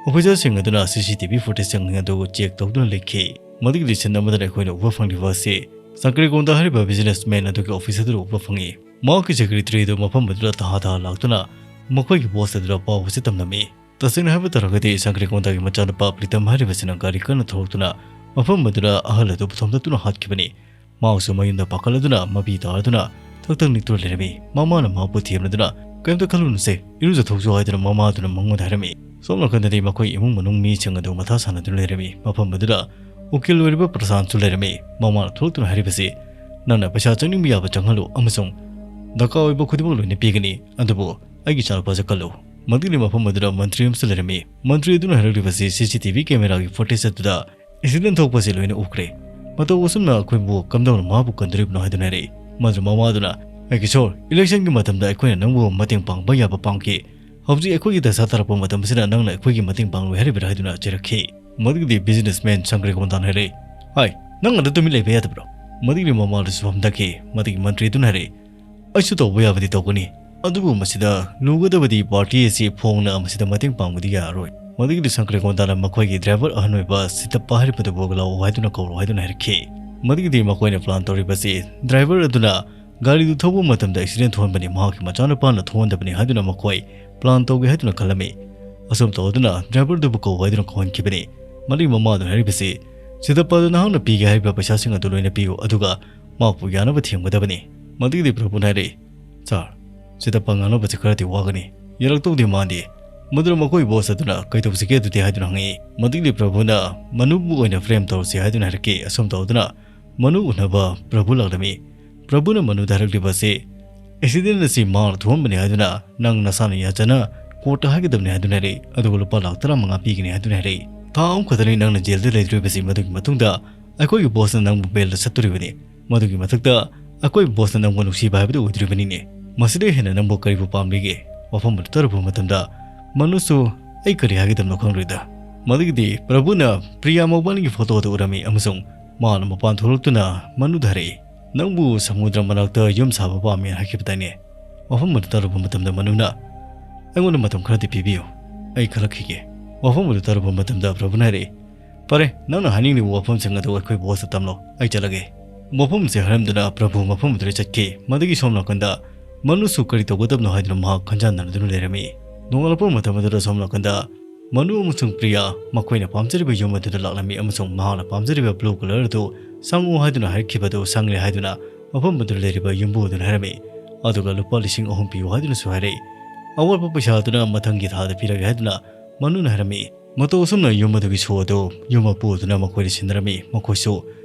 ꯑꯣꯐꯤꯁꯔꯁꯤꯡ ꯑꯗꯨꯅ ꯁꯤ ꯁꯤ ꯇꯤ ꯚꯤ ꯐꯨꯇꯦꯖꯁꯤꯡ ꯑꯗꯨ ꯆꯦꯛ ꯇꯧꯗꯨꯅ ꯂꯩꯈꯤ꯫ ꯃꯗꯨꯒꯤ ꯁꯤꯟ ꯑꯃꯗꯅ ꯑꯩꯈꯣꯏꯅ ꯎꯕ ꯐꯪꯂꯤꯕ ꯑꯁꯤ ꯁꯪꯀ꯭ꯔꯤꯀꯣꯟꯗ ꯍꯥꯏꯔꯤꯕ ꯕꯤꯖꯤꯅꯦꯁꯃꯦꯟ ꯑꯗꯨꯒꯤ ꯑꯣꯐꯤꯁ ꯑꯗꯨꯗ ꯎꯕ ꯐꯪꯉꯤ꯫ ꯃꯍꯥꯛꯀꯤ ꯁꯦꯀ꯭ꯔꯦꯇꯔꯤ ꯑꯗꯨ ꯃꯐꯝ ꯑꯗꯨꯗ ꯇꯍꯥ ꯇꯍꯥ ꯂꯥꯛꯇꯨꯅ ꯃꯈꯣꯏꯒꯤ ꯕꯣꯁ ꯑꯗꯨꯗ ꯄꯥꯎ ꯑꯁꯤ ꯇꯝꯂꯝꯃꯤ꯫ ꯇꯁꯦꯡꯅ ꯍꯥꯏꯕ ꯇꯥꯔꯒꯗꯤ ꯁꯪꯀ꯭ꯔꯤꯀꯣꯟꯗꯥꯒꯤ ꯃꯆꯥꯅꯨꯄꯥ ꯄ꯭ꯔꯤꯇꯝ ꯍꯥꯏꯔꯤꯕꯁꯤꯅ ꯒꯥꯔꯤ ꯀꯟꯅ ꯊꯧꯔꯛꯇꯨꯅ ꯃꯐꯝ ꯑꯗꯨꯗ ꯑꯍꯜ ꯑꯗꯨ ꯊꯣꯝꯗꯠꯇꯨꯅ ꯍꯥꯠꯈꯤꯕꯅꯤ꯫ ꯃꯍꯥꯛꯁꯨ ꯃꯌꯨꯝꯗ ꯄꯥꯈꯠꯂꯗꯨꯅ ꯃꯄꯤ ꯇꯥꯔꯗꯨꯅ ꯊꯛ ꯊꯛ ꯅꯤꯛꯇꯨꯅ ꯂꯩꯔꯝꯃꯤ꯫ ꯃꯃꯥꯅ ꯃꯍꯥꯛꯄꯨ ꯊꯦꯝꯂꯗꯨꯅ, "ꯀꯔꯤꯝꯇ ꯈꯜꯂꯨꯅꯨꯁꯦ, ꯏꯔꯨꯖꯊꯣꯛꯆꯧ" ꯍꯥꯏꯗꯨꯅ ꯃꯃꯥꯗꯨꯅ ꯃꯉꯣꯟꯗ ꯍꯥꯏꯔꯝꯃꯤ꯫ ꯁꯣꯝ ꯅꯥꯀꯟꯗꯗꯤ ꯃꯈꯣꯏ ꯏꯃꯨꯡ ꯃꯅꯨꯡ ꯃꯤꯁꯤꯡ ꯑꯗꯨ ꯃꯊꯥ ꯁꯥꯟꯅꯗꯨꯅ ꯂꯩꯔꯝꯃꯤ꯫ ꯃꯐꯝ ꯑꯗꯨꯗ ꯎꯀꯤꯜ ꯑꯣꯏꯔꯤꯕ ꯄ꯭ꯔꯁꯥꯟꯁꯨ ꯂꯩꯔꯝꯃꯤ꯫ ꯃꯃꯥꯅ ꯊꯣꯛꯂꯛꯇꯨꯅ ꯍꯥꯏꯔꯤꯕꯁꯤ, "ꯅꯪꯅ ꯄꯩꯁꯥ ꯆꯪꯅꯤꯡꯕ ꯌꯥꯕ ꯆꯪꯍꯜꯂꯨ ꯑꯃꯁꯨꯡ ꯗꯔꯀꯥꯔ ꯑꯣꯏꯕ ꯈꯨꯗꯤꯡꯃꯛ ꯂꯣꯏꯅ ꯄꯤꯒꯅꯤ, ꯑꯗꯨꯕꯨ ꯑꯩꯒꯤ ꯏꯆꯥꯅꯨꯄꯥꯁꯦ ꯀꯜꯂꯨ꯫" ꯃꯗꯨꯒꯤ ꯃꯐꯝ ꯑꯗꯨꯗ ꯃꯟꯇ꯭ꯔꯤ ꯑꯃꯁꯨ ꯂꯩꯔꯝꯃꯤ꯫ ꯃꯟꯇ꯭ꯔꯤ ꯑꯗꯨꯅ ꯍꯥꯏꯔꯛꯂꯤꯕꯁꯤ ꯁꯤ ꯁꯤ ꯇꯤ ꯚꯤ ꯀꯦꯃꯦꯔꯥꯒꯤ ꯐꯨꯇꯦꯖ ꯑꯗꯨꯗ ꯏꯟꯁꯤꯗꯦꯟ ꯊꯣꯛꯄꯁꯤ ꯂꯣꯏꯅ ꯎꯈ꯭ꯔꯦ꯫ ꯃꯇꯧ ꯑꯁꯨꯝꯅ ꯑꯩꯈꯣꯏꯕꯨ ꯀꯝꯗꯧꯅ ꯃꯍꯥꯛꯄꯨ ꯀꯟꯗꯣꯔꯤꯕꯅꯣ ꯍꯥꯏꯗꯨꯅ ꯍꯥꯏꯔꯛꯏ꯫ ꯃꯗꯨ ꯃꯃꯥꯗꯨꯅ, "ꯑꯦ ꯀꯤꯁꯣꯔ, ꯏꯂꯦꯛꯁꯟꯒꯤ ꯃꯇꯝꯗ ꯑꯩꯈꯣꯏꯅ ꯅꯪꯕꯨ ꯃꯇꯦꯡ ꯄꯥꯡꯕ ꯌꯥꯕ ꯄꯥꯡꯈꯤ꯫ ꯍꯧꯖꯤꯛ ꯑꯩꯈꯣꯏꯒꯤ ꯗꯁꯥ ꯇꯥꯔꯛꯄ ꯃꯇꯝ ꯑꯁꯤꯗ ꯅꯪꯅ ꯑꯩꯈꯣꯏꯒꯤ ꯃꯇꯦꯡ ꯄꯥꯡꯂꯣꯏ ꯍꯥꯏꯔꯤꯕ꯭ꯔꯥ?" ꯍꯥꯏꯗꯨꯅ ꯆꯩꯔꯛꯈꯤ꯫ ꯃꯗꯨꯒꯤꯗꯤ ꯕꯤꯖꯤꯅꯦꯁꯃꯦꯟ ꯁꯪꯀ꯭ꯔꯤꯀꯣꯟꯗꯥꯅ ꯍꯥꯏꯔꯛꯏ, "ꯍꯥꯏ, ꯅꯪ ꯑꯗꯨ ꯇꯨꯃꯤꯟ ꯂꯩꯕ ꯌꯥꯗꯕ꯭ꯔꯣ?" ꯃꯗꯨꯒꯤꯗꯤ ꯃꯃꯥꯗꯨꯁꯨ ꯐꯝꯊꯈꯤ꯫ ꯃꯗꯨꯒꯤ ꯃꯟꯇ꯭ꯔꯤꯗꯨꯅ ꯍꯥꯏꯔꯛꯏ, "ꯑꯩꯁꯨ ꯇꯧꯕ ꯌꯥꯕꯗꯤ ꯇꯧꯒꯅꯤ, ꯑꯗꯨꯕꯨ ꯃꯁꯤꯗ ꯂꯨꯒꯗꯕꯗꯤ ꯄꯥꯔꯇꯤ ꯑꯁꯤ ꯐꯣꯡꯅ ꯃꯁꯤꯗ ꯃꯇꯦꯡ ꯄꯥꯡꯕꯗꯤ ꯌꯥꯔꯔꯣꯏ꯫" ꯃꯗꯨꯒꯤꯗꯤ ꯁꯪꯀ꯭ꯔꯤꯀꯣꯟꯗꯥꯅ ꯃꯈꯣꯏꯒꯤ ꯗ꯭ꯔꯥꯏꯚꯔ ꯑꯍꯟ ꯑꯣꯏꯕ ꯁꯤꯇꯞꯄ ꯍꯥꯏꯔꯤꯕꯗꯨꯕꯨ ꯂꯥꯛꯑꯣ ꯍꯥꯏꯗꯨꯅ ꯀꯧꯔꯣ ꯍꯥꯏꯗꯨꯅ ꯍꯥꯏꯔꯛꯈꯤ꯫ ꯃꯗꯨꯒꯤꯗꯤ ꯃꯈꯣꯏꯅ ꯄ꯭ꯂꯥꯟ ꯇꯧꯔꯤꯕꯁꯤ ꯗ꯭ꯔꯥꯏꯚꯔ ꯑꯗꯨꯅ ꯒꯥꯔꯤꯗꯨ ꯊꯧꯕ ꯃꯇꯝꯗ ꯑꯦꯛꯁꯤꯗꯦꯟ ꯊꯣꯛꯍꯟꯕꯅꯤ, ꯃꯍꯥꯛꯀꯤ ꯃꯆꯥꯅꯨꯄꯥꯅ ꯊꯣꯛꯍꯟꯗꯕꯅꯤ ꯍꯥꯏꯗꯨꯅ ꯃꯈꯣꯏ ꯄ꯭ꯂꯥꯟ ꯇꯧꯒꯦ ꯍꯥꯏꯗꯨꯅ ꯈꯜꯂꯝꯃꯤ꯫ ꯑꯁꯨꯝ ꯇꯧꯗꯨꯅ ꯗ꯭ꯔꯥꯏꯚꯔꯗꯨꯕꯨ ꯀꯧ ꯍꯥꯏꯗꯨꯅ ꯀꯧꯍꯟꯈꯤꯕꯅꯤ꯫ ꯃꯗꯨꯒꯤ ꯃꯃꯥꯗꯨꯅ ꯍꯥꯏꯔꯤꯕꯁꯤ, "ꯁꯤꯇꯞꯄꯗ ꯅꯍꯥꯛꯅ ꯄꯤꯒꯦ ꯍꯥꯏꯔꯤꯕ ꯄꯩꯁꯥꯁꯤꯡ ꯑꯗꯨ ꯂꯣꯏꯅ ꯄꯤꯌꯨ, ꯑꯗꯨꯒ ꯃꯍꯥꯛꯄꯨ ꯌꯥꯅꯕ ꯊꯦꯝꯒꯗꯕꯅꯤ꯫" ꯃꯗꯨꯒꯤꯗꯤ ꯄ꯭ꯔꯚꯨꯅ ꯍꯥꯏꯔꯛꯏ, "ꯁꯥꯔ, ꯁꯤꯇꯞꯄ ꯉꯥꯡꯅꯕꯁꯤ ꯈꯔꯗꯤ ꯋꯥꯒꯅꯤ, ꯌꯥꯔꯛꯇꯧꯗꯤ ꯃꯥꯟꯗꯦ꯫" ꯃꯗꯨꯅ ꯃꯈꯣꯏ ꯕꯣꯁ ꯑꯗꯨꯅ, "ꯀꯩꯗꯧꯁꯤꯒꯦ ꯑꯗꯨꯗꯤ?" ꯍꯥꯏꯗꯨꯅ ꯍꯪꯉꯛꯏ꯫ ꯃꯗꯨꯒꯤꯗꯤ ꯄ꯭ꯔꯚꯨꯅ, "ꯃꯅꯨꯕꯨ ꯑꯣꯏꯅ ꯐ꯭ꯔꯦꯝ ꯇꯧꯔꯁꯤ" ꯍꯥꯏꯗꯨꯅ ꯍꯥꯏꯔꯛꯈꯤ꯫ ꯑꯁꯨꯝ ꯇꯧꯗꯨꯅ ꯃꯅꯨ ꯎꯅꯕ ꯄ꯭ꯔꯚꯨ ꯂꯥꯛꯂꯝꯃꯤ꯫ ꯄ꯭ꯔꯚꯨꯅ ꯃꯅꯨꯗ ꯍꯥꯏꯔꯛꯂꯤꯕ ꯑꯁꯤ, "ꯑꯦꯛꯁꯤꯗꯦꯟ ꯑꯁꯤ ꯃꯍꯥꯛꯅ ꯊꯣꯛꯍꯟꯕꯅꯤ ꯍꯥꯏꯗꯨꯅ ꯅꯪ ꯅꯁꯥꯅ ꯌꯥꯖꯅ ꯀꯣꯔꯠꯇ ꯍꯥꯏꯒꯗꯕꯅꯤ" ꯍꯥꯏꯗꯨꯅ ꯍꯥꯏꯔꯛꯏ꯫ "ꯑꯗꯨꯒ ꯂꯨꯄꯥ ꯂꯥꯛ ꯇꯔꯥꯃꯉꯥ ꯄꯤꯒꯅꯤ" ꯍꯥꯏꯗꯨꯅ ꯍꯥꯏꯔꯛꯏ꯫ "ꯊꯥ ꯑꯍꯨꯝ ꯈꯛꯇꯅꯤ ꯅꯪꯅ ꯖꯦꯜꯗ ꯂꯩꯗꯣꯔꯤꯕꯁꯤ, ꯃꯗꯨꯒꯤ ꯃꯇꯨꯡꯗ ꯑꯩꯈꯣꯏꯒꯤ ꯕꯣꯁꯅ ꯅꯪꯕꯨ ꯕꯦꯜꯗ ꯆꯠꯇꯣꯔꯤꯕꯅꯤ꯫ ꯃꯗꯨꯒꯤ ꯃꯊꯛꯇ ꯑꯩꯈꯣꯏ ꯕꯣꯁꯅ ꯅꯪꯕꯨ ꯅꯨꯡꯁꯤꯕ ꯍꯥꯏꯕꯗꯨ ꯑꯣꯏꯗꯣꯔꯤꯕꯅꯤꯅꯦ꯫ ꯃꯁꯤꯗꯒꯤ ꯍꯦꯟꯅ ꯅꯪꯕꯨ ꯀꯔꯤꯕꯨ ꯄꯥꯝꯂꯤꯒꯦ?" ꯋꯥꯐꯝ ꯑꯗꯨ ꯇꯥꯔꯨꯕ ꯃꯇꯝꯗ ꯃꯅꯨꯁꯨ, "ꯑꯩ ꯀꯔꯤ ꯍꯥꯏꯒꯗꯕꯅꯣ ꯈꯪꯗ꯭ꯔꯦꯗ꯫" ꯃꯗꯨꯒꯤꯗꯤ ꯄ꯭ꯔꯚꯨꯅ ꯄ꯭ꯔꯤꯌꯥ ꯃꯧꯕꯥꯅꯤꯒꯤ ꯐꯣꯇꯣ ꯑꯗꯨ ꯎꯔꯝꯃꯤ ꯑꯃꯁꯨꯡ ꯃꯍꯥꯛꯅ ꯃꯄꯥꯟ ꯊꯣꯛꯂꯛꯇꯨꯅ ꯃꯅꯨꯗ ꯍꯥꯏꯔꯛꯏ, "ꯅꯪꯕꯨ ꯁꯃꯨꯗ꯭ꯔ ꯃꯅꯥꯛꯇ ꯌꯨꯝ ꯁꯥꯕ ꯄꯥꯝꯃꯤ ꯍꯥꯏꯈꯤꯕꯗꯥꯏꯅꯦ?" ꯋꯥꯐꯝ ꯑꯗꯨ ꯇꯥꯔꯨꯕ ꯃꯇꯝꯗ ꯃꯅꯨꯅ, "ꯑꯩꯉꯣꯟꯗ ꯃꯇꯝ ꯈꯔꯗꯤ ꯄꯤꯕꯤꯌꯨ, ꯑꯩ ꯈꯜꯂꯛꯈꯤꯒꯦ꯫" ꯋꯥꯐꯝ ꯑꯗꯨ ꯇꯥꯔꯨꯕ ꯃꯇꯝꯗ ꯄ꯭ꯔꯚꯨꯅ ꯍꯥꯏꯔꯛꯏ, "ꯐꯔꯦ, ꯅꯪꯅ ꯍꯥꯏꯅꯤꯡꯂꯤꯕ ꯋꯥꯐꯝꯁꯤꯡ ꯑꯗꯨ ꯑꯩꯈꯣꯏ ꯕꯣꯁꯇ ꯇꯝꯂꯣ, ꯑꯩ ꯆꯠꯂꯒꯦ꯫" ꯃꯐꯝꯁꯦ ꯍꯥꯏꯔꯝꯗꯨꯅ ꯄ꯭ꯔꯚꯨ ꯃꯐꯝ ꯑꯗꯨꯗ ꯆꯠꯈꯤ꯫ ꯃꯗꯨꯒꯤ ꯁꯣꯝ ꯅꯥꯀꯟꯗ ꯃꯅꯨꯁꯨ ꯀꯔꯤ ꯇꯧꯒꯗꯕꯅꯣ ꯍꯥꯏꯗꯨꯅ ꯃꯍꯥꯛ ꯈꯟꯖꯥꯟꯅꯗꯨꯅ ꯂꯩꯔꯝꯃꯤ꯫ ꯅꯣꯡꯉꯥꯜꯂꯛꯄ ꯃꯇꯝ ꯑꯗꯨꯗ ꯁꯣꯝ ꯅꯥꯀꯟꯗ ꯃꯅꯨ ꯑꯃꯁꯨꯡ ꯄ꯭ꯔꯤꯌꯥ ꯃꯈꯣꯏꯅ ꯄꯥꯝꯖꯔꯤꯕ ꯌꯨꯝ ꯑꯗꯨꯗ ꯂꯥꯛꯂꯝꯃꯤ ꯑꯃꯁꯨꯡ ꯃꯍꯥꯛꯅ ꯄꯥꯝꯖꯔꯤꯕ ꯕ꯭ꯂꯨ ꯀꯂꯔ ꯑꯗꯨ ꯁꯪꯉꯨ ꯍꯥꯏꯗꯨꯅ ꯍꯥꯏꯔꯛꯈꯤꯕ ꯑꯗꯨ ꯁꯪꯂꯦ ꯍꯥꯏꯗꯨꯅ ꯃꯐꯝ ꯑꯗꯨꯗ ꯂꯩꯔꯤꯕ ꯌꯨꯝꯕꯨ ꯑꯗꯨꯅ ꯍꯥꯏꯔꯝꯃꯤ꯫ ꯑꯗꯨꯒ ꯂꯨꯄꯥ ꯂꯤꯁꯤꯡ ꯑꯍꯨꯝ ꯄꯤꯌꯨ ꯍꯥꯏꯗꯨꯅꯁꯨ ꯍꯥꯏꯔꯛꯏ꯫ ꯑꯋꯥꯠꯄ ꯄꯩꯁꯥ ꯑꯗꯨꯅ ꯃꯊꯪꯒꯤ ꯊꯥꯗ ꯄꯤꯔꯒꯦ ꯍꯥꯏꯗꯨꯅ ꯃꯅꯨꯅ ꯍꯥꯏꯔꯝꯃꯤ꯫ ꯃꯇꯧ ꯑꯁꯨꯝꯅ ꯌꯨꯝ ꯑꯗꯨꯒꯤ ꯁꯣ ꯑꯗꯨ ꯌꯨꯝ ꯃꯄꯨ ꯑꯗꯨꯅ ꯃꯈꯣꯏꯗ ꯁꯤꯟꯅꯔꯝꯃꯤ꯫ ꯃꯈꯣꯏꯁꯨ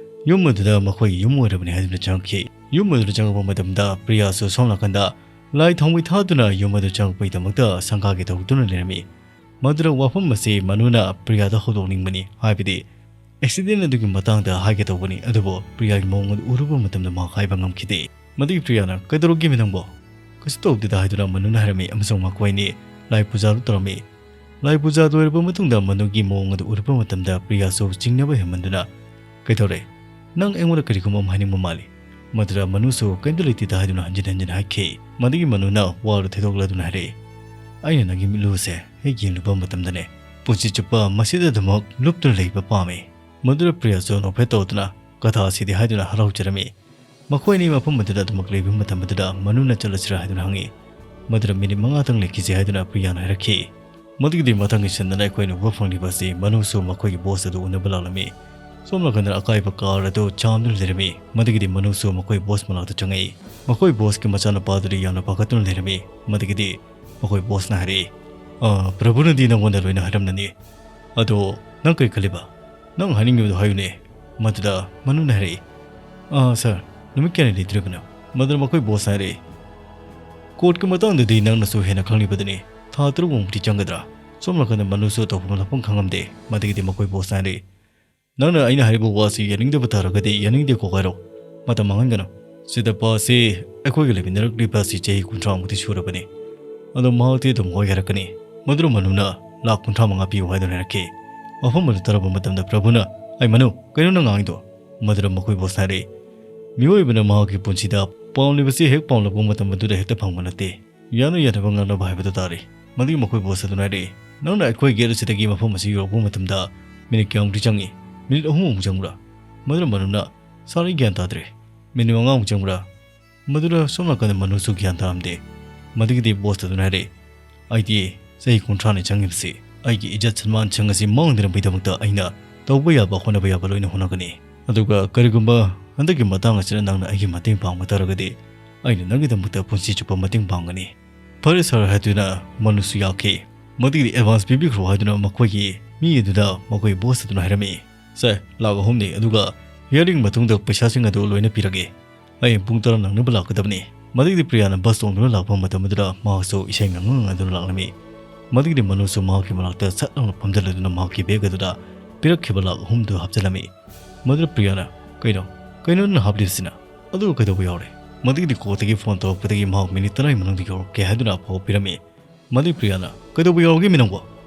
ꯌꯨꯝ ꯑꯗꯨꯗ ꯃꯈꯣꯏꯒꯤ ꯌꯨꯝ ꯑꯣꯏꯔꯕꯅꯤ ꯍꯥꯏꯗꯨꯅ ꯆꯪꯉꯛꯈꯤ꯫ ꯌꯨꯝ ꯑꯗꯨꯗ ꯆꯪꯉꯛꯄ ꯃꯇꯝꯗ ꯄ꯭ꯔꯤꯌꯥꯁꯨ ꯁꯣꯝ ꯅꯥꯀꯟꯗ ꯂꯥꯏ ꯊꯥꯎꯃꯩ ꯊꯥꯗꯨꯅ ꯌꯨꯝ ꯑꯗꯨ ꯆꯪꯉꯛꯄꯒꯤꯗꯃꯛꯇ ꯁꯪꯒꯥꯒꯤ ꯇꯧꯗꯨꯅ ꯂꯩꯔꯝꯃꯤ꯫ ꯃꯗꯨꯗ ꯋꯥꯐꯝ ꯑꯁꯤ ꯃꯅꯨꯅ ꯄ꯭ꯔꯤꯌꯥꯗ ꯍꯧꯗꯣꯛꯅꯤꯡꯕꯅꯤ, ꯍꯥꯏꯕꯗꯤ ꯑꯦꯛꯁꯤꯗꯦꯟ ꯑꯗꯨꯒꯤ ꯃꯇꯥꯡꯗ ꯍꯥꯏꯒꯦ ꯇꯧꯕꯅꯤ, ꯑꯗꯨꯕꯨ ꯄ꯭ꯔꯤꯌꯥꯒꯤ ꯃꯑꯣꯡ ꯑꯗꯨ ꯎꯔꯨꯕ ꯃꯇꯝꯗ ꯃꯍꯥꯛ ꯍꯥꯏꯕ ꯉꯝꯈꯤꯗꯦ꯫ ꯃꯗꯨꯒꯤ ꯄ꯭ꯔꯤꯌꯥꯅ, "ꯀꯩꯗꯧꯔꯒꯦꯃꯤ ꯅꯪꯕꯣ?" "ꯀꯩꯁꯨ ꯇꯧꯗꯦꯗ" ꯍꯥꯏꯗꯨꯅ ꯃꯅꯨꯅ ꯍꯥꯏꯔꯝꯃꯤ ꯑꯃꯁꯨꯡ ꯃꯈꯣꯏ ꯑꯅꯤ ꯂꯥꯏ ꯄꯨꯖꯥꯗꯨ ꯇꯧꯔꯝꯃꯤ꯫ ꯂꯥꯏ ꯄꯨꯖꯥ ꯂꯣꯏꯔꯕ ꯃꯇꯨꯡꯗ ꯃꯅꯨꯒꯤ ꯃꯑꯣꯡ ꯑꯗꯨ ꯎꯔꯨꯕ ꯃꯇꯝꯗ ꯄ꯭ꯔꯤꯌꯥꯁꯨ ꯆꯤꯡꯅꯕ ꯍꯦꯟꯃꯟꯗꯨꯅ, "ꯀꯩꯗꯧꯔꯦ? ꯅꯪ ꯑꯩꯉꯣꯟꯗ ꯀꯔꯤꯒꯨꯝꯕ ꯑꯃ ꯍꯥꯏꯅꯤꯡꯕ ꯃꯥꯜꯂꯤ?" ꯃꯗꯨꯗ ꯃꯅꯨꯁꯨ ꯀꯩꯝꯇ ꯂꯩꯇꯦꯗ ꯍꯥꯏꯗꯨꯅ ꯍꯟꯖꯤꯟ ꯍꯟꯖꯤꯟ ꯍꯥꯏꯈꯤ꯫ ꯃꯗꯨꯒꯤ ꯃꯅꯨꯅ ꯋꯥꯗꯨ ꯊꯦꯗꯣꯛꯂꯗꯨꯅ ꯍꯥꯏꯔꯛꯏ, "ꯑꯩꯅ ꯅꯪꯒꯤ ꯃꯤꯠꯂꯨꯁꯦ ꯍꯦꯛ ꯌꯦꯡꯂꯨꯕ ꯃꯇꯝꯗꯗꯅꯦ, ꯄꯨꯟꯁꯤ ꯆꯨꯞꯄ ꯃꯁꯤꯗ ꯑꯗꯨꯃꯛ ꯂꯨꯞꯇꯨꯅ ꯂꯩꯕ ꯄꯥꯝꯃꯤ"꯫ ꯃꯗꯨꯗ ꯄ꯭ꯔꯤꯌꯥꯁꯨ ꯅꯣꯛꯐꯦꯠ ꯇꯧꯗꯨꯅ ꯀꯊꯥꯁꯤꯗꯤ ꯍꯥꯏꯗꯨꯅ ꯍꯔꯥꯎꯖꯔꯝꯃꯤ꯫ ꯃꯈꯣꯏ ꯑꯅꯤ ꯃꯐꯝ ꯑꯗꯨꯗ ꯑꯗꯨꯃꯛ ꯂꯩꯕ ꯃꯇꯝ ꯑꯗꯨꯗ ꯃꯅꯨꯅ ꯆꯠꯂꯁꯤꯔꯥ ꯍꯥꯏꯗꯨꯅ ꯍꯪꯉꯤ꯫ ꯃꯗꯨꯗ ꯃꯤꯅꯤꯠ ꯃꯉꯥꯇꯪ ꯂꯩꯈꯤꯁꯦ ꯍꯥꯏꯗꯨꯅ ꯄ꯭ꯔꯤꯌꯥꯅ ꯍꯥꯏꯔꯛꯈꯤ꯫ ꯃꯗꯨꯒꯤꯗꯤ ꯃꯊꯪꯒꯤ ꯁꯤꯟꯗꯅ ꯑꯩꯈꯣꯏꯅ ꯎꯕ ꯐꯪꯂꯤꯕ ꯑꯁꯤ ꯃꯅꯨꯁꯨ ꯃꯈꯣꯏꯒꯤ ꯕꯣꯁ ꯑꯗꯨ ꯎꯅꯕ ꯂꯥꯛꯂꯝꯃꯤ꯫ ꯁꯣꯝ ꯅꯥꯀꯟꯗ ꯑꯀꯥꯏꯕ ꯀꯥꯔ ꯑꯗꯨ ꯆꯥꯝꯗꯨꯅ ꯂꯩꯔꯝꯃꯤ꯫ ꯃꯗꯨꯒꯤꯗꯤ ꯃꯅꯨꯁꯨ ꯃꯈꯣꯏ ꯕꯣꯁ ꯃꯅꯥꯛꯇ ꯆꯪꯉꯛꯏ꯫ ꯃꯈꯣꯏ ꯕꯣꯁꯀꯤ ꯃꯆꯥꯅꯨꯄꯥꯗꯨꯗꯤ ꯌꯥꯝꯅ ꯄꯥꯈꯠꯇꯨꯅ ꯂꯩꯔꯝꯃꯤ꯫ ꯃꯗꯨꯒꯤꯗꯤ ꯃꯈꯣꯏ ꯕꯣꯁꯅ ꯍꯥꯏꯔꯛꯏ, "ꯑ, ꯄ꯭ꯔꯚꯨꯅꯗꯤ ꯅꯪꯉꯣꯟꯗ ꯂꯣꯏꯅ ꯍꯥꯏꯔꯝꯂꯅꯤ꯫ ꯑꯗꯣ ꯅꯪ ꯀꯔꯤ ꯈꯜꯂꯤꯕ? ꯅꯪ ꯍꯥꯏꯅꯤꯡꯉꯤꯕꯗꯨ ꯍꯥꯏꯌꯨꯅꯦ"꯫ ꯃꯗꯨꯗ ꯃꯅꯨꯅ ꯍꯥꯏꯔꯛꯏ, "ꯑ, ꯁꯥꯔ, ꯅꯨꯃꯤꯠ ꯀꯌꯥꯅꯤ ꯂꯩꯗꯣꯔꯤꯕꯅꯣ?" ꯃꯗꯨꯗ ꯃꯈꯣꯏ ꯕꯣꯁꯅ ꯍꯥꯏꯔꯛꯏ, "ꯀꯣꯔꯠꯀꯤ ꯃꯇꯥꯡꯗꯗꯤ ꯅꯪꯅꯁꯨ ꯍꯦꯟꯅ ꯈꯪꯂꯤꯕꯗꯨꯅꯤ꯫ ꯊꯥ ꯇꯔꯨꯛꯃꯨꯛꯇꯤ ꯆꯪꯒꯗ꯭ꯔꯥ?" ꯁꯣꯝ ꯅꯥꯀꯟꯗ ꯃꯅꯨꯁꯨ ꯇꯧꯐꯝ ꯂꯥꯛꯐꯝ ꯈꯪꯉꯝꯗꯦ꯫ ꯃꯗꯨꯒꯤꯗꯤ ꯃꯈꯣꯏ ꯕꯣꯁꯅ ꯍꯥꯏꯔꯛꯏ, "ꯅꯪꯅ ꯑꯩꯅ ꯍꯥꯏꯔꯤꯕ ꯋꯥꯁꯤ ꯌꯥꯅꯤꯡꯗꯕ ꯇꯥꯔꯒꯗꯤ ꯌꯥꯅꯤꯡꯗꯦ ꯀꯣꯛ ꯍꯥꯏꯔꯣ꯫ ꯃꯇꯝ ꯃꯥꯡꯍꯟꯒꯅꯨ꯫ ꯁꯤꯗꯞꯄ ꯑꯁꯤ ꯑꯩꯈꯣꯏꯒ ꯂꯩꯃꯤꯟꯅꯔꯛꯂꯤꯕ ꯑꯁꯤ ꯆꯍꯤ ꯀꯨꯟꯊ꯭ꯔꯥꯃꯨꯛꯇꯤ ꯁꯨꯔꯕꯅꯤ꯫ ꯑꯗꯣ ꯃꯍꯥꯛꯇꯤ ꯑꯗꯨꯝ ꯍꯣꯏ ꯍꯥꯏꯔꯛꯀꯅꯤ"꯫ ꯃꯗꯨꯗ ꯃꯅꯨꯅ ꯂꯥꯈ ꯀꯨꯟꯊ꯭ꯔꯥ ꯃꯉꯥ ꯄꯤꯌꯨ ꯍꯥꯏꯗꯨꯅ ꯍꯥꯏꯔꯛꯈꯤ꯫ ꯋꯥꯐꯝ ꯑꯗꯨ ꯇꯥꯔꯕ ꯃꯇꯝꯗ ꯄ꯭ꯔꯚꯨꯅ, "ꯑꯩ ꯃꯅꯨ, ꯀꯩꯅꯣ ꯅꯪ ꯉꯥꯡꯉꯤꯗꯣ?" ꯃꯗꯨꯗ ꯃꯈꯣꯏ ꯕꯣꯁꯅ ꯍꯥꯏꯔꯛꯏ, "ꯃꯤꯑꯣꯏꯕꯅ ꯃꯍꯥꯛꯀꯤ ꯄꯨꯟꯁꯤꯗ ꯄꯥꯝꯂꯤꯕꯁꯤ ꯍꯦꯛ ꯄꯥꯝꯂꯛꯄ ꯃꯇꯝ ꯑꯗꯨꯗ ꯍꯦꯛꯇ ꯐꯪꯕ ꯅꯠꯇꯦ꯫ ꯌꯥꯅ ꯌꯥꯅꯕ ꯉꯥꯡꯅꯕ ꯍꯥꯏꯕꯗꯨ ꯇꯥꯔꯦ"꯫ ꯃꯗꯨꯒꯤ ꯃꯈꯣꯏ ꯕꯣꯁ ꯑꯗꯨꯅ ꯍꯥꯏꯔꯛꯏ, "ꯅꯪꯅ ꯑꯩꯈꯣꯏ ꯒꯦꯠ ꯑꯁꯤꯗꯒꯤ ꯃꯐꯝ ꯑꯁꯤ ꯌꯧꯔꯛꯄ ꯃꯇꯝꯗ ꯃꯤꯅꯤꯠ ꯀꯌꯥꯃꯨꯛꯇꯤ ꯆꯪꯏ? ꯃꯤꯅꯤꯠ ꯑꯍꯨꯝꯃꯨꯛ ꯆꯪꯕ꯭ꯔꯥ?" ꯃꯗꯨꯅ ꯃꯅꯨꯅ, "ꯁꯥꯔ, ꯑꯩ ꯒ꯭ꯌꯥꯟ ꯇꯥꯗ꯭ꯔꯦ꯫ ꯃꯤꯅꯤꯠ ꯃꯉꯥꯃꯨꯛ ꯆꯪꯕ꯭ꯔꯥ?" ꯃꯗꯨꯗ ꯁꯣꯝ ꯅꯥꯀꯟꯗ ꯃꯅꯨꯁꯨ ꯒ꯭ꯌꯥꯟ ꯇꯥꯔꯝꯗꯦ꯫ ꯃꯗꯨꯒꯤꯗꯤ ꯕꯣꯁ ꯑꯗꯨꯅ ꯍꯥꯏꯔꯛꯏ, "ꯑꯩꯗꯤ ꯆꯍꯤ ꯀꯨꯟꯊ꯭ꯔꯥꯅꯤ ꯆꯪꯉꯤꯕꯁꯤ꯫ ꯑꯩꯒꯤ ꯏꯖꯠ ꯁꯟꯃꯥꯟꯁꯤꯡ ꯑꯁꯤ ꯃꯥꯡꯗꯅꯕꯒꯤꯗꯃꯛꯇ ꯑꯩꯅ ꯇꯧꯕ ꯌꯥꯕ ꯍꯣꯠꯅꯕ ꯌꯥꯕ ꯂꯣꯏꯅ ꯍꯣꯠꯅꯒꯅꯤ꯫ ꯑꯗꯨꯒ ꯀꯔꯤꯒꯨꯝꯕ ꯍꯟꯗꯛꯀꯤ ꯃꯇꯥꯡ ꯑꯁꯤꯗ ꯅꯪꯅ ꯑꯩꯒꯤ ꯃꯇꯦꯡ ꯄꯥꯡꯕ ꯇꯥꯔꯒꯗꯤ ꯑꯩꯅ ꯅꯪꯒꯤꯗꯃꯛꯇ ꯄꯨꯟꯁꯤ ꯆꯨꯞꯄ ꯃꯇꯦꯡ ꯄꯥꯡꯒꯅꯤ"꯫ "ꯐꯔꯦ ꯁꯥꯔ" ꯍꯥꯏꯗꯨꯅ ꯃꯅꯨꯁꯨ ꯌꯥꯈꯤ꯫ ꯃꯗꯨꯒꯤꯗꯤ ꯑꯦꯗꯚꯥꯟꯁ ꯄꯤꯕꯤꯈ꯭ꯔꯣ ꯍꯥꯏꯗꯨꯅ ꯃꯈꯣꯏꯒꯤ ꯃꯤ ꯑꯗꯨꯗ ꯃꯈꯣꯏ ꯕꯣꯁ ꯑꯗꯨꯅ ꯍꯥꯏꯔꯝꯃꯤ꯫ "ꯁꯥꯔ, ꯂꯥꯛ ꯑꯍꯨꯝꯅꯤ, ꯑꯗꯨꯒ ꯍꯤꯌꯥꯔꯤꯡ ꯃꯇꯨꯡꯗ ꯄꯩꯁꯥꯁꯤꯡ ꯑꯗꯨ ꯂꯣꯏꯅ ꯄꯤꯔꯒꯦ꯫ ꯍꯌꯦꯡ ꯄꯨꯡ ꯇꯔꯥ ꯅꯪꯅꯕ ꯂꯥꯛꯀꯗꯕꯅꯤ"꯫ ꯃꯗꯨꯒꯤꯗꯤ ꯄ꯭ꯔꯤꯌꯥꯅ ꯕꯁ ꯇꯣꯡꯗꯨꯅ ꯂꯥꯛꯄ ꯃꯇꯝ ꯑꯗꯨꯗ ꯃꯍꯥꯛꯁꯨ ꯏꯁꯩ ꯉꯪꯉ ꯉꯪꯗꯨꯅ ꯂꯥꯛꯂꯝꯃꯤ꯫ ꯃꯗꯨꯒꯤꯗꯤ ꯃꯅꯨꯁꯨ ꯃꯍꯥꯛꯀꯤ ꯃꯅꯥꯛꯇ ꯁꯠ ꯂꯥꯎꯅ ꯐꯝꯖꯤꯜꯂꯗꯨꯅ ꯃꯍꯥꯛꯀꯤ ꯕꯦꯒ ꯑꯗꯨꯗ ꯄꯤꯔꯛꯈꯤꯕ ꯂꯥꯛ ꯑꯍꯨꯝꯗꯨ ꯍꯥꯞꯆꯤꯜꯂꯝꯃꯤ꯫ ꯃꯗꯨꯗ ꯄ꯭ꯔꯤꯌꯥꯅ, "ꯀꯩꯅꯣ? ꯀꯩꯅꯣ ꯅꯪꯅ ꯍꯥꯞꯂꯤꯕꯁꯤꯅ? ꯑꯗꯨꯒ ꯀꯩꯗꯧꯕ ꯌꯥꯎꯔꯦ?" ꯃꯗꯨꯒꯤꯗꯤ ꯀꯣꯛꯇꯒꯤ ꯐꯣꯟ ꯇꯧꯔꯛꯄꯗꯒꯤ ꯃꯍꯥꯛ ꯃꯤꯅꯤꯠ ꯇꯔꯥꯒꯤ ꯃꯅꯨꯡꯗ ꯌꯧꯔꯛꯀꯦ ꯍꯥꯏꯗꯨꯅ ꯑꯐꯥꯎꯕ ꯄꯤꯔꯝꯃꯤ꯫ ꯃꯗꯨꯒꯤ ꯄ꯭ꯔꯤꯌꯥꯅ, "ꯀꯩꯗꯧꯕ ꯌꯥꯎꯔꯒꯦ ꯃꯤ ꯅꯪꯕꯣ?"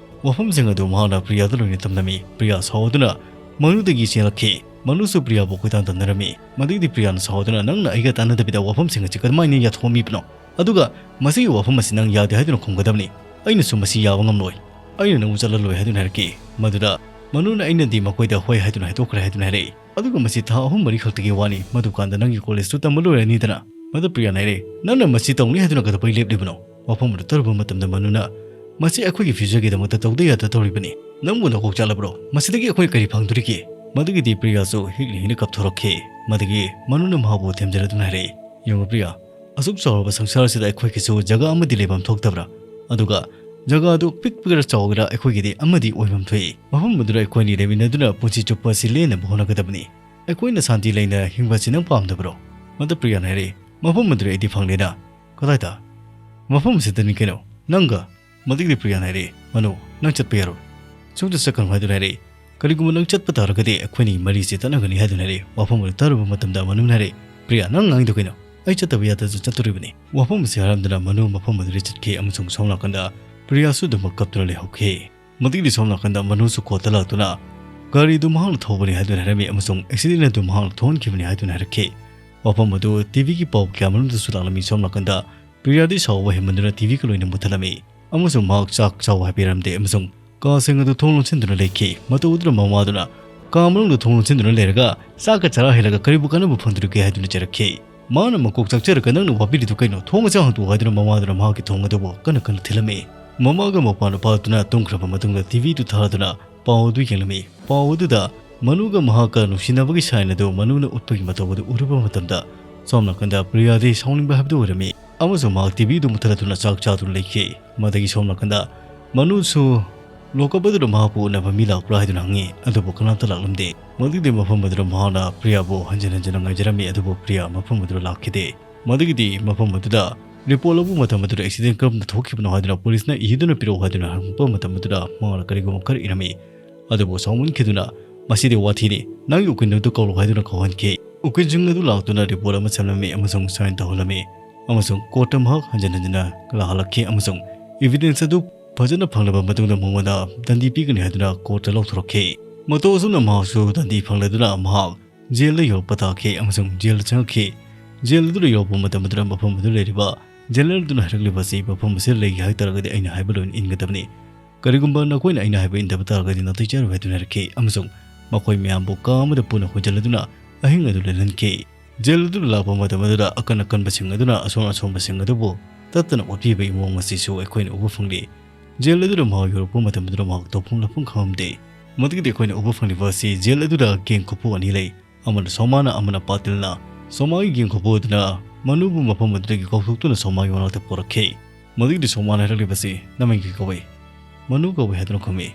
ꯋꯥꯐꯝꯁꯤꯡ ꯑꯗꯨ ꯃꯍꯥꯛꯅ ꯄ꯭ꯔꯤꯌꯥꯗ ꯂꯣꯏꯅ ꯇꯝꯂꯝꯃꯤ꯫ ꯄ꯭ꯔꯤꯌꯥ ꯁꯥꯎꯗꯨꯅ ꯃꯅꯨꯗꯒꯤ ꯆꯦꯜꯂꯛꯈꯤ꯫ ꯃꯅꯨꯁꯨ ꯄ꯭ꯔꯤꯌꯥꯕꯨ ꯀꯣꯏꯇꯥꯟ ꯇꯥꯟꯅꯔꯝꯃꯤ꯫ ꯃꯗꯨꯒꯤꯗꯤ ꯄ꯭ꯔꯤꯌꯥꯅ ꯁꯥꯎꯗꯨꯅ, "ꯅꯪꯅ ꯑꯩꯒ ꯇꯥꯟꯅꯗꯕꯤꯗ ꯋꯥꯐꯝꯁꯤꯡ ꯑꯁꯤ ꯀꯃꯥꯏꯅ ꯌꯥꯊꯣꯛꯑꯝꯃꯤꯕꯅꯣ? ꯑꯗꯨꯒ ꯃꯁꯤꯒꯤ ꯋꯥꯐꯝ ꯑꯁꯤ ꯅꯪ ꯌꯥꯗꯦ ꯍꯥꯏꯗꯨꯅ ꯈꯨꯝꯒꯗꯕꯅꯤ꯫ ꯑꯩꯅꯁꯨ ꯃꯁꯤ ꯌꯥꯕ ꯉꯝꯂꯣꯏ꯫ ꯑꯩꯅ ꯅꯪꯕꯨ ꯆꯠꯍꯜꯂꯣꯏ" ꯍꯥꯏꯗꯨꯅ ꯍꯥꯏꯔꯛꯈꯤ꯫ ꯃꯗꯨꯗ ꯃꯅꯨꯅ, "ꯑꯩꯅꯗꯤ ꯃꯈꯣꯏꯗ ꯍꯣꯏ ꯍꯥꯏꯗꯨꯅ ꯍꯥꯏꯗꯣꯛꯈ꯭ꯔꯦ" ꯍꯥꯏꯗꯨꯅ ꯍꯥꯏꯔꯛꯏ꯫ "ꯑꯗꯨꯒ ꯃꯁꯤ ꯊꯥ ꯑꯍꯨꯝ ꯃꯔꯤ ꯈꯛꯇꯒꯤ ꯋꯥꯅꯤ, ꯃꯗꯨꯀꯥꯟꯗ ꯅꯪꯒꯤ ꯀꯣꯂꯦꯖꯇꯨ ꯇꯝꯕ ꯂꯣꯏꯔꯅꯤꯗꯅ"꯫ ꯃꯗꯨ ꯄ꯭ꯔꯤꯌꯥꯅ ꯍꯥꯏꯔꯦ, "ꯅꯪꯅ ꯃꯁꯤ ꯇꯧꯅꯤ ꯍꯥꯏꯗꯨꯅ ꯀꯩꯗꯧꯕꯩ ꯂꯦꯞꯂꯤꯕꯅꯣ?" ꯋꯥꯐꯝ ꯑꯗꯨ ꯇꯥꯔꯨꯕ ꯃꯇꯝꯗ ꯃꯅꯨꯅ, "ꯃꯁꯤ ꯑꯩꯈꯣꯏꯒꯤ ꯐ꯭ꯌꯨꯆꯔꯒꯤꯗꯃꯛꯇ ꯇꯧꯗ ꯌꯥꯗ ꯇꯧꯔꯤꯕꯅꯤ꯫ ꯅꯪꯕꯨ ꯅꯀꯣꯛ ꯆꯥꯛꯂꯕ꯭ꯔꯣ? ꯃꯁꯤꯗꯒꯤ ꯑꯩꯈꯣꯏ ꯀꯔꯤ ꯐꯪꯗꯣꯔꯤꯒꯦ?" ꯃꯗꯨꯒꯤꯗꯤ ꯄ꯭ꯔꯤꯌꯥꯁꯨ ꯍꯤꯛꯅ ꯍꯤꯛꯅ ꯀꯞꯊꯣꯔꯛꯈꯤ꯫ ꯃꯗꯨꯒꯤ ꯃꯅꯨꯅ ꯃꯍꯥꯛꯄꯨ ꯊꯦꯝꯖꯔꯗꯨꯅ ꯍꯥꯏꯔꯛꯏ, "ꯌꯦꯡꯉꯨ ꯄ꯭ꯔꯤꯌꯥ, ꯑꯁꯨꯛ ꯆꯥꯎꯔꯕ ꯁꯪꯁꯥꯔ ꯑꯁꯤꯗ ꯑꯩꯈꯣꯏꯒꯤꯁꯨ ꯖꯒꯥ ꯑꯃꯗꯤ ꯂꯩꯐꯝ ꯊꯣꯛꯇꯕ꯭ꯔꯥ? ꯑꯗꯨꯒ ꯖꯒꯥ ꯑꯗꯨ ꯄꯤꯛꯄꯒꯤꯔ ꯆꯥꯎꯒꯦꯔꯥ ꯑꯩꯈꯣꯏꯒꯤꯗꯤ ꯑꯃꯗꯤ ꯑꯣꯏꯐꯝ ꯊꯣꯛꯏ꯫ ꯃꯐꯝ ꯑꯗꯨꯗ ꯑꯩꯈꯣꯏ ꯑꯅꯤ ꯂꯩꯃꯤꯟꯅꯗꯨꯅ ꯄꯨꯟꯁꯤ ꯆꯨꯞꯄ ꯑꯁꯤ ꯂꯦꯟꯅꯕ ꯍꯣꯠꯅꯒꯗꯕꯅꯤ꯫ ꯑꯩꯈꯣꯏꯅ ꯁꯥꯟꯇꯤ ꯂꯩꯅ ꯍꯤꯡꯕ ꯑꯁꯤ ꯅꯪ ꯄꯥꯝꯗꯕ꯭ꯔꯣ?" ꯃꯗꯨ ꯄ꯭ꯔꯤꯌꯥꯅ ꯍꯥꯏꯔꯛꯏ, "ꯃꯐꯝ ꯑꯗꯨꯗ ꯑꯩꯗꯤ ꯐꯪꯂꯦꯅ"꯫ "ꯀꯗꯥꯏꯗ?" "ꯃꯐꯝ ꯑꯁꯤꯗꯅꯤ ꯀꯩꯅꯣ꯫ ꯅꯪꯒ" ꯃꯗꯨꯒꯤꯗꯤ ꯄ꯭ꯔꯤꯌꯥꯅ ꯍꯥꯏꯔꯛꯏ, "ꯃꯅꯨ, ꯅꯪ ꯆꯠꯄ ꯌꯥꯔꯣꯏ꯫ ꯁꯣꯝꯗ ꯆꯠꯀꯅꯨ" ꯍꯥꯏꯗꯨꯅ ꯍꯥꯏꯔꯛꯏ꯫ "ꯀꯔꯤꯒꯨꯝꯕ ꯅꯪ ꯆꯠꯄ ꯇꯥꯔꯒꯗꯤ ꯑꯩꯈꯣꯏꯅꯤ ꯃꯔꯤꯁꯦ ꯇꯠꯅꯒꯅꯤ" ꯍꯥꯏꯗꯨꯅ ꯍꯥꯏꯔꯛꯏ꯫ ꯋꯥꯐꯝ ꯑꯗꯨ ꯇꯥꯔꯨꯕ ꯃꯇꯝꯗ ꯃꯅꯨꯅ ꯍꯥꯏꯔꯛꯏ, "ꯄ꯭ꯔꯤꯌꯥ, ꯅꯪ ꯉꯥꯡꯉꯤꯗꯣ ꯀꯩꯅꯣ? ꯑꯩ ꯆꯠꯇꯕ ꯌꯥꯗꯗꯅ ꯆꯠꯇꯣꯔꯤꯕꯅꯤ"꯫ ꯋꯥꯐꯝ ꯑꯁꯤ ꯍꯥꯏꯔꯝꯗꯨꯅ ꯃꯅꯨ ꯃꯐꯝ ꯑꯗꯨꯗꯒꯤ ꯆꯠꯈꯤ ꯑꯃꯁꯨꯡ ꯁꯣꯝ ꯅꯥꯀꯟꯗ ꯄ꯭ꯔꯤꯌꯥꯁꯨ ꯑꯗꯨꯃꯛ ꯀꯞꯇꯨꯅ ꯂꯩꯍꯧꯈꯤ꯫ ꯃꯗꯨꯒꯤꯗꯤ ꯁꯣꯝ ꯅꯥꯀꯟꯗ ꯃꯅꯨꯁꯨ ꯀꯣꯔꯠꯇ ꯂꯥꯛꯇꯨꯅ ꯒꯥꯔꯤꯗꯨ ꯃꯍꯥꯛꯅ ꯊꯧꯕꯅꯤ ꯍꯥꯏꯗꯨꯅ ꯍꯥꯏꯔꯝꯃꯤ ꯑꯃꯁꯨꯡ ꯑꯦꯛꯁꯤꯗꯦꯟ ꯑꯗꯨ ꯃꯍꯥꯛꯅ ꯊꯣꯛꯍꯟꯈꯤꯕꯅꯤ ꯍꯥꯏꯗꯨꯅ ꯍꯥꯏꯔꯛꯈꯤ꯫ ꯋꯥꯐꯝ ꯑꯗꯨ ꯇꯤꯚꯤꯒꯤ ꯄꯥꯎ ꯀꯌꯥ ꯃꯔꯨꯝꯗꯁꯨ ꯂꯥꯛꯂꯝꯃꯤ꯫ ꯁꯣꯝ ꯅꯥꯀꯟꯗ ꯄ꯭ꯔꯤꯌꯥꯗꯤ ꯁꯥꯎꯕ ꯍꯦꯟꯃꯟꯗꯨꯅ ꯇꯤꯚꯤꯒ ꯂꯣꯏꯅ ꯃꯨꯠꯊꯠꯂꯝꯃꯤ ꯑꯃꯁꯨꯡ ꯃꯍꯥꯛ ꯆꯥꯛ ꯆꯥꯎ ꯍꯥꯏꯕꯤꯔꯝꯗꯦ ꯑꯃꯁꯨꯡ ꯀꯥꯁꯤꯡ ꯑꯗꯨ ꯊꯣꯡ ꯂꯣꯟꯁꯤꯟꯗꯨꯅ ꯂꯩꯈꯤ꯫ ꯃꯇꯧ ꯑꯗꯨꯅ ꯃꯃꯥꯗꯨꯅ ꯀꯥ ꯃꯅꯨꯡꯗ ꯊꯣꯡ ꯂꯣꯟꯁꯤꯟꯗꯨꯅ ꯂꯩꯔꯒ ꯆꯥꯛꯀ ꯆꯔꯥ ꯍꯦꯜꯂꯒ ꯀꯔꯤꯕꯨ ꯀꯥꯟꯅꯕ ꯐꯪꯗꯣꯔꯤꯒꯦ ꯍꯥꯏꯗꯨꯅ ꯆꯩꯔꯛꯈꯤ꯫ ꯃꯥꯅ ꯃꯀꯣꯛ ꯆꯥꯛꯆꯔꯒ ꯅꯪꯅ ꯋꯥꯕꯤꯔꯤꯗꯨ ꯀꯩꯅꯣ? ꯊꯣꯡ ꯑꯁꯤ ꯍꯥꯡꯗꯣꯛꯎ ꯍꯥꯏꯗꯨꯅ ꯃꯃꯥꯗꯨꯅ ꯃꯍꯥꯛꯀꯤ ꯊꯣꯡ ꯑꯗꯨꯕꯨ ꯀꯟꯅ ꯀꯟꯅ ꯊꯤꯜꯂꯝꯃꯤ꯫ ꯃꯃꯥꯒ ꯃꯄꯥꯅꯨꯄꯥꯗꯨꯅ ꯇꯨꯝꯈ꯭ꯔꯕ ꯃꯇꯨꯡꯗ ꯇꯤꯚꯤꯗꯨ ꯊꯥꯗꯨꯅ ꯄꯥꯎ ꯑꯗꯨ ꯌꯦꯡꯂꯝꯃꯤ꯫ ꯄꯥꯎ ꯑꯗꯨꯗ ꯃꯅꯨꯒ ꯃꯍꯥꯛꯀ ꯅꯨꯡꯁꯤꯅꯕꯒꯤ ꯁꯥꯏꯟ ꯑꯗꯨ ꯃꯅꯨꯅ ꯎꯠꯄꯒꯤ ꯃꯇꯧ ꯑꯗꯨ ꯎꯔꯨꯕ ꯃꯇꯝꯗ ꯁꯣꯝ ꯅꯥꯀꯟꯗ ꯄ꯭ꯔꯤꯌꯥꯗꯤ ꯁꯥꯎꯅꯤꯡꯕ ꯍꯥꯏꯕꯗꯨ ꯑꯣꯏꯔꯝꯃꯤ ꯑꯃꯁꯨꯡ ꯃꯍꯥꯛ ꯇꯤꯚꯤꯗꯨ ꯃꯨꯠꯊꯠꯂꯗꯨꯅ ꯆꯥꯛ ꯆꯥꯗꯨꯅ ꯂꯩꯈꯤ꯫ ꯃꯗꯒꯤ ꯁꯣꯝ ꯅꯥꯀꯟꯗ ꯃꯅꯨꯁꯨ ꯂꯣꯀꯞ ꯑꯗꯨꯗ ꯃꯍꯥꯛꯄꯨ ꯎꯅꯕ ꯃꯤ ꯂꯥꯛꯄ꯭ꯔꯥ ꯍꯥꯏꯗꯨꯅ ꯍꯪꯉꯤ, ꯑꯗꯨꯕꯨ ꯀꯅꯥꯝꯇ ꯂꯥꯛꯂꯝꯗꯦ꯫ ꯃꯗꯨꯒꯤꯗꯤ ꯃꯐꯝ ꯑꯗꯨꯗ ꯃꯍꯥꯛꯅ ꯄ꯭ꯔꯤꯌꯥꯕꯨ ꯍꯟꯖꯤꯟ ꯍꯟꯖꯤꯟꯅ ꯉꯥꯏꯖꯔꯝꯃꯤ, ꯑꯗꯨꯕꯨ ꯄ꯭ꯔꯤꯌꯥ ꯃꯐꯝ ꯑꯗꯨꯗ ꯂꯥꯛꯈꯤꯗꯦ꯫ ꯃꯗꯨꯒꯤꯗꯤ ꯃꯐꯝ ꯑꯗꯨꯗ ꯔꯤꯄꯣꯔꯠ ꯂꯧꯕ ꯃꯇꯝ ꯑꯗꯨꯗ ꯑꯦꯛꯁꯤꯗꯦꯟ ꯀꯔꯝꯅ ꯊꯣꯛꯈꯤꯕꯅꯣ ꯍꯥꯏꯗꯨꯅ ꯄꯨꯂꯤꯁꯅ ꯏꯗꯨꯅ ꯄꯤꯔꯛꯎ ꯍꯥꯏꯗꯨꯅ ꯍꯪꯂꯛꯄ ꯃꯇꯝ ꯑꯗꯨꯗ ꯃꯍꯥꯛꯅ ꯀꯔꯤꯒꯨꯝꯕ ꯈꯔ ꯏꯔꯝꯃꯤ, ꯑꯗꯨꯕꯨ ꯁꯥꯎꯃꯟꯈꯤꯗꯨꯅ, "ꯃꯁꯤꯗꯤ ꯋꯥꯊꯤꯅꯤ, ꯅꯪꯒꯤ ꯎꯀꯤꯜ ꯑꯗꯨ ꯀꯧꯔꯛꯎ" ꯍꯥꯏꯗꯨꯅ ꯀꯧꯍꯟꯈꯤ꯫ ꯎꯀꯤꯜꯁꯤꯡ ꯑꯗꯨ ꯂꯥꯛꯇꯨꯅ ꯔꯤꯄꯣꯔꯠ ꯑꯃ ꯁꯦꯝꯂꯝꯃꯤ ꯑꯃꯁꯨꯡ ꯁꯥꯏꯟ ꯇꯧꯍꯜꯂꯝꯃꯤ, ꯑꯃꯁꯨꯡ ꯀꯣꯔꯠꯇ ꯃꯍꯥꯛ ꯍꯟꯖꯤꯟ ꯍꯟꯖꯤꯟꯅ ꯂꯥꯛꯍꯜꯂꯛꯈꯤ ꯑꯃꯁꯨꯡ ꯏꯚꯤꯗꯦꯟꯁ ꯑꯗꯨ ꯐꯖꯅ ꯐꯪꯂꯕ ꯃꯇꯨꯡꯗ ꯃꯉꯣꯟꯗ ꯗꯟꯗꯤ ꯄꯤꯒꯅꯤ ꯍꯥꯏꯗꯨꯅ ꯀꯣꯔꯠꯇ ꯂꯧꯊꯣꯔꯛꯈꯤ꯫ ꯃꯇꯧ ꯑꯁꯨꯝꯅ ꯃꯍꯥꯛꯁꯨ ꯗꯟꯗꯤ ꯐꯪꯂꯗꯨꯅ ꯃꯍꯥꯛ ꯖꯦꯜꯗ ꯌꯧꯔꯛꯄ ꯇꯥꯈꯤ ꯑꯃꯁꯨꯡ ꯖꯦꯜꯗ ꯆꯪꯉꯛꯈꯤ꯫ ꯖꯦꯜ ꯑꯗꯨꯗ ꯌꯧꯔꯛꯄ ꯃꯇꯝ ꯑꯗꯨꯗ ꯃꯐꯝ ꯑꯗꯨꯗ ꯂꯩꯔꯤꯕ ꯖꯦꯂꯔ ꯑꯗꯨꯅ ꯍꯥꯏꯔꯛꯂꯤꯕ ꯑꯁꯤ, "ꯃꯐꯝ ꯑꯁꯤꯗ ꯂꯩꯒꯦ ꯍꯥꯏ ꯇꯥꯔꯒꯗꯤ ꯑꯩꯅ ꯍꯥꯏꯕ ꯂꯣꯏꯅ ꯏꯟꯒꯗꯕꯅꯤ꯫ ꯀꯔꯤꯒꯨꯝꯕ ꯅꯈꯣꯏꯅ ꯑꯩꯅ ꯍꯥꯏꯕ ꯏꯟꯗꯕ ꯇꯥꯔꯒꯗꯤ ꯅꯥꯇꯩ ꯆꯥꯔꯣꯏ" ꯍꯥꯏꯗꯨꯅ ꯍꯥꯏꯔꯛꯈꯤ ꯑꯃꯁꯨꯡ ꯃꯈꯣꯏ ꯃꯌꯥꯝꯕꯨ ꯀꯥ ꯑꯃꯗ ꯄꯨꯟꯅ ꯍꯣꯟꯖꯤꯜꯂꯗꯨꯅ ꯑꯍꯤꯡ ꯑꯗꯨ ꯂꯦꯜꯍꯟꯈꯤ꯫ ꯖꯦꯜ ꯑꯗꯨꯗ ꯂꯥꯛꯄ ꯃꯇꯝ ꯑꯗꯨꯗ ꯑꯀꯟ ꯑꯀꯟꯕꯁꯤꯡ ꯑꯗꯨꯅ ꯑꯁꯣꯟ ꯑꯁꯣꯟꯕꯁꯤꯡ ꯑꯗꯨꯕꯨ ꯇꯠꯇꯅ ꯑꯣꯠꯄꯤꯕꯒꯤ ꯃꯑꯣꯡ ꯑꯁꯤꯁꯨ ꯑꯩꯈꯣꯏꯅ ꯎꯕ ꯐꯪꯂꯤ꯫ ꯖꯦꯜ ꯑꯗꯨꯗ ꯃꯍꯥꯛ ꯌꯧꯔꯛꯄ ꯃꯇꯝ ꯑꯗꯨꯗ ꯃꯍꯥꯛ ꯇꯧꯐꯝ ꯂꯥꯛꯐꯝ ꯈꯪꯂꯝꯗꯦ꯫ ꯃꯗꯨꯒꯤꯗꯤ ꯑꯩꯈꯣꯏꯅ ꯎꯕ ꯐꯪꯂꯤꯕ ꯑꯁꯤ ꯖꯦꯜ ꯑꯗꯨꯗ ꯒꯦꯡ ꯈꯨꯄꯨ ꯑꯅꯤ ꯂꯩ꯫ ꯑꯃꯅ ꯁꯣꯃꯥꯅ, ꯑꯃꯅ ꯄꯥꯇꯤꯜꯅ꯫ ꯁꯣꯃꯥꯒꯤ ꯒꯦꯡ ꯈꯨꯄꯨ ꯑꯗꯨꯅ ꯃꯅꯨꯕꯨ ꯃꯐꯝ ꯑꯗꯨꯗꯒꯤ ꯀꯧꯊꯣꯛꯇꯨꯅ ꯁꯣꯃꯥꯒꯤ ꯃꯅꯥꯛꯇ ꯄꯨꯔꯛꯈꯤ꯫ ꯃꯗꯨꯒꯤꯗꯤ ꯁꯣꯃꯥꯅ ꯍꯥꯏꯔꯛꯂꯤꯕꯁꯤ, "ꯅꯃꯤꯡ ꯀꯔꯤ ꯀꯧꯏ?" "ꯃꯅꯨ ꯀꯧꯏ" ꯍꯥꯏꯗꯨꯅ ꯈꯨꯝꯃꯤ꯫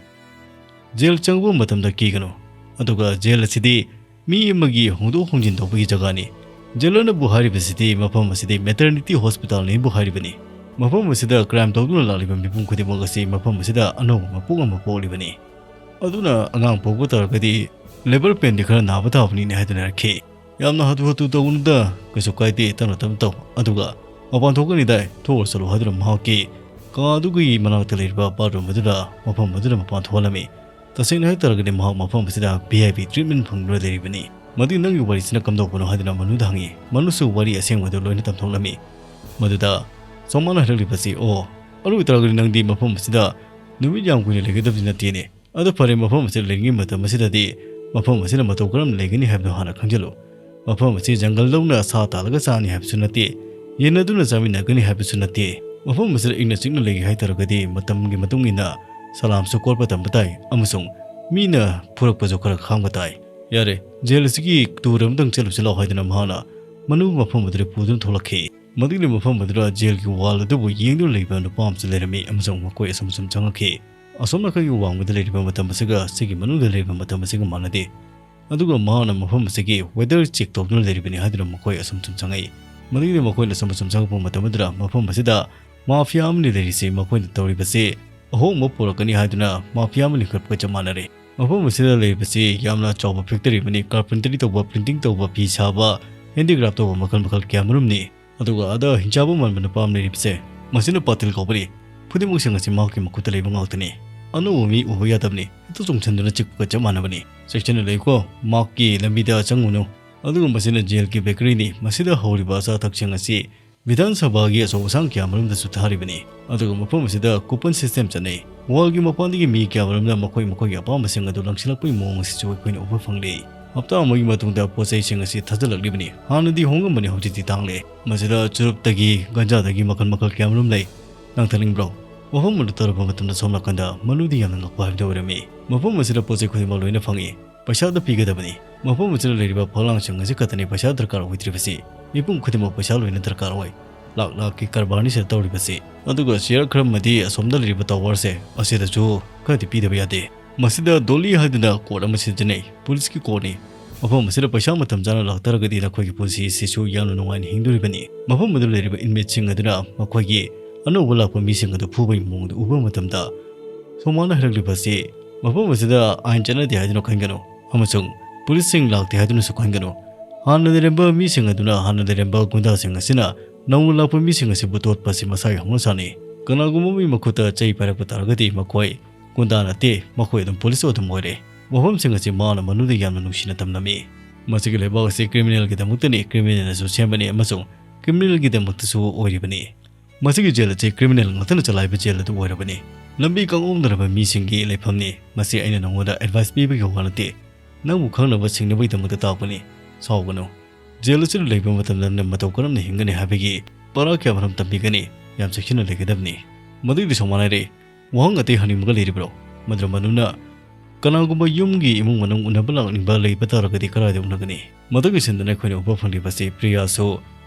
"ꯖꯦꯜ ꯆꯪꯕ ꯃꯇꯝꯗ ꯀꯤꯒꯅꯨ, ꯑꯗꯨꯒ ꯖꯦꯜ ꯑꯁꯤꯗꯤ ꯃꯤ ꯑꯃꯒꯤ ꯍꯣꯡꯗꯣꯛ ꯍꯣꯡꯖꯤꯟ ꯇꯧꯕꯒꯤ ꯖꯒꯥꯅꯤ꯫ ꯖꯦꯂꯔꯅꯕꯨ ꯍꯥꯏꯔꯤꯕꯁꯤꯗꯤ ꯃꯐꯝ ꯑꯁꯤꯗꯤ ꯃꯦꯇꯔꯅꯤꯇꯤ ꯍꯣꯁꯄꯤꯇꯥꯜꯅꯤꯕꯨ ꯍꯥꯏꯔꯤꯕꯅꯤ꯫ ꯃꯐꯝ ꯑꯁꯤꯗ ꯀ꯭ꯔꯥꯏꯝ ꯇꯧꯗꯨꯅ ꯂꯥꯛꯂꯤꯕ ꯃꯤꯄꯨꯝ ꯈꯨꯗꯤꯡꯃꯛ ꯑꯁꯤ ꯃꯐꯝ ꯑꯁꯤꯗ ꯑꯅꯧꯕ ꯃꯄꯣꯛ ꯑꯃ ꯄꯣꯛꯂꯤꯕꯅꯤ꯫ ꯑꯗꯨꯅ ꯑꯉꯥꯡ ꯄꯣꯛꯄ ꯇꯥꯔꯒꯗꯤ ꯂꯦꯕꯔ ꯄꯦꯟꯗꯤ ꯈꯔ ꯅꯥꯕ ꯇꯥꯕꯅꯤꯅꯦ" ꯍꯥꯏꯗꯨꯅ ꯍꯥꯏꯔꯛꯈꯤ꯫ "ꯌꯥꯝꯅ ꯍꯥꯊꯨ ꯍꯥꯊꯨ ꯇꯧꯒꯅꯨꯗ, ꯀꯩꯁꯨ ꯀꯥꯏꯗꯦ, ꯇꯞꯅ ꯇꯞꯅ ꯇꯧ꯫ ꯑꯗꯨꯒ ꯃꯄꯥꯟ ꯊꯣꯛꯀꯅꯤꯗꯥꯏ, ꯊꯣꯛꯑ ꯆꯠꯂꯨ" ꯍꯥꯏꯗꯨꯅ ꯃꯍꯥꯛꯀꯤ ꯀꯥ ꯑꯗꯨꯒꯤ ꯃꯅꯥꯛꯇ ꯂꯩꯔꯤꯕ ꯕꯥꯠꯔꯨꯝ ꯑꯗꯨꯗ, ꯃꯐꯝ ꯑꯗꯨꯗ ꯃꯄꯥꯟ ꯊꯣꯛꯍꯜꯂꯝꯃꯤ꯫ ꯇꯁꯦꯡꯅ ꯍꯥꯏ ꯇꯥꯔꯒꯗꯤ ꯃꯍꯥꯛ ꯃꯐꯝ ꯑꯁꯤꯗ ꯚꯤ ꯑꯥꯏ ꯄꯤ ꯇ꯭ꯔꯤꯠꯃꯦꯟ ꯐꯪꯗꯨꯅ ꯂꯩꯔꯤꯕꯅꯤ꯫ ꯃꯗꯨꯒꯤ ꯅꯪꯒꯤ ꯋꯥꯔꯤꯁꯤꯅ ꯀꯝꯗꯧꯕꯅꯣ ꯍꯥꯏꯗꯨꯅ ꯃꯅꯨꯗ ꯍꯪꯉꯤ꯫ ꯃꯅꯨꯁꯨ ꯋꯥꯔꯤ ꯑꯁꯦꯡꯕꯗꯨ ꯂꯣꯏꯅ ꯇꯝꯊꯣꯛꯂꯝꯃꯤ꯫ ꯃꯗꯨꯗ ꯁꯣꯃꯥꯅ ꯍꯥꯏꯔꯛꯂꯤꯕꯁꯤ, "ꯑꯣ, ꯑꯗꯨ ꯑꯣꯏꯇꯥꯔꯒꯗꯤ ꯅꯪꯗꯤ ꯃꯐꯝ ꯑꯁꯤꯗ ꯅꯨꯃꯤꯠ ꯌꯥꯝ ꯀꯨꯏꯅ ꯂꯩꯒꯗꯕꯗꯤ ꯅꯠꯇꯦꯅꯦ꯫ ꯑꯗꯨ ꯐꯔꯦ, ꯃꯐꯝ ꯑꯁꯤꯗ ꯂꯩꯔꯤꯉꯩ ꯃꯇꯝ ꯑꯁꯤꯗꯗꯤ ꯃꯐꯝ ꯑꯁꯤꯅ ꯃꯇꯧ ꯀꯔꯝꯅ ꯂꯩꯒꯅꯤ ꯍꯥꯏꯕꯗꯨ ꯍꯥꯟꯅ ꯈꯪꯖꯤꯜꯂꯨ꯫ ꯃꯐꯝ ꯑꯁꯤ ꯖꯪꯒꯜꯗꯧꯅ ꯁꯥ ꯇꯥꯜꯂꯒ ꯆꯥꯅꯤ ꯍꯥꯏꯕꯁꯨ ꯅꯠꯇꯦ, ꯌꯦꯟꯅꯗꯨꯅ ꯆꯥꯃꯤꯟꯅꯒꯅꯤ ꯍꯥꯏꯕꯁꯨ ꯅꯠꯇꯦ꯫ ꯃꯐꯝ ꯑꯁꯤꯗ ꯏꯪꯅ ꯆꯤꯛꯅ ꯂꯩꯒꯦ ꯍꯥꯏ ꯇꯥꯔꯒꯗꯤ ꯃꯇꯝꯒꯤ ꯃꯇꯨꯡ ꯏꯟꯅ ꯁꯂꯥꯝꯁꯨ ꯀꯣꯠꯄ ꯇꯝꯕ ꯇꯥꯏ ꯑꯃꯁꯨꯡ ꯃꯤꯅ ꯐꯨꯔꯛꯄꯁꯨ ꯈꯔ ꯈꯥꯡꯕ ꯇꯥꯏ꯫ ꯌꯥꯔꯦ, ꯖꯦꯜ ꯑꯁꯤꯒꯤ ꯇꯨꯔ ꯑꯃꯇꯪ ꯆꯠꯂꯨꯁꯤ ꯂꯥꯛꯑꯣ" ꯍꯥꯏꯗꯨꯅ ꯃꯍꯥꯛꯅ ꯃꯅꯨ ꯃꯐꯝ ꯑꯗꯨꯗ ꯄꯨꯗꯨꯅ ꯊꯣꯛꯂꯛꯈꯤ꯫ ꯃꯗꯨꯒꯤ ꯃꯐꯝ ꯑꯗꯨꯗ ꯖꯦꯜꯒꯤ ꯋꯥꯜ ꯑꯗꯨꯕꯨ ꯌꯦꯡꯗꯨꯅ ꯂꯩꯕ ꯅꯨꯄꯥ ꯑꯃꯁꯨ ꯂꯩꯔꯝꯃꯤ ꯑꯃꯁꯨꯡ ꯃꯈꯣꯏ ꯑꯁꯨꯝ ꯑꯁꯨꯝ ꯆꯪꯉꯛꯈꯤ꯫ ꯑꯁꯣꯝ ꯅꯥꯀꯟꯒꯤ ꯋꯥꯡꯃꯗ ꯂꯩꯔꯤꯕ ꯃꯇꯝ ꯑꯁꯤꯒ ꯁꯤꯒꯤ ꯃꯅꯨꯡꯗ ꯂꯩꯔꯤꯕ ꯃꯇꯝ ꯑꯁꯤꯒ ꯃꯥꯟꯅꯗꯦ꯫ ꯑꯗꯨꯒ ꯃꯍꯥꯛꯅ ꯃꯐꯝ ꯑꯁꯤꯒꯤ ꯋꯦꯗꯔ ꯆꯦꯛ ꯇꯧꯗꯨꯅ ꯂꯩꯔꯤꯕꯅꯤ ꯍꯥꯏꯗꯨꯅ ꯃꯈꯣꯏ ꯑꯁꯨꯝ ꯑꯁꯨꯝ ꯆꯪꯉꯛꯏ꯫ ꯃꯗꯨꯒꯤꯗꯤ ꯃꯈꯣꯏꯅ ꯑꯁꯨꯝ ꯑꯁꯨꯝ ꯆꯪꯉꯛꯄ ꯃꯇꯝ ꯑꯗꯨꯗ ꯃꯐꯝ ꯑꯁꯤꯗ ꯃꯥꯐꯤꯌꯥ ꯑꯃꯅꯤ ꯂꯩꯔꯤꯁꯤ꯫ ꯃꯈꯣꯏꯅ ꯇꯧꯔꯤꯕꯁꯤ ꯑꯍꯣꯡꯕ ꯄꯨꯔꯛꯀꯅꯤ ꯍꯥꯏꯗꯨꯅ ꯃꯥꯐꯤꯌꯥ ꯑꯃ ꯂꯤꯡꯈꯠꯄꯒ ꯆꯞ ꯃꯥꯟꯅꯔꯦ꯫ ꯃꯐꯝ ꯑꯁꯤꯗ ꯂꯩꯔꯤꯕꯁꯤ ꯌꯥꯝꯅ ꯆꯥꯎꯕ ꯐꯦꯛꯇꯔꯤ ꯑꯃꯅꯤ꯫ ꯀꯥꯔꯄꯦꯟꯇꯔꯤ ꯇꯧꯕ, ꯄ꯭ꯔꯤꯟꯇꯤꯡ ꯇꯧꯕ, ꯐꯤ ꯁꯥꯕ, ꯍꯦꯟꯗꯤꯀ꯭ꯔꯥꯐ ꯇꯧꯕ ꯃꯈꯜ ꯃꯈꯜ ꯀꯌꯥ ꯃꯔꯨꯝꯅꯤ꯫ ꯑꯗꯨꯒ ꯑꯗ ꯍꯤꯡꯆꯥꯕ ꯃꯥꯟꯕ ꯅꯨꯄꯥ ꯑꯃ ꯂꯩꯔꯤꯕꯁꯦ, ꯃꯁꯤꯅ ꯄꯥꯇꯤꯜ ꯀꯧꯕꯅꯤ꯫ ꯈꯨꯗꯤꯡꯃꯛꯁꯤꯡ ꯑꯁꯤ ꯃꯍꯥꯛꯀꯤ ꯃꯈꯨꯠꯇ ꯂꯩꯕ ꯉꯥꯛꯇꯅꯤ꯫ ꯑꯅꯧꯕ ꯃꯤ ꯎꯕ ꯌꯥꯗꯕꯅꯤ꯫ ꯍꯦꯛꯇ ꯆꯣꯡꯁꯤꯟꯗꯨꯅ ꯆꯤꯛꯄꯒ ꯆꯞ ꯃꯥꯟꯅꯕꯅꯤ꯫ ꯆꯦꯛꯁꯤꯟꯅ ꯂꯩꯀꯣ, ꯃꯍꯥꯛꯀꯤ ꯂꯝꯕꯤꯗ ꯆꯪꯉꯨꯅꯨ꯫ ꯑꯗꯨꯒ ꯃꯁꯤꯅ ꯖꯦꯜꯒꯤ ꯕꯦꯀꯔꯤꯅꯤ꯫ ꯃꯁꯤꯗ ꯍꯧꯔꯤꯕ ꯑꯆꯥ ꯑꯊꯛꯁꯤꯡ ꯑꯁꯤ ꯕꯤꯙꯥꯟ ꯁꯚꯥꯒꯤ ꯑꯆꯧ ꯑꯁꯥꯡ ꯀꯌꯥ ꯃꯔꯨꯝꯗꯁꯨ ꯊꯥꯔꯤꯕꯅꯤ꯫ ꯑꯗꯨꯒ ꯃꯐꯝ ꯑꯁꯤꯗ ꯀꯨꯄꯟ ꯁꯤꯁꯇꯦꯝ ꯆꯠꯅꯩ꯫ ꯋꯥꯜꯒꯤ ꯃꯄꯥꯟꯗꯒꯤ ꯃꯤ ꯀꯌꯥ ꯃꯔꯨꯝꯅ ꯃꯈꯣꯏ ꯃꯈꯣꯏꯒꯤ ꯑꯄꯥꯝꯕꯁꯤꯡ ꯑꯗꯨ ꯂꯪꯁꯤꯜꯂꯛꯄꯒꯤ ꯃꯑꯣꯡ ꯑꯁꯤꯁꯨ ꯑꯩꯈꯣꯏꯅ ꯎꯕ ꯐꯪꯂꯤ꯫ ꯍꯞꯇꯥ ꯑꯃꯒꯤ ꯃꯇꯨꯡꯗ ꯄꯣꯠ ꯆꯩꯁꯤꯡ ꯑꯁꯤ ꯊꯥꯖꯤꯜꯂꯛꯂꯤꯕꯅꯤ꯫ ꯍꯥꯟꯅꯗꯤ ꯍꯣꯡꯉꯝꯕꯅꯤ, ꯍꯧꯖꯤꯛꯇꯤ ꯇꯥꯡꯂꯦ꯫ ꯃꯁꯤꯗ ꯆꯨꯔꯨꯞꯇꯒꯤ ꯒꯟꯖꯥꯗꯒꯤ ꯃꯈꯜ ꯃꯈꯜ ꯀꯌꯥ ꯃꯔꯨꯝ ꯂꯩ꯫ ꯅꯪ ꯊꯛꯅꯤꯡꯕ꯭ꯔꯣ? ꯋꯥꯐꯝ ꯑꯗꯨ ꯇꯧꯔꯛꯄ ꯃꯇꯝꯗ ꯁꯣꯝ ꯅꯥꯀꯟꯗ ꯃꯅꯨꯗꯤ ꯌꯥꯝꯅ ꯉꯛꯄ ꯍꯥꯏꯕꯗꯨ ꯑꯣꯏꯔꯝꯃꯤ꯫ ꯃꯐꯝ ꯑꯁꯤꯗ ꯄꯣꯠ ꯆꯩ ꯈꯨꯗꯤꯡꯃꯛ ꯂꯣꯏꯅ ꯐꯪꯏ꯫ ꯄꯩꯁꯥꯗ ꯄꯤꯒꯗꯕꯅꯤ꯫ ꯃꯐꯝ ꯑꯁꯤꯗ ꯂꯩꯔꯤꯕ ꯐꯛꯂꯥꯡꯁꯤꯡ ꯑꯁꯤ ꯈꯛꯇꯅꯤ ꯄꯩꯁꯥ ꯗꯔꯀꯥꯔ ꯑꯣꯏꯗ꯭ꯔꯤꯕꯁꯤ꯫ ꯃꯤꯄꯨꯝ ꯈꯨꯗꯤꯡꯃꯛ ꯄꯩꯁꯥ ꯂꯣꯏꯅ ꯗꯔꯀꯥꯔ ꯑꯣꯏ꯫ ꯂꯥꯛ ꯂꯥꯛꯀꯤ ꯀꯔꯕꯥꯔꯅꯤ ꯁꯤꯗ ꯇꯧꯔꯤꯕꯁꯤ꯫ ꯑꯗꯨꯒ ꯆꯤꯌꯔ ꯈꯔ ꯑꯃꯗꯤ ꯑꯁꯣꯝꯗ ꯂꯩꯔꯤꯕ ꯇꯋꯥꯔꯁꯦ ꯑꯁꯤꯗꯁꯨ ꯈꯔꯗꯤ ꯄꯤꯗꯕ ꯌꯥꯗꯦ꯫ ꯃꯁꯤꯗ ꯗꯣꯂꯤ ꯍꯥꯏꯗꯨꯅ ꯀꯣꯔꯠ ꯑꯃ ꯁꯤꯖꯤꯟꯅꯩ, ꯄꯨꯂꯤꯁꯀꯤ ꯀꯣꯔꯠꯅꯤ꯫ ꯃꯐꯝ ꯑꯁꯤꯗ ꯄꯩꯁꯥ ꯃꯇꯝ ꯆꯥꯅ ꯂꯥꯛꯇꯥꯔꯒꯗꯤ ꯅꯈꯣꯏꯒꯤ ꯄꯨꯟꯁꯤ ꯑꯁꯤꯁꯨ ꯌꯥꯝꯅ ꯅꯨꯡꯉꯥꯏꯅ ꯍꯤꯡꯗꯣꯔꯤꯕꯅꯤ꯫ ꯃꯐꯝ ꯑꯗꯨꯗ ꯂꯩꯔꯤꯕ ꯏꯟꯃꯦꯠꯁꯤꯡ ꯑꯗꯨꯅ ꯃꯈꯣꯏꯒꯤ ꯑꯅꯧꯕ ꯂꯥꯛꯄ ꯃꯤꯁꯤꯡ ꯑꯗꯨ ꯐꯨꯕꯒꯤ ꯃꯑꯣꯡꯗ ꯎꯕ ꯃꯇꯝꯗ, ꯁꯣꯃꯥꯅ ꯍꯥꯏꯔꯛꯂꯤꯕ ꯑꯁꯤ, ꯃꯐꯝ ꯑꯁꯤꯗ ꯑꯥꯏꯟ ꯆꯠꯅꯗꯦ ꯍꯥꯏꯗꯨꯅ ꯈꯟꯒꯅꯨ, ꯑꯃꯁꯨꯡ ꯄꯨꯂꯤꯁꯁꯤꯡ ꯂꯥꯛꯇꯦ ꯍꯥꯏꯗꯨꯅꯁꯨ ꯈꯟꯒꯅꯨ꯫ ꯍꯥꯟꯅ ꯂꯩꯔꯝꯕ ꯃꯤꯁꯤꯡ ꯑꯗꯨꯅ ꯍꯥꯟꯅ ꯂꯩꯔꯝꯕ ꯒꯨꯟꯗꯥꯁꯤꯡ ꯑꯁꯤꯅ ꯅꯧꯅ ꯂꯥꯛꯄ ꯃꯤꯁꯤꯡ ꯑꯁꯤꯕꯨ ꯇꯣꯠꯄ ꯑꯁꯤ ꯃꯁꯥꯒꯤ ꯍꯧꯅꯁꯥꯅꯤ꯫ ꯀꯅꯥꯒꯨꯝꯕ ꯃꯤ ꯃꯈꯨꯠꯇ ꯆꯩ ꯄꯥꯏꯔꯛꯄ ꯇꯥꯔꯒꯗꯤ ꯃꯈꯣꯏ ꯒꯨꯟꯗꯥ ꯅꯠꯇꯦ, ꯃꯈꯣꯏ ꯑꯗꯨꯝ ꯄꯨꯂꯤꯁ ꯑꯗꯨꯝ ꯑꯣꯏꯔꯦ꯫ ꯋꯥꯐꯝꯁꯤꯡ ꯑꯁꯤ ꯃꯥꯅ ꯃꯅꯨꯡꯗ ꯌꯥꯝꯅ ꯅꯨꯡꯁꯤꯅ ꯇꯝꯂꯝꯃꯤ꯫ ꯃꯁꯤꯒꯤ ꯂꯩꯕꯥꯛ ꯑꯁꯤ ꯀ꯭ꯔꯤꯃꯤꯅꯦꯜꯒꯤꯗꯃꯛꯇꯅꯤ, ꯀ꯭ꯔꯤꯃꯤꯅꯦꯜꯅꯁꯨ ꯁꯦꯝꯕꯅꯤ ꯑꯃꯁꯨꯡ ꯀ꯭ꯔꯤꯃꯤꯅꯦꯜꯒꯤꯗꯃꯛꯇꯁꯨ ꯑꯣꯏꯔꯤꯕꯅꯤ꯫ ꯃꯁꯤꯒꯤ ꯖꯦꯜ ꯑꯁꯤ ꯀ꯭ꯔꯤꯃꯤꯅꯦꯜ ꯉꯥꯛꯇꯅ ꯆꯂꯥꯏꯕ ꯖꯦꯜ ꯑꯗꯨ ꯑꯣꯏꯔꯕꯅꯤ꯫ ꯂꯝꯕꯤ ꯀꯥꯡꯂꯣꯝꯗ ꯂꯩꯕ ꯃꯤꯁꯤꯡꯒꯤ ꯂꯩꯐꯝꯅꯤ꯫ ꯃꯁꯤ ꯑꯩꯅ ꯅꯉꯣꯟꯗ ꯑꯦꯗꯚꯥꯏꯁ ꯄꯤꯕꯒꯤ ꯋꯥ ꯅꯠꯇꯦ꯫ ꯅꯪꯕꯨ ꯈꯪꯅꯕ ꯁꯤꯡꯅꯕꯒꯤꯗꯃꯛꯇ ꯇꯥꯛꯄꯅꯤ꯫ ꯁꯥꯎꯒꯅꯨ꯫ ꯖꯦꯜ ꯑꯁꯤꯗ ꯂꯩꯕ ꯃꯇꯝꯗ ꯅꯪ ꯃꯇꯧ ꯀꯔꯝꯅ ꯍꯤꯡꯒꯅꯤ ꯍꯥꯏꯕꯒꯤ ꯄꯔꯥ ꯀꯌꯥ ꯃꯔꯨꯝ ꯇꯝꯕꯤꯒꯅꯤ꯫ ꯌꯥꯝ ꯆꯦꯛꯁꯤꯟꯅ ꯂꯩꯒꯗꯕꯅꯤ꯫ ꯃꯗꯨꯒꯤꯗꯤ ꯁꯣꯃꯥꯅ ꯍꯥꯏꯔꯛꯏ꯫ ꯋꯥꯍꯪ ꯑꯇꯩ ꯍꯪꯅꯤꯡꯕꯒ ꯂꯩꯔꯤꯕ꯭ꯔꯣ? ꯃꯗꯨꯅ ꯃꯅꯨꯅ ꯀꯅꯥꯒꯨꯝꯕ ꯌꯨꯝꯒꯤ ꯏꯃꯨꯡ ꯃꯅꯨꯡ ꯎꯅꯕ ꯂꯥꯛꯅꯤꯡꯕ ꯂꯩꯕ ꯇꯥꯔꯒꯗꯤ ꯀꯗꯥꯏꯗ ꯎꯅꯒꯅꯤ? ꯃꯗꯨꯒꯤ ꯁꯤꯟꯗꯨꯅ ꯑꯩꯈꯣꯏꯅ ꯎꯕ ꯐꯪꯂꯤꯕꯁꯤ ꯄ꯭ꯔꯤꯌꯥꯁꯨ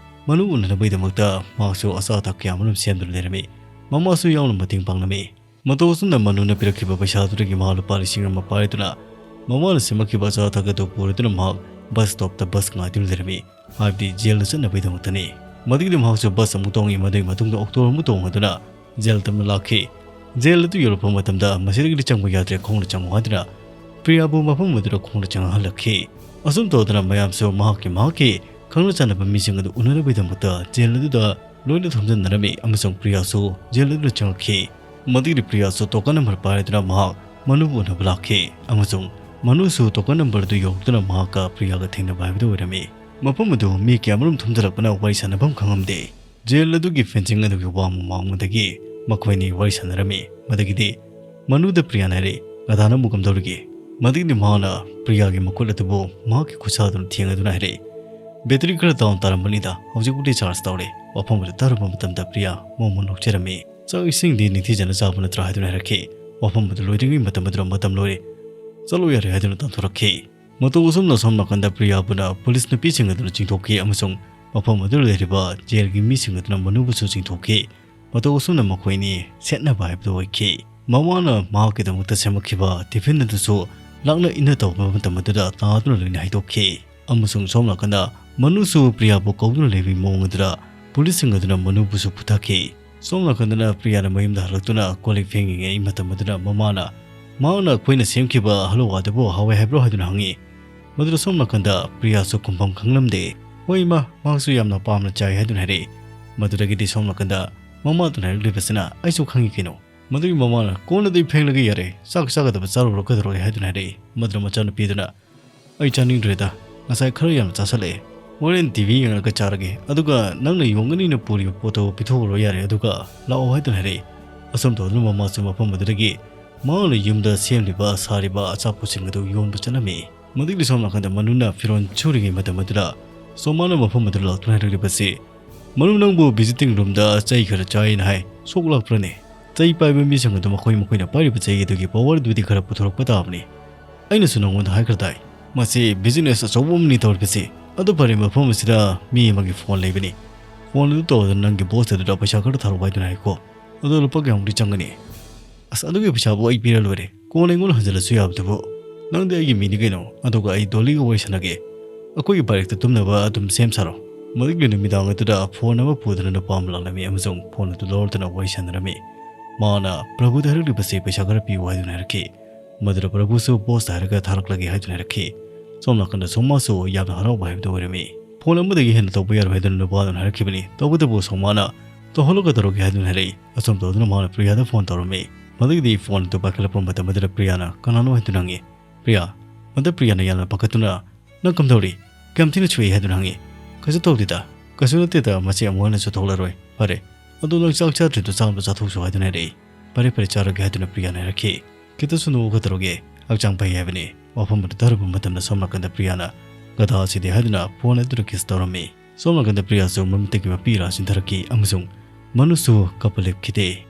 ꯃꯅꯨ ꯎꯅꯅꯕꯒꯤꯗꯃꯛꯇ ꯃꯍꯥꯛꯁꯨ ꯑꯆꯥ ꯑꯊꯛ ꯀꯌꯥ ꯑꯃꯔꯣꯝ ꯁꯦꯝꯗꯨꯅ ꯂꯩꯔꯝꯃꯤ꯫ ꯃꯃꯥꯁꯨ ꯌꯥꯎꯅ ꯃꯇꯦꯡ ꯄꯥꯡꯂꯝꯃꯤ꯫ ꯃꯇꯧ ꯑꯁꯨꯝꯅ ꯃꯅꯨꯅ ꯄꯤꯔꯛꯈꯤꯕ ꯄꯩꯁꯥꯗꯨꯗꯒꯤ ꯃꯍꯥꯛ ꯂꯨꯄꯥ ꯂꯤꯁꯤꯡ ꯑꯃ ꯄꯥꯏꯗꯨꯅ ꯃꯃꯥꯅ ꯁꯦꯝꯃꯛꯈꯤꯕ ꯑꯆꯥ ꯑꯊꯛ ꯑꯗꯨ ꯄꯨꯔꯗꯨꯅ ꯃꯍꯥꯛ ꯕꯁ ꯁ꯭ꯇꯣꯞꯇ ꯕꯁ ꯉꯥꯏꯗꯨꯅ ꯂꯩꯔꯝꯃꯤ꯫ ꯍꯥꯏꯕꯗꯤ ꯖꯦꯜꯗ ꯆꯠꯅꯕꯒꯤꯗꯃꯛꯇꯅꯤ꯫ ꯃꯗꯨꯒꯤꯗꯤ ꯃꯍꯥꯛꯁꯨ ꯕꯁ ꯑꯃꯨꯛ ꯇꯣꯡꯉꯤ꯫ ꯃꯗꯨꯒꯤ ꯃꯇꯨꯡꯗ ꯑꯣꯛꯇꯣ ꯑꯃꯨꯛ ꯇꯣꯡꯉꯗꯨꯅ ꯖꯦꯜ ꯇꯝꯅ ꯂꯥꯛꯈꯤ꯫ ꯖꯦꯜ ꯑꯗꯨ ꯌꯧꯔꯛꯄ ꯃꯇꯝꯗ ꯃꯁꯤꯗꯒꯤꯗꯤ ꯆꯪꯕ ꯌꯥꯗ꯭ꯔꯦ, ꯈꯣꯡꯅ ꯆꯪꯉꯨ ꯍꯥꯏꯗꯨꯅ ꯄ꯭ꯔꯤꯌꯥꯕꯨ ꯃꯐꯝ ꯑꯗꯨꯗ ꯈꯣꯡꯅ ꯆꯪꯍꯜꯂꯛꯈꯤ꯫ ꯑꯁꯨꯝ ꯇꯧꯗꯅ ꯃꯌꯥꯝꯁꯨ ꯃꯍꯥꯛꯀꯤ ꯃꯍꯥꯛꯀꯤ ꯈꯪꯅ ꯆꯥꯟꯅꯕ ꯃꯤꯁꯤꯡ ꯑꯗꯨ ꯎꯅꯅꯕꯒꯤꯗꯃꯛꯇ ꯖꯦꯜ ꯑꯗꯨꯗ ꯂꯣꯏꯅ ꯊꯣꯝꯖꯤꯟꯅꯔꯝꯃꯤ ꯑꯃꯁꯨꯡ ꯄ꯭ꯔꯤꯌꯥꯁꯨ ꯖꯦꯜ ꯑꯗꯨꯗ ꯆꯪꯂꯛꯈꯤ꯫ ꯃꯗꯨꯒꯤ ꯄ꯭ꯔꯤꯌꯥꯁꯨ ꯇꯣꯀꯟ ꯅꯝꯕꯔ ꯄꯥꯏꯔꯗꯨꯅ ꯃꯍꯥꯛ ꯃꯅꯨꯕꯨ ꯎꯅꯕ ꯂꯥꯛꯈꯤ ꯑꯃꯁꯨꯡ ꯃꯅꯨꯁꯨ ꯇꯣꯀꯟ ꯅꯝꯕꯔ ꯑꯗꯨ ꯌꯧꯔꯛꯇꯨꯅ ꯃꯍꯥꯛꯀ ꯄ꯭ꯔꯤꯌꯥꯒ ꯊꯦꯡꯅꯕ ꯍꯥꯏꯕꯗꯨ ꯑꯣꯏꯔꯝꯃꯤ꯫ ꯃꯐꯝ ꯑꯗꯨ ꯃꯤ ꯀꯌꯥꯃꯔꯨꯝ ꯊꯨꯝꯖꯤꯜꯂꯛꯄꯅ ꯋꯥꯔꯤ ꯁꯥꯟꯅꯐꯝ ꯈꯪꯉꯝꯗꯦ꯫ ꯖꯦꯜ ꯑꯗꯨꯒꯤ ꯐꯦꯟꯁꯤꯡ ꯑꯗꯨꯒꯤ ꯋꯥꯡꯃ ꯋꯥꯡꯃꯗꯒꯤ ꯃꯈꯣꯏ ꯑꯅꯤ ꯋꯥꯔꯤ ꯁꯥꯟꯅꯔꯝꯃꯤ꯫ ꯃꯗꯨꯒꯤꯗꯤ ꯃꯅꯨꯗ ꯄ꯭ꯔꯤꯌꯥꯅ ꯍꯥꯏꯔꯛꯏ, "ꯒꯙꯥ ꯅꯪꯕꯨ ꯀꯝꯗꯧꯔꯤꯒꯦ?" ꯃꯗꯨꯒꯤꯗꯤ ꯃꯍꯥꯛꯅ ꯄ꯭ꯔꯤꯌꯥꯒꯤ ꯃꯈꯨꯠ ꯑꯗꯨꯕꯨ ꯃꯍꯥꯛꯀꯤ ꯈꯨꯠꯁꯥ ꯑꯗꯨꯅ ꯊꯦꯡꯉꯗꯨꯅ ꯍꯥꯏꯔꯛꯏ, "ꯕꯦꯇꯔꯤ ꯈꯔ ꯗꯥꯎꯟ ꯇꯥꯔꯝꯕꯅꯤꯗ, ꯍꯧꯖꯤꯛꯄꯨꯗꯤ ꯆꯥꯔꯖ ꯇꯧꯔꯦ꯫" ꯋꯥꯐꯝ ꯑꯗꯨ ꯇꯥꯔꯨꯕ ꯃꯇꯝꯗ ꯄ꯭ꯔꯤꯌꯥ ꯃꯣꯃꯣꯟ ꯅꯣꯛꯆꯔꯝꯃꯤ꯫ "ꯆꯥꯛ ꯏꯁꯤꯡꯗꯤ ꯅꯤꯡꯊꯤꯖꯅ ꯆꯥꯕ ꯅꯠꯇ꯭ꯔꯥ?" ꯍꯥꯏꯗꯨꯅ ꯍꯥꯏꯔꯛꯈꯤ꯫ ꯋꯥꯐꯝ ꯑꯗꯨ ꯂꯣꯏꯗ꯭ꯔꯤꯉꯩ ꯃꯇꯝ ꯑꯗꯨꯗ "ꯃꯇꯝ ꯂꯣꯏꯔꯦ, ꯆꯠꯂꯣ ꯌꯥꯔꯦ" ꯍꯥꯏꯗꯨꯅ ꯇꯥꯟꯊꯣꯔꯛꯈꯤ꯫ ꯃꯇꯧ ꯑꯁꯨꯝꯅ ꯁꯣꯝ ꯅꯥꯀꯟꯗ ꯄ꯭ꯔꯤꯌꯥꯕꯨꯅ ꯄꯨꯂꯤꯁ ꯅꯨꯄꯤꯁꯤꯡ ꯑꯗꯨꯅ ꯆꯤꯡꯊꯣꯛꯈꯤ ꯑꯃꯁꯨꯡ ꯃꯐꯝ ꯑꯗꯨꯗ ꯂꯩꯔꯤꯕ ꯖꯦꯜꯒꯤ ꯃꯤꯁꯤꯡ ꯑꯗꯨꯅ ꯃꯅꯨꯕꯨꯁꯨ ꯆꯤꯡꯊꯣꯛꯈꯤ꯫ ꯃꯇꯧ ꯑꯁꯨꯝꯅ ꯃꯈꯣꯏ ꯑꯅꯤ ꯁꯦꯠꯅꯕ ꯍꯥꯏꯕꯗꯨ ꯑꯣꯏꯈꯤ꯫ ꯃꯃꯥꯅ ꯃꯍꯥꯛꯀꯤꯗꯃꯛꯇ ꯁꯦꯝꯃꯛꯈꯤꯕ ꯇꯤꯐꯤꯟ ꯑꯗꯨꯁꯨ ꯂꯥꯛꯅ ꯏꯟꯅ ꯇꯧꯕ ꯃꯇꯝ ꯑꯗꯨꯗ ꯇꯥꯗꯨꯅ ꯂꯣꯏꯅ ꯍꯩꯗꯣꯛꯈꯤ꯫ ꯑꯃꯁꯨꯡ ꯁꯣꯝ ꯅꯥꯀꯟꯗ ꯃꯅꯨꯁꯨ ꯄ꯭ꯔꯤꯌꯥꯕꯨ ꯀꯧꯗꯨꯅ ꯂꯩꯕꯒꯤ ꯃꯑꯣꯡ ꯑꯗꯨꯗ ꯄꯨꯂꯤꯁꯁꯤꯡ ꯑꯗꯨꯅ ꯃꯅꯨꯕꯨꯁꯨ ꯐꯨꯊꯈꯤ꯫ ꯁꯣꯝ ꯅꯥꯀꯟꯗꯅ ꯄ꯭ꯔꯤꯌꯥꯅ ꯃꯌꯨꯝꯗ ꯍꯜꯂꯛꯇꯨꯅ ꯀꯣꯜ ꯂꯤꯛ ꯐꯦꯡꯉꯤꯉꯩ ꯃꯇꯝ ꯑꯗꯨꯗ ꯃꯃꯥꯅ, "ꯃꯍꯥꯛꯅ ꯑꯩꯈꯣꯏꯅ ꯁꯦꯝꯈꯤꯕ ꯍꯂꯨꯋꯥꯗꯨꯕꯨ ꯍꯥꯎꯋꯦ ꯍꯥꯏꯕ꯭ꯔꯣ?" ꯍꯥꯏꯗꯨꯅ ꯍꯪꯉꯤ꯫ ꯃꯗꯨꯗ ꯁꯣꯝ ꯅꯥꯀꯟꯗ ꯄ꯭ꯔꯤꯌꯥꯁꯨ ꯈꯨꯝꯐꯝ ꯈꯪꯂꯝꯗꯦ꯫ "ꯍꯣꯏ ꯏꯃꯥ, ꯃꯍꯥꯛꯁꯨ ꯌꯥꯝꯅ ꯄꯥꯝꯅ ꯆꯥꯏ" ꯍꯥꯏꯗꯨꯅ ꯍꯥꯏꯔꯛꯏ꯫ ꯃꯗꯨꯗꯒꯤꯗꯤ ꯁꯣꯝ ꯅꯥꯀꯟꯗ ꯃꯃꯥꯗꯨꯅ ꯍꯥꯏꯔꯛꯂꯤꯕꯁꯤꯅ, "ꯑꯩꯁꯨ ꯈꯪꯉꯤ ꯀꯩꯅꯣ꯫" ꯃꯗꯨꯒꯤ ꯃꯃꯥꯅ, "ꯀꯣꯟꯅꯗꯤ ꯐꯦꯡꯂꯒ ꯌꯥꯔꯦ, ꯆꯥꯛ ꯆꯥꯒꯗꯕ ꯆꯥꯔꯨꯔꯣ ꯀꯩꯗꯧꯔꯒꯦ?" ꯍꯥꯏꯗꯨꯅ ꯍꯥꯏꯔꯛꯏ꯫ ꯃꯗꯨꯗ ꯃꯆꯥꯅꯨꯄꯤꯗꯨꯅ, "ꯑꯩ ꯆꯥꯅꯤꯡꯗ꯭ꯔꯦꯗ, ꯉꯁꯥꯏ ꯈꯔ ꯌꯥꯝꯅ ꯆꯥꯁꯜꯂꯛꯑꯦ꯫ ꯍꯣꯔꯦꯟ ꯇꯤꯚꯤ ꯌꯦꯡꯂꯒ ꯆꯥꯔꯒꯦ꯫ ꯑꯗꯨꯒ ꯅꯪꯅ ꯌꯣꯟꯒꯅꯤꯅ ꯄꯨꯔꯤꯕ ꯄꯣꯠꯇꯣ ꯄꯤꯊꯣꯛꯎꯔꯣ ꯌꯥꯔꯦ, ꯑꯗꯨꯒ ꯂꯥꯛꯑꯣ" ꯍꯥꯏꯗꯨꯅ ꯍꯥꯏꯔꯛꯏ꯫ ꯑꯁꯨꯝ ꯇꯧꯗꯨꯅ ꯃꯃꯥꯁꯨ ꯃꯐꯝ ꯑꯗꯨꯗꯒꯤ ꯃꯍꯥꯛꯅ ꯌꯨꯝꯗ ꯁꯦꯝꯂꯤꯕ, ꯁꯥꯔꯤꯕ ꯑꯆꯥꯄꯣꯠꯁꯤꯡ ꯑꯗꯨ ꯌꯣꯟꯕ ꯆꯠꯂꯝꯃꯤ꯫ ꯃꯗꯨꯒꯤ ꯁꯣꯝ ꯅꯥꯀꯟꯗ ꯃꯅꯨꯅ ꯐꯤꯔꯣꯜ ꯁꯨꯔꯤꯉꯩ ꯃꯇꯝ ꯑꯗꯨꯗ ꯁꯣꯃꯥꯅ ꯃꯐꯝ ꯑꯗꯨꯗ ꯂꯥꯛꯇꯨꯅ ꯍꯥꯏꯔꯛꯂꯤꯕꯁꯤ, "ꯃꯔꯨꯞ, ꯅꯪꯕꯨ ꯚꯤꯖꯤꯇꯤꯡ ꯔꯨꯝꯗ ꯆꯩ ꯈꯔ ꯆꯥꯏꯅ ꯍꯥꯏ꯫ ꯁꯣꯛ ꯂꯥꯛꯄ꯭ꯔꯅꯦ?" "ꯆꯩ ꯄꯥꯏꯕ ꯃꯤꯁꯤꯡ ꯑꯗꯨ ꯃꯈꯣꯏ ꯃꯈꯣꯏꯅ ꯄꯥꯏꯔꯤꯕ ꯆꯩ ꯑꯗꯨꯒꯤ ꯄꯋꯥꯔꯗꯨꯗꯤ ꯈꯔ ꯄꯨꯊꯣꯔꯛꯄ ꯇꯥꯕꯅꯤ꯫ ꯑꯩꯅꯁꯨ ꯅꯉꯣꯟꯗ ꯍꯥꯏꯈ꯭ꯔꯗꯥꯏ? ꯃꯁꯤ ꯕꯤꯖꯤꯅꯦꯁ ꯑꯆꯧꯕ ꯑꯃꯅꯤ ꯇꯧꯔꯤꯕꯁꯤ꯫ ꯑꯗꯨ ꯐꯔꯦ, ꯃꯐꯝ ꯑꯁꯤꯗ ꯃꯤ ꯑꯃꯒꯤ ꯐꯣꯟ ꯂꯩꯕꯅꯤ꯫ ꯐꯣꯟ ꯑꯗꯨ ꯇꯧꯗꯨꯅ ꯅꯪꯒꯤ ꯕꯣꯁ ꯑꯗꯨꯗ ꯄꯩꯁꯥ ꯈꯔ ꯊꯥꯔꯛꯎ ꯍꯥꯏꯗꯨꯅ ꯍꯥꯏꯀꯣ꯫ ꯑꯗꯣ ꯂꯨꯄꯥ ꯀꯌꯥꯃꯨꯛꯇꯤ ꯆꯪꯒꯅꯤ?" "ꯑꯁ, ꯑꯗꯨꯒꯤ ꯄꯩꯁꯥꯕꯨ ꯑꯩ ꯄꯤꯔ ꯂꯣꯏꯔꯦ꯫ ꯀꯣꯟꯅ ꯑꯩꯉꯣꯟꯗ ꯍꯟꯖꯤꯜꯂꯁꯨ ꯌꯥꯕꯗꯨꯕꯨ꯫ ꯅꯪꯗꯤ ꯑꯩꯒꯤ ꯃꯤꯅꯤ ꯀꯩꯅꯣ꯫ ꯑꯗꯨꯒ ꯑꯩ ꯗꯣꯂꯤꯒ ꯋꯥꯔꯤ ꯁꯥꯟꯅꯒꯦ꯫ ꯑꯩꯈꯣꯏꯒꯤ ꯕꯥꯏꯔꯦꯛꯇ ꯇꯨꯝꯅꯕ ꯑꯗꯨꯝ ꯁꯦꯝ ꯁꯥꯔꯣ꯫" ꯃꯗꯨꯒꯤ ꯅꯨꯃꯤꯗꯥꯡ ꯑꯗꯨꯗ ꯐꯣꯟ ꯑꯃ ꯄꯨꯗꯨꯅ ꯅꯨꯄꯥ ꯑꯃ ꯂꯥꯛꯂꯝꯃꯤ ꯑꯃꯁꯨꯡ ꯐꯣꯟ ꯑꯗꯨ ꯂꯧꯔꯗꯨꯅ ꯋꯥꯔꯤ ꯁꯥꯟꯅꯔꯝꯃꯤ꯫ ꯃꯥꯅ, "ꯄ꯭ꯔꯚꯨꯗ ꯍꯥꯏꯔꯛꯂꯤꯕꯁꯤ ꯄꯩꯁꯥ ꯈꯔ ꯄꯤꯌꯨ" ꯍꯥꯏꯗꯨꯅ ꯍꯥꯏꯔꯛꯈꯤ꯫ ꯃꯗꯨꯗ ꯄ꯭ꯔꯚꯨꯁꯨ ꯕꯣꯁꯇ ꯍꯥꯏꯔꯒ ꯊꯥꯔꯛꯂꯒꯦ ꯍꯥꯏꯗꯨꯅ ꯍꯥꯏꯔꯛꯈꯤ꯫ ꯁꯣꯝ ꯅꯥꯀꯟꯗ ꯁꯣꯃꯥꯁꯨ ꯌꯥꯝꯅ ꯍꯔꯥꯎꯕ ꯍꯥꯏꯕꯗꯨ ꯑꯣꯏꯔꯝꯃꯤ꯫ ꯐꯣꯟ ꯑꯃꯗꯒꯤ ꯍꯦꯟꯅ ꯇꯧꯕ ꯌꯥꯔꯣꯏ ꯍꯥꯏꯗꯨꯅ ꯅꯨꯄꯥꯗꯨꯅ ꯍꯥꯏꯔꯛꯈꯤꯕꯅꯤ꯫ ꯇꯧꯕꯇꯕꯨ ꯁꯣꯃꯥꯅ ꯇꯧꯍꯜꯂꯒ ꯇꯧꯔꯒꯦ ꯍꯥꯏꯗꯨꯅ ꯍꯥꯏꯔꯛꯏ꯫ ꯑꯁꯨꯝ ꯇꯧꯗꯨꯅ ꯃꯍꯥꯛꯅ ꯄ꯭ꯔꯤꯌꯥꯗ ꯐꯣꯟ ꯇꯧꯔꯝꯃꯤ꯫ ꯃꯗꯨꯒꯤꯗꯤ ꯐꯣꯟ ꯑꯗꯨ ꯄꯥꯏꯈꯠꯂꯛꯄ ꯃꯇꯝ ꯑꯗꯨꯗ ꯄ꯭ꯔꯤꯌꯥꯅ "ꯀꯅꯥꯅꯣ?" ꯍꯥꯏꯗꯨꯅ ꯍꯪꯉꯤ꯫ "ꯄ꯭ꯔꯤꯌꯥ"꯫ ꯃꯗꯨ ꯄ꯭ꯔꯤꯌꯥꯅ ꯌꯥꯝꯅ ꯄꯥꯈꯠꯇꯨꯅ "ꯅꯪ ꯀꯝꯗꯧꯔꯤ? ꯀꯌꯥꯝ ꯊꯤꯅ ꯁꯣꯛꯏ?" ꯍꯥꯏꯗꯨꯅ ꯍꯪꯉꯤ꯫ "ꯀꯩꯁꯨ ꯇꯧꯗꯦꯗ, ꯀꯩꯁꯨ ꯅꯠꯇꯦꯗ, ꯃꯁꯤ ꯑꯃꯨꯛ ꯍꯟꯅꯁꯨ ꯊꯣꯛꯂꯔꯣꯏ꯫ ꯐꯔꯦ, ꯑꯗꯣ ꯅꯪ ꯆꯥꯛ ꯆꯥꯗ꯭ꯔꯤꯗꯣ ꯆꯥꯛ ꯑꯝꯇ ꯆꯥꯊꯣꯛꯆꯣ" ꯍꯥꯏꯗꯨꯅ ꯍꯥꯏꯔꯛꯏ꯫ "ꯐꯔꯦ ꯐꯔꯦ, ꯆꯥꯔꯒꯦ" ꯍꯥꯏꯗꯨꯅ ꯄ꯭ꯔꯤꯌꯥꯅ ꯍꯥꯏꯔꯛꯈꯤ꯫ "ꯈꯤꯇꯁꯨ ꯅꯣꯛꯑꯒ ꯇꯧꯔꯒꯦ, ꯍꯛꯆꯥꯡ ꯐꯩ ꯍꯥꯏꯕꯅꯤ"꯫ ꯋꯥꯐꯝ ꯑꯗꯨ ꯇꯥꯔꯨꯕ ꯃꯇꯝꯗ ꯁꯣꯝ ꯅꯥꯀꯟꯗ ꯄ꯭ꯔꯤꯌꯥꯅ "ꯒꯙꯥ ꯑꯁꯤꯗꯤ" ꯍꯥꯏꯗꯨꯅ ꯐꯣꯟ ꯑꯗꯨꯗ ꯀꯤꯁ ꯇꯧꯔꯝꯃꯤ꯫ ꯁꯣꯝ ꯅꯥꯀꯟꯗ ꯄ꯭ꯔꯤꯌꯥꯁꯨ ꯃꯃꯤꯠꯇꯒꯤ ꯃꯄꯤ ꯏꯔꯥ ꯆꯤꯟꯊꯔꯛꯈꯤ ꯑꯃꯁꯨꯡ ꯃꯅꯨꯁꯨ ꯀꯞꯄ ꯂꯦꯞꯈꯤꯗꯦ꯫